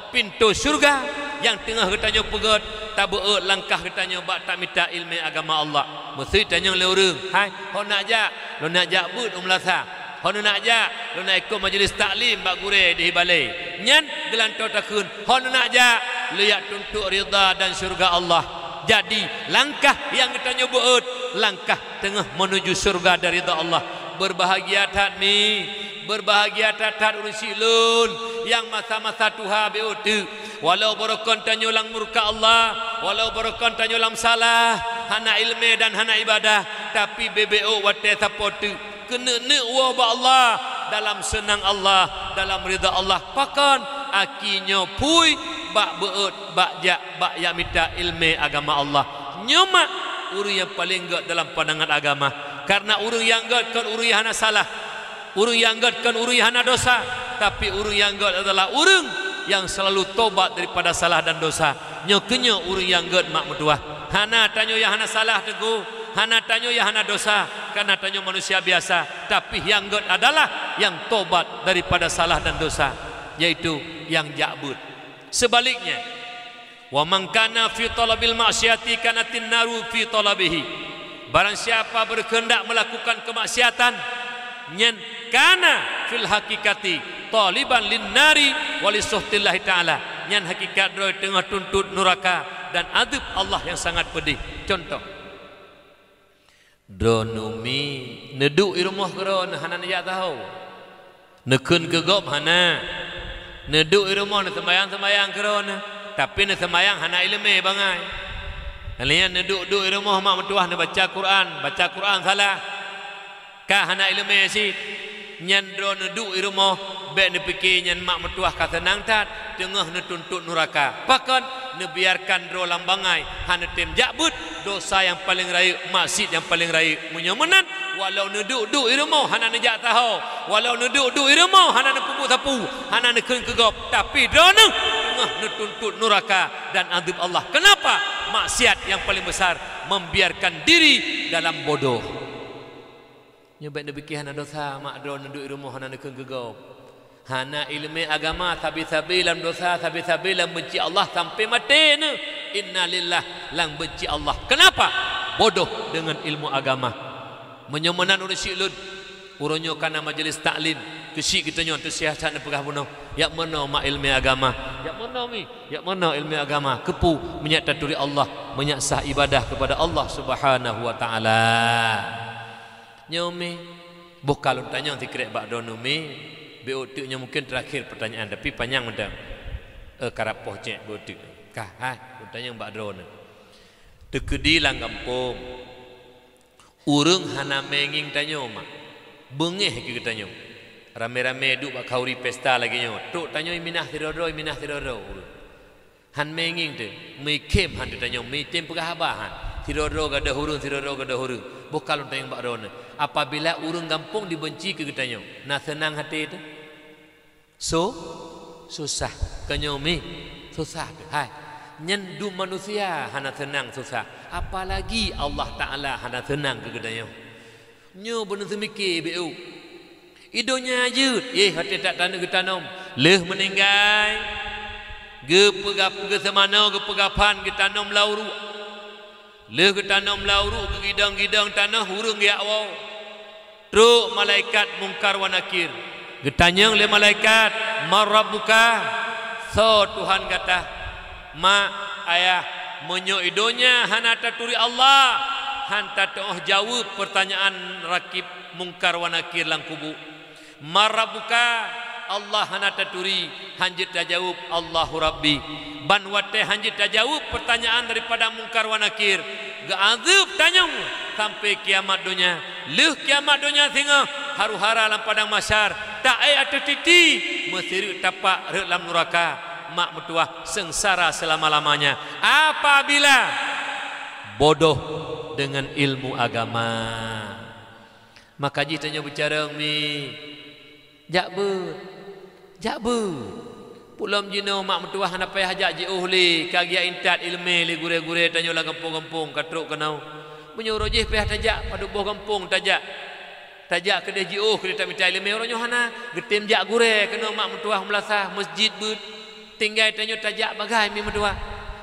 pintoe syeuruga nyang teungoh geutanyoe peugét, tabeuôt langkah geutanyoe bak tamita iéleumé agama Allah. Meuseuti tanyong lé ureuëng, "Hai, ho neunak jak?" "Lôn nak jak beuet u meulasa." "Ho neunak jak?" "Lôn nak ikot majlis taklim bak gurée di balée." Nyan geulantoe takheun, "Ho neunak jak?" "Lôn jak tuntot ridha dan syeuruga Allah." Jadi, langkah nyang geutanyoe beuôt, langkah teungoh meunuju syeuruga dan ridha Allah. Beurbahagia that mi, beurbahagia that-that ureuëng syiek lôn nyang masa-masa tuha béôt teuk. Walau barokon tanyoe lam murka Allah, walau barokon tanyoe lam salah, hana iéleumé dan hana ibadah, tapi béôt watée sapo teuk keuneuk-neuk woe bak Allah, dalam seunang Allah, dalam ridha Allah. Pakon? Aki nyoe phui bak beuôt, bak jak, bak jak mita iéleumé agama Allah. Nyoe mak ureuëng nyang paleng gét dalam pandangan agama. Kareuna ureuëng nyang gét kon ureuëng nyang hana salah. Ureuëng nyang gét kon ureuëng nyang hana dosa, tapi ureuëng nyang gét adalah ureuëng nyang seulalu tobat daripada salah dan dosa. Nyoe keunyoe ureuëng nyang gét mak meutuwah. Hana tanyoe nyang hana salah teungku, hana tanyoe nyang hana dosa, kareuna tanyoe manusia biasa, tapi nyang gét adalah nyang tobat daripada salah dan dosa. yaitu nyang jak beuet. Sebaliknya, "Wa man kana fi talabil ma'siyati kanatin naru fi talabihi." Barang siapa berkehendak melakukan kemaksiatan, nyan kana fil haqiqati taliban lin nari wa li sukhtillahi ta'ala. Nyan hakikat droe teungoh tuntot nuraka dan azab Allah nyang sangat pedih. Contoh, droeneuh mi neuduek i rumoh keudroe hana neujak saho. Neukheun keu gob hana. Neuduek i rumoh neuseumayang-seumayang keudroe, tapi neuseumayang hana iéleumé bangai. Nyan neuduek-duek i rumoh mak meutuwah neubaca Quran, baca Quran salah. Ka hana iéleumé cit. Nyan droe neuduek i rumoh, bék neupike nyan mak meutuwah ka seunang that, teungoh neutuntot nuraka. Pakon? Neubiarkan droe lam bangai, hana neutem jak beuet, dosa nyang paleng rayeuk, maksiet nyang paleng rayeuk. Meunyoe meunan, walau neuduek-duek i rumoh hana neujak saho, walau neuduek-duek i rumoh hana neupeubuet sapeue, hana neukheun keu gob, tapi droeneuh teungoh neutuntot nuraka dan azab Allah. Kenapa? Maksiat nyang paleng besar, membiarkan diri dalam bodoh. Nyoe bék neupike hana dosa, mak droeneuh duek i rumoh hana neukheun keu gob. Hana iéleumé agama, sabe-sabe lam dosa, sabe-sabe lam benci Allah sampai maté neuh. Innalillah, lam benci Allah. Kenapa? Bodoh dengan ilmu agama. Meunyoe meunan ureuëng syiek lôn, uroe nyoe ka na majelis taklim, keuchik geutanyoe antusias that neupeugah bunoe, "Jak meunoe mak iéleumé agama, jak meunoe mi, jak meunoe iéleumé agama." Keupeue? Meunyak taturi Allah, meunyak sah ibadah kepada Allah Subhanahu wa Ta'ala. Nyoe mi, boh ka lôn tanyong sikrek bak droeneuh mi, beu teuk nyoe mungkin terakhir pertanyaan, tapi panyang mantong. Eh, karab poh cek beu teuk. Ka, hai, lôn tanyong bak droeneuh. Teukeudi lam gampông, ureuëng hana mé ngieng tanyoe mak. Beungéh keu geutanyoe. Ramé-ramé duek bak khauri pesta lagée nyoe. Trok tanyoe minah sidroe-droe, minah sidroe-droe ureuëng. Han mé ngieng teuh, meuikhém han teuh tanyong, meuitem peugah haba han. Sidroe-droe gadôh ureuëng, sidroe-droe gadôh ureuëng. Boh ka lôn tanyong bak droeneuh. Apabila ureuëng gampông dibenci keu geutanyoe, na seunang até teuh? Su-, susah. Keu nyoe mi, susah teuh. Hai. Nyan dum manusia hana seunang susah. Apalagi Allah Ta'ala hana seunang keu geutanyoe. Nyoe beuneuseumike beu. I donya jeuet, eh, watée that taneuk geutanom. Lheueh meuninggai, geupeugah, geuseumanoe, geupeugah phan geutanom lam uruek. Lheueh geutanom lam uruek, geugidong-gidong tanoh ureuëng geujak woe. Trok malaikat Mungkar wa Nakir. Geutanyong lé malaikat, "Man rabbuka?" Soe Tuhan gata? Mak, ayah, meunyoe i donya hana taturi Allah, han tateuoh jaweueb peurtanyaan Rakib Mungkar wa Nakir lam kubu. Man rabbuka? Allah hana taturi, han jeuet tajaweueb, Allahu Rabbi. Ban watée han jeuet tajaweueb peurtanyaan daripada Mungkar wa Nakir, geuazeueb tanyong sampai kiamat donya. Lheueh kiamat donya singoh, haru-hara lam padang mahsyar, taék ateueh titi, meusireuk tapak rhot lam nuraka, mak meutuwah seungsara seulama-lamanya. Apabila bodoh dengan ilmu agama. Maka jih tanyoe beucarông mi, jak beuet, jak beuet. Peulom jinoe mak meutuwah hana payah jak jiôh lé, ka geujak intat iéleumé lé gurée-gurée tanyoe lam gampông-gampông ka trok keunoe. Meunyoe uroe jih payah tajak, padub boh gampông tajak. Tajak keudeh jiôh keudeh tamita iéleumé, uroe nyoe hana, geutem jak gurée keunoe mak meutuwah meulasah, meuseujid beuet. Tinggai tanyoe tajak bagai mi meutuwah.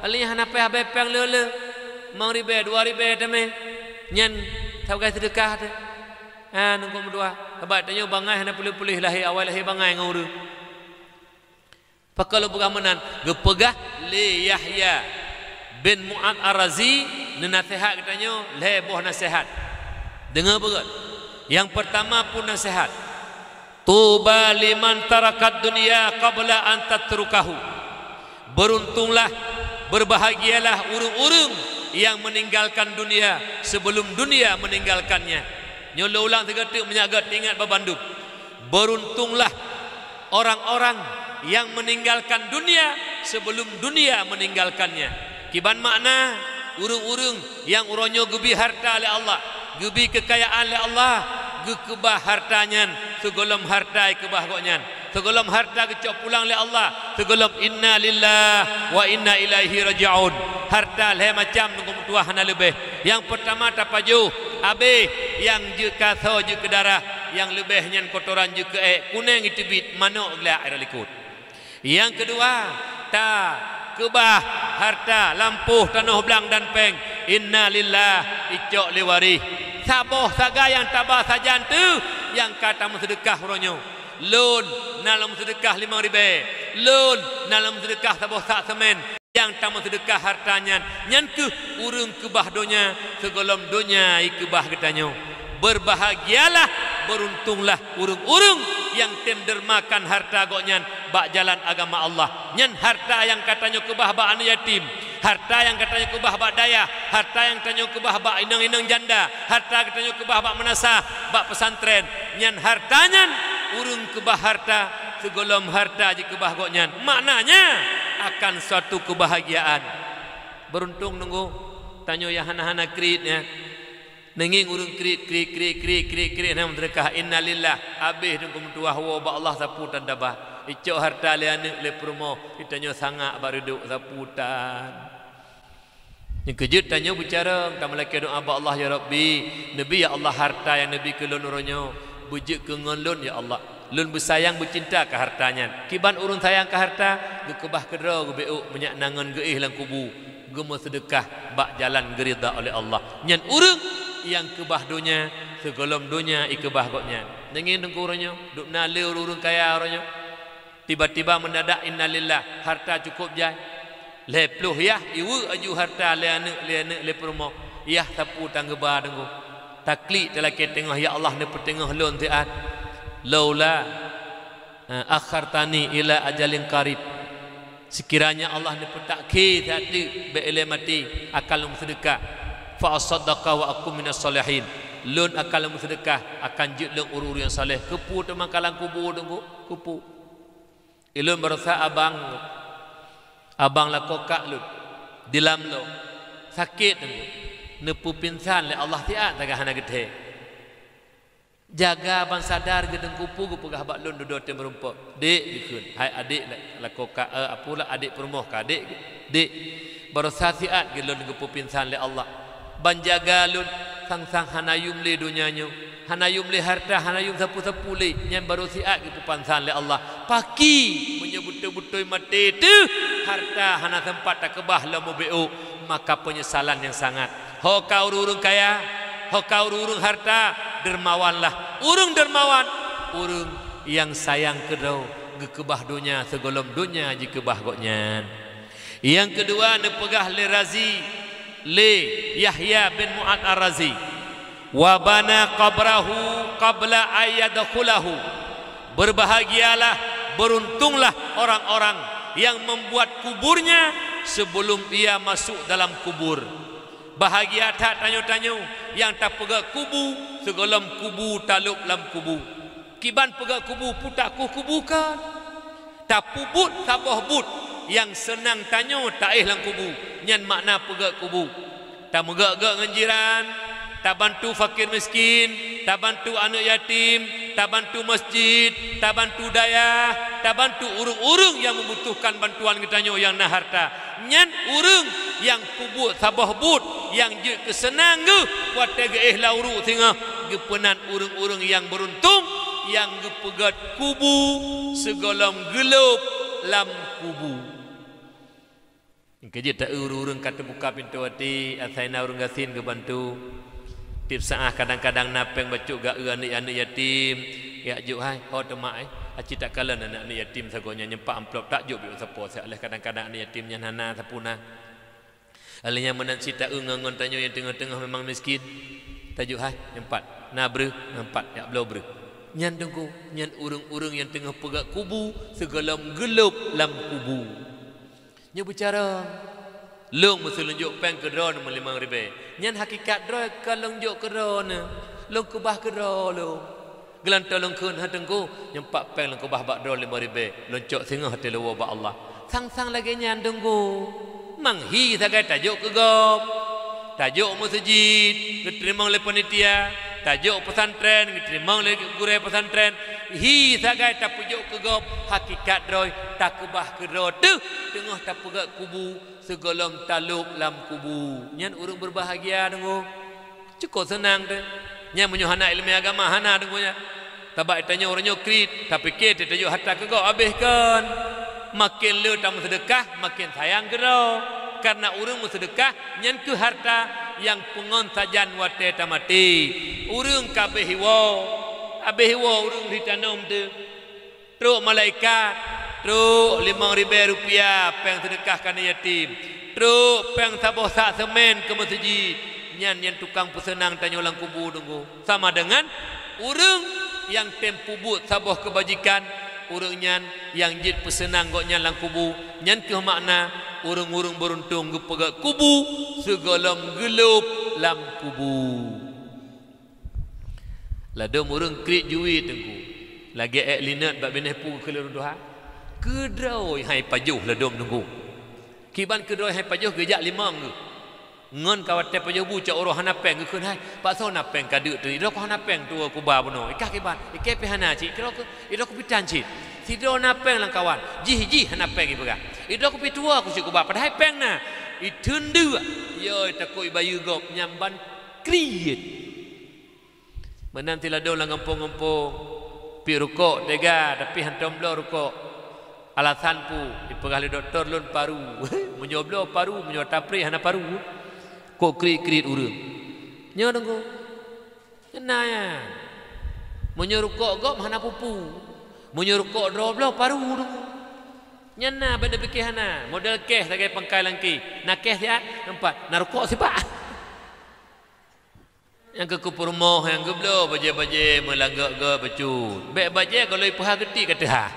Alèh nyan hana payah abée péng le-le. Limong ribée, dua ribée teumé. Nyan sabagai seudeukah teuh. Ah, nungkôk meutuwah. Sabab tanyoe bangai hana puléh-puléh lahé, awai lahé bangai ngon ureuëng. Pakon lôn peugah meunan, geupeugah lé Yahya bin Mu'adz Ar-Razi neunaseuhat geutanyoe lhée boh naseuhat. Deungoe beugét. Nyang peurtama peue naseuhat, "Tuba liman tarakat dunya qabla an tatrukahu." Beruntunglah, berbahagialah ureuëng-ureuëng nyang meninggalkan dunia sebelum dunia meninggalkannya. Nyoe lôn ulang sigoe teuk meunyoe gét ingat babandum. Beruntunglah orang-orang yang meninggalkan dunia sebelum dunia meninggalkannya. Kiban makna, ureuëng-ureuëng nyang uroe nyoe geubi harta lé Allah, geubi keukayaan lé Allah, geukeubah harta nyan sigohlom harta keubah gobnyan. Sigohlom harta geucok pulang lé Allah, sigohlom inna lillahi wa inna ilaihi raji'un. Harta lhée macam nungkôk meutuwah hana leubeh. Nyang peurtama tapajoh, abéh, nyang jeuet keu asoe jeuet keu darah, nyang leubeh nyan kotoran jeuet keu ék, kuneng jiteubiet, manok glak air likot. Nyang keudua, takeubah hareuta lampôh tanoh blang dan péng. Innalillah, icok lé waréh. Saboh sagai nyang taba sajan teuh nyang ka tameuseudeukah uroe nyoe. Lôn na lôn meuseudeukah limong ribèe. Lôn na lôn meuseudeukah saboh sak seumén. Nyang tameuseudeukah hareuta nyan, nyan kheueh ureuëng keubah donya sigohlom donya ikeubah geutanyoe. Beurbahagialah, beuruntonglah ureuëng-ureuëng nyang tem deurmakan hareuta gobnyan bak jalan agama Allah. Nyan hareuta nyang ka tanyoe keubah bak aneuk yatim, hareuta nyang ka tanyoe keubah bak dayah, hareuta nyang tanyoe keubah bak inong-inong janda, hareuta geutanyoe keubah bak meunasah, bak pesantren. Nyan hareuta nyan ureuëng keubah hareuta sigohlom hareuta jikeubah gobnyan. Maknanya, akan suatu keubahgiaan. Beuruntong teungku, tanyoe nyang hana-hana kriet nyan. Neungieng ureuëng kriet, kriet, kriet, kriet, kriet, kriet, hana meuseudeukah. Innalillah, habéh teungku meutuwah woe bak Allah sapeue tan taba. Icok hareuta lé aneuk lé peurumoh, geutanyoe sangak bak reudok sapeue tan. Nyang keujeuet tanyoe beucarông, tameulakée doá bak Allah, "Ya Rabbi, neubi ya Allah hareuta nyang neubi keu lôn uroe nyoe, beujeuet keu ngon lôn ya Allah. Lôn beusayang beucinta keu hareuta nyan." Kiban ureuëng sayang keu hareuta, geukeubah keudroe geubeuôk meunyak na ngon geuéh lam kubu, geumeuseudeukah bak jalan geuridha oleh Allah. Nyan ureuëng nyang keubah donya sigohlom donya ikeubah gobnyan. Neungieng teungku uroe nyoe, dum na lé ureuëng-ureuëng kaya uroe nyoe. Tiba-tiba meudadak, innalillah, hareuta cukôp jai. Lhée ploh yah iweuek aju hareuta lé aneuk, lé aneuk, lé peurumoh. Yah sapeue tan geuba teungku. Taklik talakée teungoh, "Ya Allah, neupeuteungoh lôn siat. Laula, eh, akhartani ila ajalin qarib. Sekiranya Allah neupeutak khé siat teuk bèk ilée maté, akan lôn meuseudeukah. Fa asaddaqa wa akun minas shalihin. Lôn akan lôn meuseudeukah, akan jeuet lôn ureuëng-ureuëng nyang saleh." Keupeue teuma ka lam kubu teungku? Keupeue? Ilôn barosa abang, abang lakoe kak lôn di Lamlo sakét teungku, neupeupingsan lé Allah siat sagai hana geuthée. Jaga ban sadar geuh teungku, peue geupeugah bak lôn dudoe teuh meurumpok, "Dék," geukheun, "hai adék la-, lakoe kak, eh, apulah adék peurumoh kak, dék, dék, barosa siat geuh lôn geupeupingsan lé Allah." Ban jaga lôn, sang-sang hana yum lé donya nyoe, hana yum lé hareuta, hana yum sapeue-sapeue lé, nyan barô siat geupeupingsan lé Allah. Paki, meunyoe beutôi-beutôi maté teuh, hareuta hana seumpat takeubah lom mubeuôk, maka peunyesalan nyang sangat. Ho ka ureuëng-ureuëng kaya, ho ka ureuëng-ureuëng hareuta, dermawanlah. Ureuëng dermawan, ureuëng nyang sayang keudroe, geukeubah donya sigohlom donya jikeubah gobnyan. Nyang keudua neupeugah lé Razi, lé Yahya bin Mu'ad Ar-Razi, "Wa bana qabrahu qabla an yadkhulahu." Berbahagialah, beruntunglah orang-orang yang membuat kuburnya sebelum ia masuk dalam kubur. Bahagia that tanyoe-tanyoe nyang tapeugét kubu sigohlom kubu talôb lam kubu. Kiban peugét kubu, peue takueh kubu kan? Tapeubuet saboh buet nyang seunang tanyoe taéh lam kubu, nyan makna peugét kubu. Tameugét-gét ngon jiran, tabantu fakir miskin, tabantu aneuk yatim, tabantu masjid, tabantu dayah, tabantu ureuëng-ureuëng nyang membutuhkan bantuan geutanyoe nyang na hareuta. Nyan ureuëng nyang peubuet saboh buet nyang jeuet keu seunang geuh watée geuéh lam uruek singoh, geupeunan ureuëng-ureuëng nyang beuruntung nyang geupeugét kubu sigohlom geulôb lam kubu. Keujeuet ta-eu ureuëng-ureuëng ka teubuka pintoe até, asai na ureuëng gasien geubantu. Tieb saát kadang-kadang na péng bacut geu-eu aneuk-aneuk yatim, jak jok hai, ho teuma, eh, aci takalon aneuk-aneuk yatim sagoe nyan, nyempak amplop, tak jok bak sapo siat, lheueh kadang-kadang aneuk yatim nyan hana sapeue na. Lheueh nyan meunan cit ta-eu ngon-ngon tanyoe nyang teungoh-teungoh memang miskin, tajok hai, nyempat, na breuh, nyempat, jak bloe breuh. Nyan teungku, nyan ureuëng-ureuëng nyang teungoh peugét kubu sigohlom geulôb lam kubu. Nyoe beucarông, lôn meuseu lôn jok péng keu droeneuh meulimong ribée. Nyan hakikat droe ka lôn jok keu droeneuh, lôn keubah keu droe lôn. Geulantoe lôn kheun, "Hai teungku, nyempat péng lôn keubah bak droe limong ribée, lôn cok singoh ateueh lôn woe bak Allah." Sang-sang lagée nyan teungku, mang hi sagai tajok keu gob. Tajok meuseujid, geuteurimong lé panitia, tajok pesantren, geuteurimong lé gurée pesantren, hi sagai tapeujok keu gob, hakikat droe takeubah keu droe teuh teungoh tapeugét kubu sigohlom talôb lam kubu. Nyan ureuëng beurbahagia teungku. Cukôp seunang teuh. Nyan meunyoe hana iéleumé agama, hana teungku nyan. Sabab tanyoe uroe nyoe kriet, tapike teuh tajok hareuta keu gob habéh kon. Maken le tameuseudeukah, maken sayang keudroe. Kareuna ureuëng meuseudeukah nyan kheueh hareuta nyang peungon sajan watée tamaté. Ureuëng ka abéh iwoe, abéh iwoe ureuëng lheueh tanom teuh. Trok malaikat, trok limong ribée rupiah péng seudeukah keu aneuk yatim, trok péng saboh sak seumén keu meuseujid. Nyan, nyan tukang peuseunang tanyoe lam kubu, Teungku. Sama deungon ureuëng nyang tem peubuet saboh keubajikan, ureuëng nyan nyang jeuet peuseunang gobnyan lam kubu, nyan kheueh makna ureuëng-ureuëng beuruntung geupeugét kubu sigohlom geulôb lam kubu. Ladôm ureuëng kriet jui, Teungku, lagée ék linot bak binéh pu keu lôn tuha. Keudroe hai pajoh ladôm, Teungku. Kiban keudroe hai pajoh geujak limong geuh. Ngon ka watée pajoh bu cok uroe hana péng geukheun, "Hai, paksoe na péng ka deuk teuh, idroe ku hana péng tuwoe kuba bunoe. Ikah kiban, ikée pih hana cit, idroe ku, idroe ku pitan cit." Sidroe na péng lam kawan, jih-jih hana péng ipeugah. "Idroe ku pih tuwoe ku cit kuba, padahai péng na." Itheun deuk, yo takot ibayeue gob, nyan ban kriet. Meunan siladôm lam gampông-gampông, piep rukok teuga, tapi hantom bloe rukok. Alasan peue? Ipeugah lé dokto lôn paru. Meunyoe bloe paru, meunyoe tapreh hana paru. Kok kriet-kriet ureuëng. Nyoe, Teungku. Nyan na nyan. Meunyoe rukok gob hana pupu. Meunyoe rukok droe bloe paru, Teungku. Nyan na, bék neupike hana. Model keh sagai pangkai langki. Na keh siat, nampak. Na rukok sibak. Nyang keu peurumoh nyang geubloe bajée-bajée meulanggok-gok bacut. Bék bajée gohlom ipeuhah geuti ka teuhah.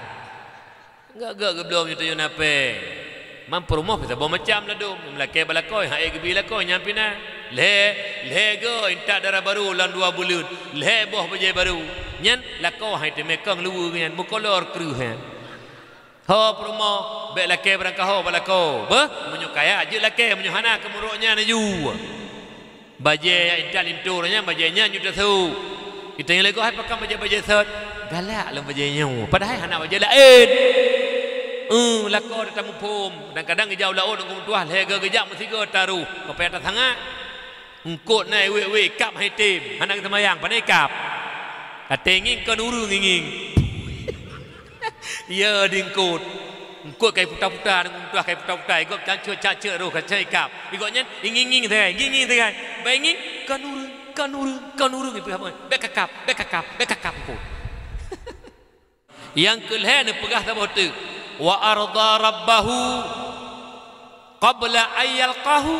Gok-gok geubloe meunyoe tujoh na péng. Man peurumoh pih saboh macam ladôm. Meulakée bak lakoe, han ék geubi lakoe nyan pih na. Lhée, lhée goe intat dara barô lam dua buleuen. Lhée boh bajée barô. Nyan lakoe han teumé kong luweue nyan, meukolor kreueh nyan. Ho peurumoh, bék lakée barangkaho bak lakoe. Beuh, meunyoe kaya jeuet lakée, meunyoe hana keu meurok nyan aju. Bajée nyang intat linto nyan, bajée nyan jeuet tasôk. Itanyong lé gob, "Hai pakon bajée-bajée sot?" "Galak lom bajée nyoe, padahai hana bajée laén." Eh, lakoe tamuphom. Kadang-kadang geujak u laôt ngon meutuah, lhée goe geujak meusigoe taroh. Kopée tasangat. Eungkôt na iwék-wék, kab hai tem, hana geuseumayang, pane ikab. Até ngieng kon ureuëng ngieng. Ya di eungkôt. Eungkôt kai puta-puta, ngon meutuah kai puta-puta, igob cancok-cancok roh, ka cai ikab. Igob nyan, ingieng-ngieng sagai, ngieng-ngieng sagai. Bai ngieng, kon ureuëng, kon ureuëng, kon ureuëng, ipeugah, "Bék kakab, bék kakab, bék kakab eungkôt." Nyang keu lhée neupeugah saboh teuk, "Wa arda rabbahu qabla an yalqahu."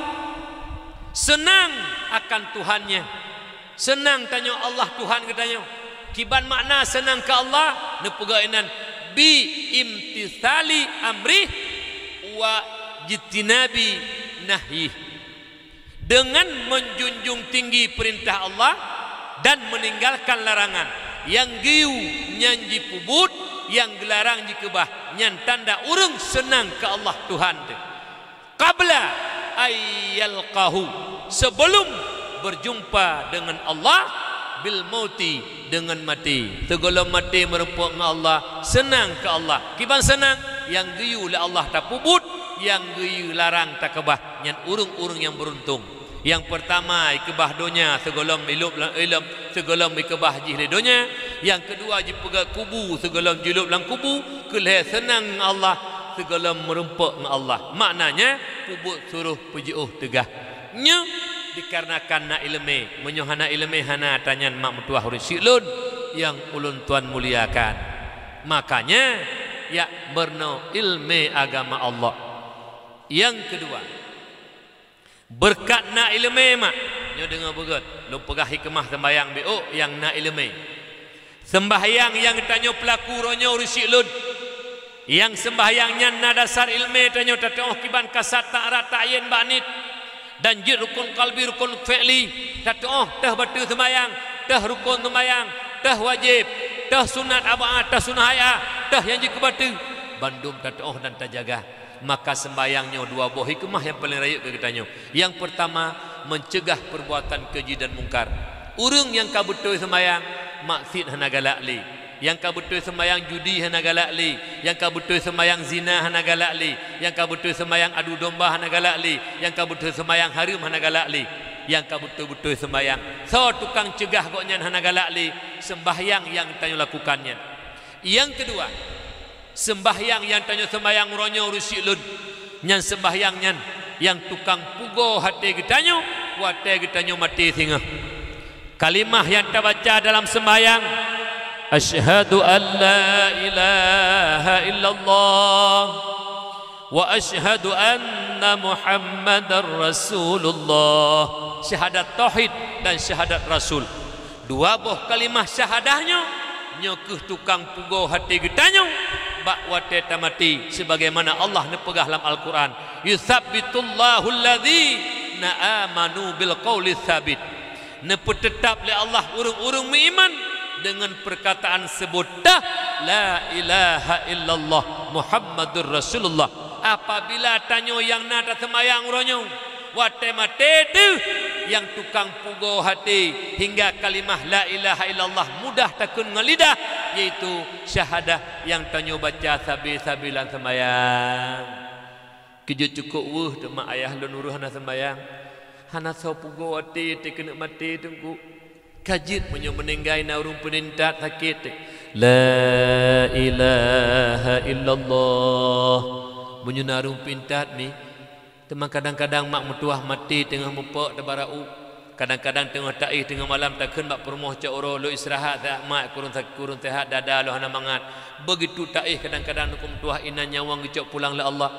Seunang akan Tuhannya. Seunang tanyoe Allah Tuhan geutanyoe. Kiban makna seunang keu Allah, neupeugah inan, "Bi imtitsali amrih wa jitinabi nahyih." Deungon meunjunjung tinggi peurintah Allah dan meuninggalkan larangan, nyang geuyue nyan jipeubuet, nyang geularang jikeubah, nyan tanda ureuëng seunang keu Allah Tuhan teuh. Qabla ayyalqahu, sebelum berjumpa dengan Allah, bil mauti, dengan maté. Sigohlom maté meurumpok ngon Allah, seunang keu Allah. Kiban seunang, nyang geuyue lé Allah tapeubuet, nyang geuyue larang takeubah. Nyan ureuëng-ureuëng nyang beuruntung. Nyang peurtama ikeubah donya sigohlom ilôb lam ilom, sigohlom ikeubah jih lé donya. Nyang keudua jipeugét kubu sigohlom jilôb lam kubu, keu lhée seunang ngon Allah sigohlom meurumpok ngon Allah. Maknanya peubuet suroh peujiôh teugah. Nyoe dikarenakan na iéleumé. Meunyoe hana iéleumé hana tanyan mak meutuah ureuëng syik lôn nyang ulôn tuan muliakan. Makanya yak meurunoe iéleumé agama Allah. Nyang keudua, beureukat na iéleumé mak. Nyoe deungoe beugét, lôn peugah hikmah seumbahyang biôk nyang na iéleumé. Seumbahyang nyang tanyoe peulaku uroe nyoe ureuëng syik lôn. Nyang seumbahyang nyan na dasar iéleumé tanyoe tateuôh kiban kasat ta'arat ta'yin bak niet. Dan jeuet rukon qalbi, rukon fi'li, tateuôh teuh bateue seumbahyang, teuh rukon seumbahyang, teuh wajéb, teuh sunat ab'ad, teuh sunat hai'ah, teuh nyang jeuet keu bateue. Bandum tateuôh dan tajaga. Maka seumbahyang nyoe dua boh hikmah nyang paleng rayeuk keu geutanyoe. Nyang peurtama, meuncegah peurbuatan keuji dan mungkar. Ureuëng nyang ka beutôi seumbahyang, maksiet hana galak lé. Nyang ka beutôi seumbahyang judi hana galak lé. Nyang ka beutôi seumbahyang zina hana galak lé. Nyang ka beutôi seumbahyang adu domba hana galak lé. Nyang ka beutôi seumbahyang hareuem hana galak lé. Nyang ka beutôi-beutôi seumbahyang, soe tukang ceugah gobnyan hana galak lé? Seumbahyang nyang tanyoe lakukan nyan. Nyang keudua, Seumbahyang nyang tanyoe seumbahyang uroe nyoe ureuëng syiek lôn, nyan seumbahyang nyan nyang tukang pugoe até geutanyoe watée geutanyoe maté singoh. Kalimah nyang tabaca dalam seumbahyang, "Asyhadu an la ilaha illallah wa asyhadu anna Muhammadar Rasulullah." Syahadat tauhid dan syahadat rasul. Dua boh kalimah syahadah nyoe, nyoe kheueh tukang pugoe até geutanyoe bak watée tamaté, sebagaimana Allah neupeugah lam Al-Quran, "Yutsabbitullahu alladzina amanu bil qauli tsabit." Neupeuteutap lé Allah ureuëng-ureuëng meuiman deungon peukataan seubut tah, "La ilaha illallah Muhammadur Rasulullah." Apabila tanyoe nyang na taseumayang uroe nyoe, watée maté teuh nyang tukang pugoe até hingga kalimah la ilaha illallah mudah takheun ngon lidah, yaitu syahadah nyang tanyoe baca sabe-sabe lam seumayang. Keujeuet cukôp weueh teuma ayah lôn ureuëng hana seumayang, hana soe pugoe até teuh keuneuk maté teungku. Ka jeuet meunyoe meuninggai na ureuëng peuintat sakét, "La ilaha illallah." Meunyoe na ureuëng peuintat mi, teuma kadang-kadang mak meutuwah maté teungoh meupok teubarau. Kadang-kadang teungoh taéh teungoh malam takheun bak peurumoh cok uroe, "Lôn istirahat saát mak, kureueng sa-, kureueng seuhat dada lôn hana mangat." Begitu taéh kadang-kadang teungku meutuwah inan nyawöng geucok pulang lé Allah.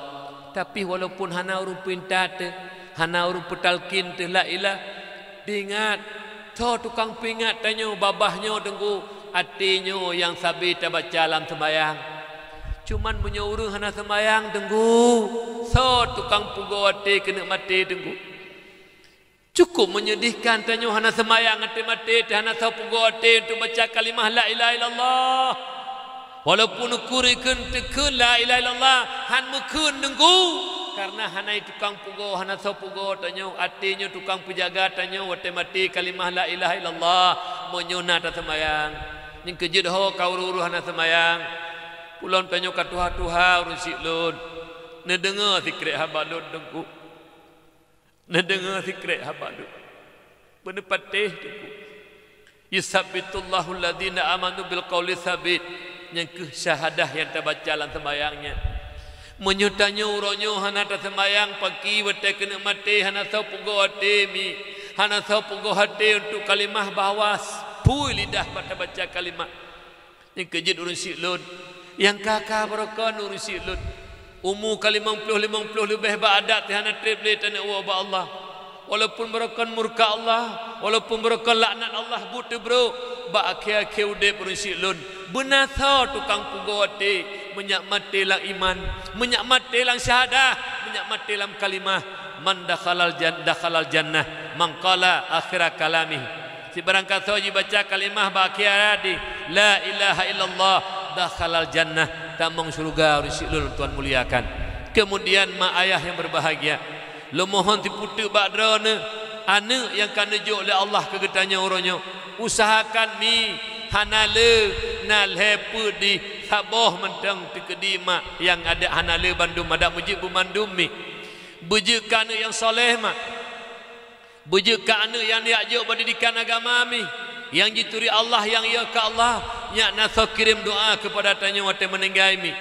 Tapi walaupun hana ureuëng peuintat teuh, hana ureuëng peutalkin teuh la ilah, Ingat, soe tukang peuingat tanyoe babah nyoe teungku, até nyoe nyang sabe tabaca lam seumayang. Cuman meunyoe ureuëng hana seumayang teungku, soe tukang pugoe até keuneuk maté teungku. Cukôp menyedihkan tanyoe hana seumayang até maté teuh hana soe pugoe até untuk baca kalimah la ilaha illallah. Walaupun ukur ikheun teukheun la ilaha illallah, han meukheun teungku, karena hana tukang pugoe, hana soe pugoe tanyoe, até nyoe tukang peujaga tanyoe watée maté kalimah la ilaha illallah. Meunyoe na taseumayang, nyang keujeuet ho ka ureuëng-ureuëng hana seumayang. Ulôn tanyoe ka tuha-tuha ureuëng syiek lôn, neudeungoe sikrek haba lôn teungku. Neudeungoe sikrek haba lôn. Beuneupatéh teungku. "Yutsabbitullahu alladzina amanu bil qauli tsabit." Nyang kheueh syahadah nyang tabaca lam seumayang nyan. Meunyoe tanyoe uroe nyoe hana taseumayang paki watée keuneuk maté, hana soe pugoe até mi, hana soe pugoe até untuk kalimah bahwa phui lidah bak tabaca kalimah. Nyang keujeuet ureuëng syiek lôn, nyang ka-ka barokon ureuëng syiek lôn. Umu ka limong ploh, limong ploh leubeh bak adat teuh hana treb lé taneuk woe bak Allah. Walaupun barokon murka Allah, walaupun barokon laknat Allah buet teubrok, bak akhé-akhé udeb ureuëng syiek lôn, beuna soe tukang pugoe até, meunyak maté lam iman, meunyak maté lam syahadah, meunyak maté lam kalimah, "Man dakhalal jan-, dakhalal jannah, man qala akhira kalamih." Sibarang kasoe jibaca kalimah bak akhé até, "La ilaha illallah," dakhalal jannah, tamong syeuruga ureuëng syiek lôn Tuhan muliakan. Kemudian mak ayah yang berbahagia, lôn mohon sipeuteuk bak droeneueh, aneuëk nyang ka neujok lé Allah keu geutanyoe uroe nyoe, usahakan mi hana le na lhée peuet di saboh mantong teukeudi mak nyang adak hana le bandum adak meujeuet beumandum mi. Beujeuet keu aneuëk nyang soleh mak. Beujeuet keu aneuëk nyang jak jok bak didikan agama mi, nyang jituri Allah, nyang yö keu Allah, nyak na soe kirém doa keupada tanyoe watée meuninggai mi.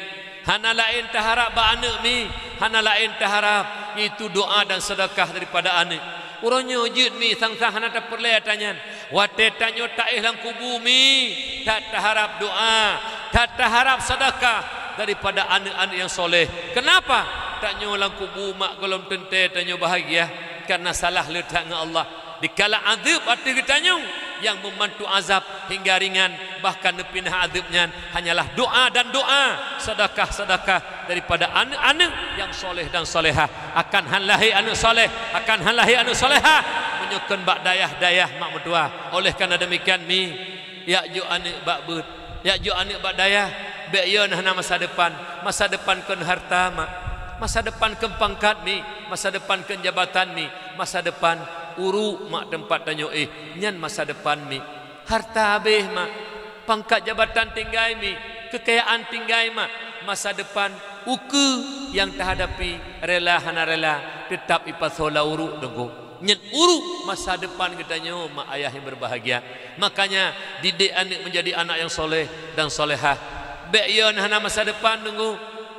Hana laén taharab bak aneuëk mi, hana laén taharab, yaitu doa dan seudeukah daripada aneuëk. Uroe nyoe jeuet mi sang-sang hana tapeureulée ata nyan. Watée tanyoe taéh lam kubu mi, that taharab doa, that taharab seudeukah daripada aneuëk-aneuëk nyang soleh. Keunapa? Tanyoe lam kubu mak gohlom teuntée tanyoe bahagia. Karena salah le that ngon Allah. Dikala azeueb ateueh geutanyoe, nyang meubantu azab hingga ringan, bahkan neupinah azeueb nyan hanyalah doa dan doa, seudeukah-seudeukah daripada aneuëk-aneuëk nyang soleh dan solehah. Akan han lahé aneuëk soleh, akan han lahé aneuëk solehah, meunyoe kon bak dayah-dayah mak meutuwah. Oleh karena demikian mi, jak jok aneuëk bak beuet, jak jok aneuëk bak dayah, bék yö na hana masa depan. Masa depan kon harta mak, masa depan kon pangkat mi, masa depan kon jabatan mi, masa depan uruek mak teumpat tanyoe éh, nyan masa depan mi. Harta habéh mak, pangkat jabatan tinggai mi, keukayaan tinggai mak, masa depan ukeue nyang tahadapi rela hana rela, teutap ipasoe lam uruek teungku. Nyan uruek masa depan geutanyoe mak ayah nyang berbahagia. Makanya, didik aneuëk menjadi anak yang soleh dan solehah. Bék yon hana masa depan, Teungku.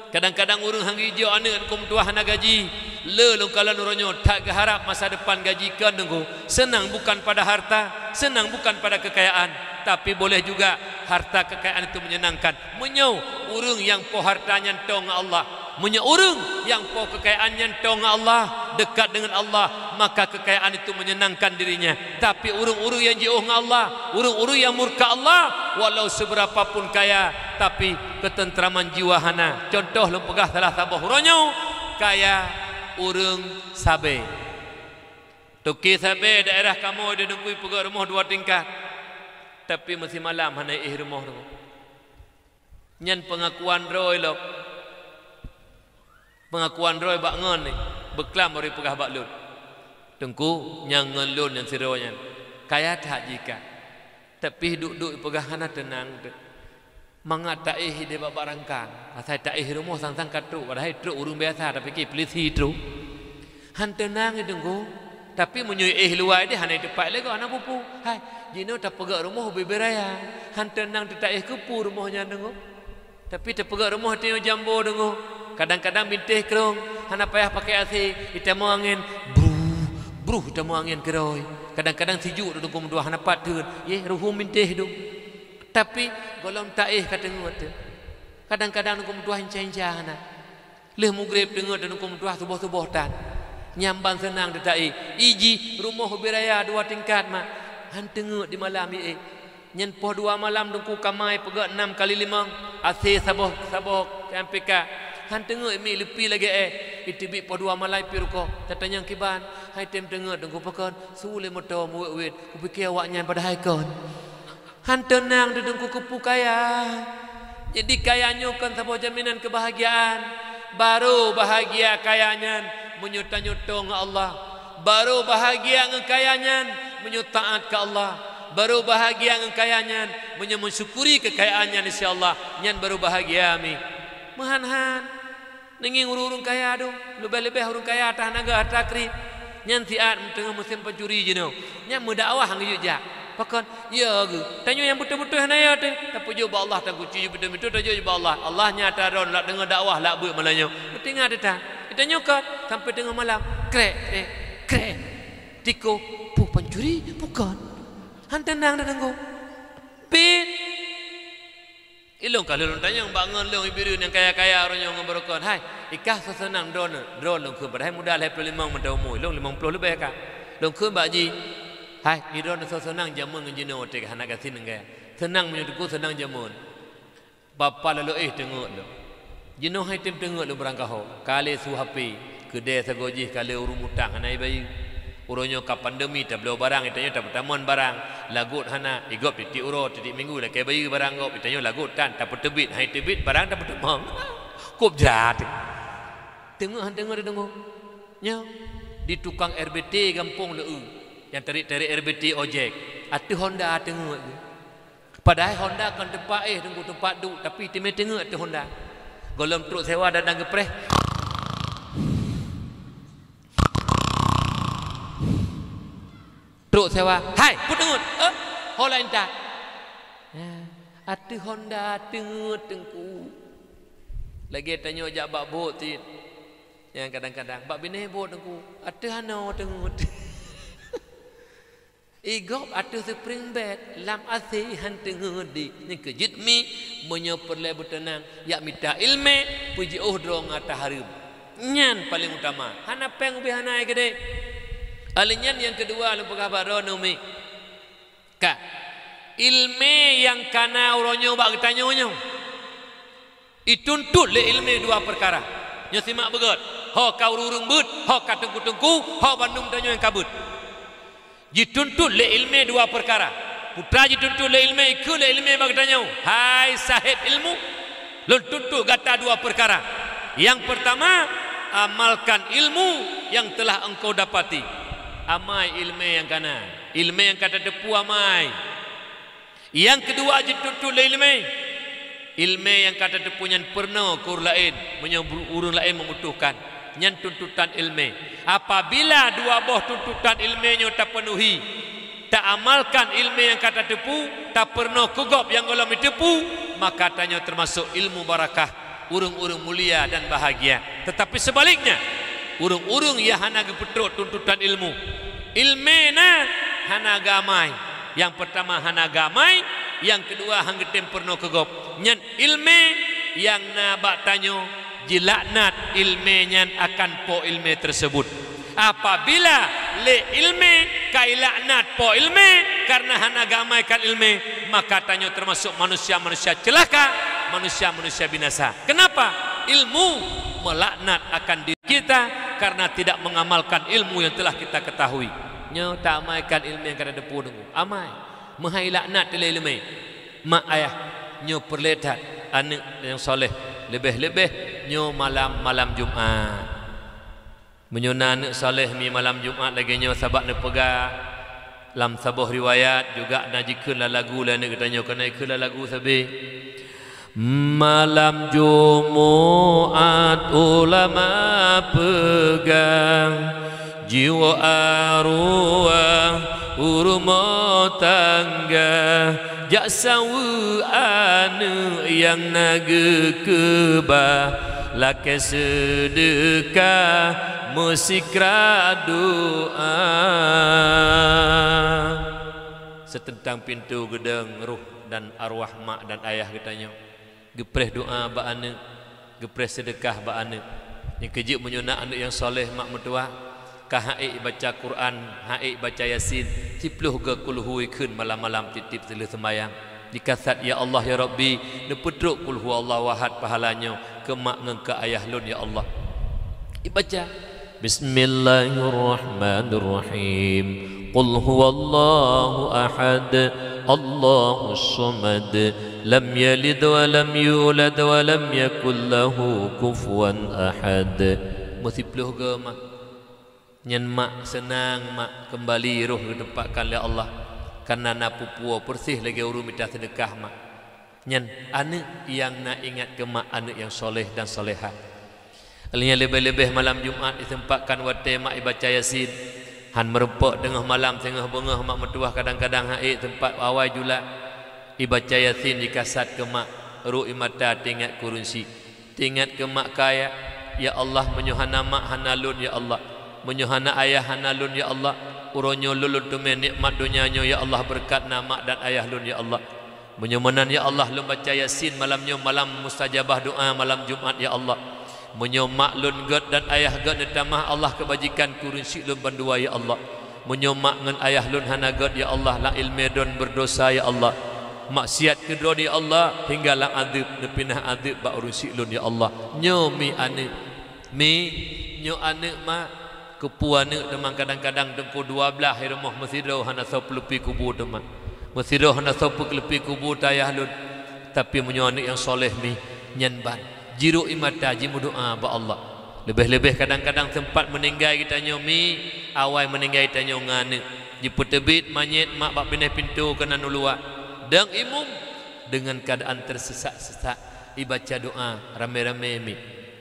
Kadang-kadang ureuëng han geujok aneuëk, Teungku, meutuah hana gaji. Le lôn kalon uroe nyoe that geuharab masa depan gaji kon, Teungku. Seunang bukan pada harta, seunang bukan pada kekayaan, tapi boleh juga harta kekayaan itu menyenangkan. Meunyoe ureuëng nyang po harta nyan toe ngon Allah, meunyoe ureuëng nyang po kekayaan nyan toe ngon Allah, dekat dengan Allah, maka kekayaan itu menyenangkan dirinya. Tapi ureuëng-ureuëng nyang jiôh ngon Allah, ureuëng-ureuëng nyang murka Allah, walau seberapa pun kaya, tapi ketentraman jiwa hana. Contoh lôn peugah salah saboh uroe nyoe, kaya ureuëng sabe. Toke sabe daerah kamoe di Teungku peugöt rumoh dua tingkat, tapi meusimalam hana éh rumoh tu. Nyan peungakuan droe lom. Peungakuan droe bak ngon ni, beuklam baro peugah bak lôn, "Teungku, nyang ngon lôn nyang sidroe nyan, kaya that jih ka. Tapi duek-duek peugah hana teunang teuh. Mangat taéh idéh bak barangkang, asai taéh rumoh sang-sang ka trok, padahai trok ureuëng biasa, tapike pulisi trok." Han teunang, Teungku. Tapi meunyoe éh luwai deh hana teupeu lé gob, hana peue-peue. Hai, jinoe tapeugöt rumoh ubé-bé raya. Han teunang teuh taéh keupeue rumoh nyan, Teungku. Tapi tapeugöt rumoh tanyoe jambo, Teungku. Kadang-kadang bintéh krong, hana payah pakai A C, itamong angén, bruh, bruh, itamong angén keudroe. Kadang-kadang sijuek, Teungku, meutuah hana pat theun. Yeh, ruhuem bintéh dum. Tapi gohlom taéh ka teungeut teuh. Kadang-kadang, Teungku, meutuah inca-inca hana. Lheueh mugreb teungeut, Teungku, meutuah suboh-suboh tan. Nyan ban seunang teuh taéh. Iji rumoh ubé raya dua tingkat mak. Han teungeut di malam ié. Nyan poh dua malam, Teungku, kamai peugöt nam kali limong. A C saboh, saboh M P K. Han teungeut mi leupie lagée éh. Iteubiet poh dua malam pi rukoh. Tatanyong kiban. Hai tem teungeut, Teungku, pakon? Su lé moto meuwét-wét. Kupike awaknyan padahai kon. Han teunang teuh, Teungku, keupeue kaya. Jadi kaya nyoe kon saboh jaminan keubahgiaan. Baro bahgia kaya nyan meunyoe tanyoe toe ngon Allah. Baro bahgia ngon kaya nyan meunyoe taát keu Allah. Baro bahgia ngon kaya nyan meunyoe meusyukuri keukayaan nyan, insya Allah nyan baro bahgia mi. Meuhan-han. Neungieng ureuëng-ureuëng kaya dum, leubeh-leubeh ureuëng kaya tah naga harta kriet. Nyan siat meuteungoh musém pancuri jinoe. Nyan meudakwah han geujak. Pakon? Ya geuh. Tanyoe nyang beutôi-beutôi hana ya teuh. Tapeujeuet bak Allah, takuci beutôi-beutôi tajeuet bak Allah. Allah nyata droe lak deungoe dakwah lak beuet malam nyoe. Meutingat teuh tan. Tanyoe kon sampai teungoh malam. Krek, krek, krek. Tikoh, peue pancuri? Bukon. Han teunang teuh, Teungku. Pit. Ilôn ka lôn tanyong bak ngon lôn Ibeureu nyang kaya-kaya uroe nyoe ngon barokon, "Hai, ikah soe seunang droeneuh?" Droe lôn kheun, padahai muda lhée ploh limong mantong umu, ilôn limong ploh leubeh ka. Lôn kheun bak jih, "Hai, droeneuh soe seunang jameun ngon jinoe watée hana gasien ngon gaya? Seunang meunyoe Teungku seunang jameun." Papa laloe teungeut lôn. Jinoe hai tem teungeut lôn beurangkaho. Ka lé su H P, keudée sagoe jih ka lé ureuëng mutang hana ibayeue. Uroe nyoe ka pandemi, tabloe barang, geutanyoe tapeutamong barang, lagot hana, igob tieb-tieb uroe, tieb-tieb minggu lakée bayeue barang gob, geutanyoe lagot tan, tapeuteubiet, hai teubiet barang tapeutamong. Kôb jrat. Teungeut han teungeut deungoe. Nyoe di tukang R B T gampông leu, nyang tarék-tarék R B T ojek, ateueh honda teungeut. Padahai honda kon teumpat éh, Teungku, teumpat duek, tapi teumé teungeut ateueh honda. Gohlom trok sewa dan, dan geupreh. Trok sewa, "Hai, peue teungeut?" "Eh, ho laén that." Nah, ateueh honda teungeut, Teungku. Lagée tanyoe jak bak bot cit. Nyang kadang-kadang bak binéh bot, Teungku, ateueh hanoe teungeut. Igob ateueh spring bed, lam A C han teungeut di. Nyan keuh jeuet mi, meunyoe peureulée beuteunang, yak mita iéleumé, peujiôh droe ngon ata hareuem. Nyan paleng utama. Hana péng ubé hana ai keudeh. Alèh nyan nyang keudua lôn peugah bak droeneuh mi. Ka. Iéleumé nyang kana uroe nyoe bak geutanyoe nyoe. Ituntot lé iéleumé dua peukara. Nyoe simak beugét. Ho ka ureuëng-ureuëng beuet, ho ka teungku-teungku, ho bandum tanyoe nyang ka beuet. Jituntot lé iéleumé dua peukara. Peue jituntut lé iéleumé, ikheun lé iéleumé bak geutanyoe, hai saheb ilmu, lôn tuntot gata dua peukara. Nyang peurtama, amalkan ilmu yang telah engkau dapati. Amai iéleumé nyang kana, iéleumé nyang ka tateupeue amai. Nyang keudua jituntot lé iéleumé, iéleumé nyang ka tateupeue nyan peurunoe keu ureuëng laén, meunyoe ureuëng laén meubutuhkan. Nyan tuntutan iéleumé. Apabila dua boh tuntutan iéleumé nyoe tapeunuhi, taamalkan iéleumé nyang ka tateupeue, tapeurunoe keu gob nyang gohlom jiteupeue, maka tanyoe teumasok ilmu barakah, ureuëng-ureuëng mulia dan bahagia. Tetapi sebaliknya, ureuëng-ureuëng nyang hana geupeutrok tuntutan ilmu, ilmé na hana geuamai. Nyang peurtama hana geuamai, nyang keudua han geutem peurunoe keu gob. Nyan ilmé nyang na bak tanyoe jilaknat ilmé nyan akan po ilmé tersebut. Apabila lé ilmé ka ilaknat po ilmé karena hana geuamaikan ilmé, maka tanyoe teumasok manusia-manusia ceulaka, manusia-manusia binasa. Kenapa? Ilmu melaknat akan diri kita karena tidak mengamalkan ilmu yang telah kita ketahui. Nyoe taamaikan ilmé nyang ka tateupeue deungoe. Amai. Meuhai laknat lé ilmé. Mak ayah, nyoe peureulée that aneuëk nyang soleh, leubeh-leubeh nyoe malam, malam Jumat. Meunyoe na aneuëk soleh mi malam Jumat lagée nyoe, sabab neupeugah lam saboh riwayat juga na jikheun lam lagu lé aneuëk geutanyoe, keuneuk jikheun lam lagu sabe. Malam Jumat ulama peugah, jiwoe aruwah u rumoh tangga, jak saweue aneuëk nyang na geukeubah, lakée seudeukah, meusikra doá. Seuteuntang pintoe geudong roh dan aruwah mak dan ayah geutanyoe. Geupreh doá bak aneuëk, geupreh seudeukah bak aneuëk. Nyang keujeuet meunyoe na aneuëk nyang soleh mak meutuwah, ka han ék baca Quran, han ék baca Yasin, siploh goe kulhu ikheun malam-malam tieb-tieb seuleuh seumayang. Dikasat, "Ya Allah, ya Rabbi, neupeutrok kulhu Allahu ahad pahala nyoe keu mak ngon keu ayah lôn, ya Allah." Ibaca, "Bismillahirrahmanirrahim. Qul huwallahu ahad, Allahus samad, lam yalid wa lam yulad wa lam yakul lahu kufuwan ahad." Meusiploh goe mak. Nyan mak seunang mak keumbali roh geuteupakkan lé Allah, kareuna na pupuwoe peureuseh lagée ureuëng mita seudeukah mak. Nyan aneuëk nyang na ingat keu mak, aneuëk nyang soleh dan solehah. Lheueh nyan leubeh-leubeh malam Jumat iseumpatkan watée mak ibaca Yasin. Han meurumpok teungoh malam, teungoh beungoh mak meutuwah kadang-kadang han ék, teumpat awai jula. Ibaca Yasin dikasat keu mak, rhot ie mata teuingat keu ureuëng syiek. Teuingat keu mak kaya, "Ya Allah, meunyoe hana mak hana lôn, ya Allah. Meunyoe hana ayah hana lôn, ya Allah. Uroe nyoe lôn, lôn teumé nikmat donya nyoe, ya Allah, beureukat na mak dan ayah lôn, ya Allah. Meunyoe meunan, ya Allah, lôn baca Yasin malam nyoe, malam mustajabah doá malam Jumat, ya Allah. Meunyoe mak lôn gét dan ayah gét neutamah Allah keubajikan keu ureuëng syiek lôn bandua, ya Allah. Meunyoe mak ngon ayah lôn hana gét, ya Allah, lam ileumé droen beureudosa, ya Allah. Maksiat keu droen, ya Allah, hingga lam adeueb, neupinah adeueb bak ureuëng syiek lôn, ya Allah." Nyoe mi aneuëk. Mi, nyoe aneuëk mak. Keupeue aneuëk teuma kadang-kadang teungku dua blaih i rumoh meusidroe hana soe peuleupi kubu teuma. Meusidroe hana soe peuleupi kubu teu ayah lôn. Tapi meunyoe aneuëk nyang soleh mi, nyan ban. Jirhot ie mata jimeudoá bak Allah. Leubeh-leubeh kadang-kadang teumpat meuninggai geutanyoe mi, awai meuninggai tanyoe ngon aneuëk. Jipeuteubiet manyét mak bak binéh pintoe keunan u luwa. Dong imum deungon keuadaan teusesak-sesak, ibaca doá ramé-ramé mi.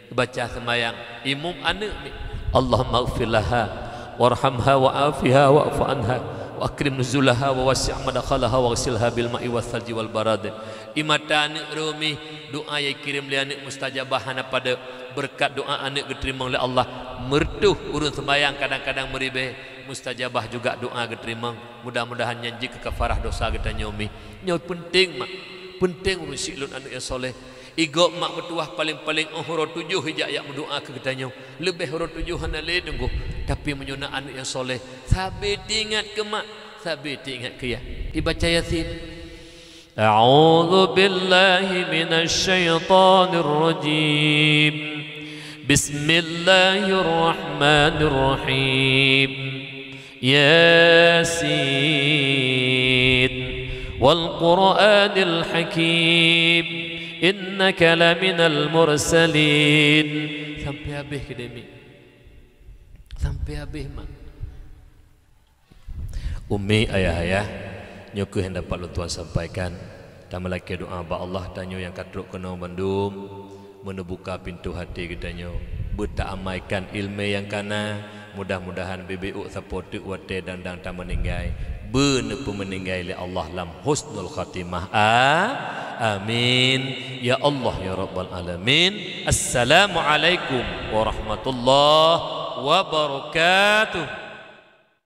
Baca seumayang, imum aneuëk ni, "Allahummaghfir laha, warhamha, wa'afiha, wa'fu anha, wa akrim nuzulaha, wa wasi' madkhalaha, waghsilha bil ma'i was salji wal barad." Ie mata aneuëk rhot mi, doá nyang ikirém lé aneuëk mustajabah hana padub. Beureukat doá aneuëk geuteurimong lé Allah. Meureutoh ureuëng seumayang kadang-kadang meuribée, mustajabah juga doá geuteurimong. Mudah-mudahan nyan jeuet keu kafarah dosa geutanyoe mi. Nyoe peunteng mak, peunteng ureuëng syiek lôn aneuëk nyang soleh. Igob mak meutuwah paleng-paleng óh uroe tujoh ijak jak meudoá keu geutanyoe. Leubeh uroe tujoh hana lé teungku. Tapi meunyoe na aneuëk nyang soleh, sabe teuingat keu mak, sabe teuingat keu yah. Ibaca Yasin. A'udzu billahi minasy syaithanir rajim. Bismillahirrahmanirrahim. Yasin, wal Qur'anil Hakim, innaka laminal mursalin. Sampai habéh keudeh mi. Sampai habéh mak. Umi, ayah-ayah, nyoe kheueh nyang dapat lôn tuan sampaikan. Tameulakée doá bak Allah tanyoe nyang ka trok keunoe bandum, meuneubuka pintoe até geutanyoe, beutaamaikan ileumé nyang ka na, mudah-mudahan bibeuek sapoe teuk watée dang-dang tameuninggai, Beuneupeumeuneunggai lé Allah lam husnul khatimah. A-, amin. Ya Allah, ya Rabbal Alamin. Assalamualaikum warahmatullahi wabarakatuh.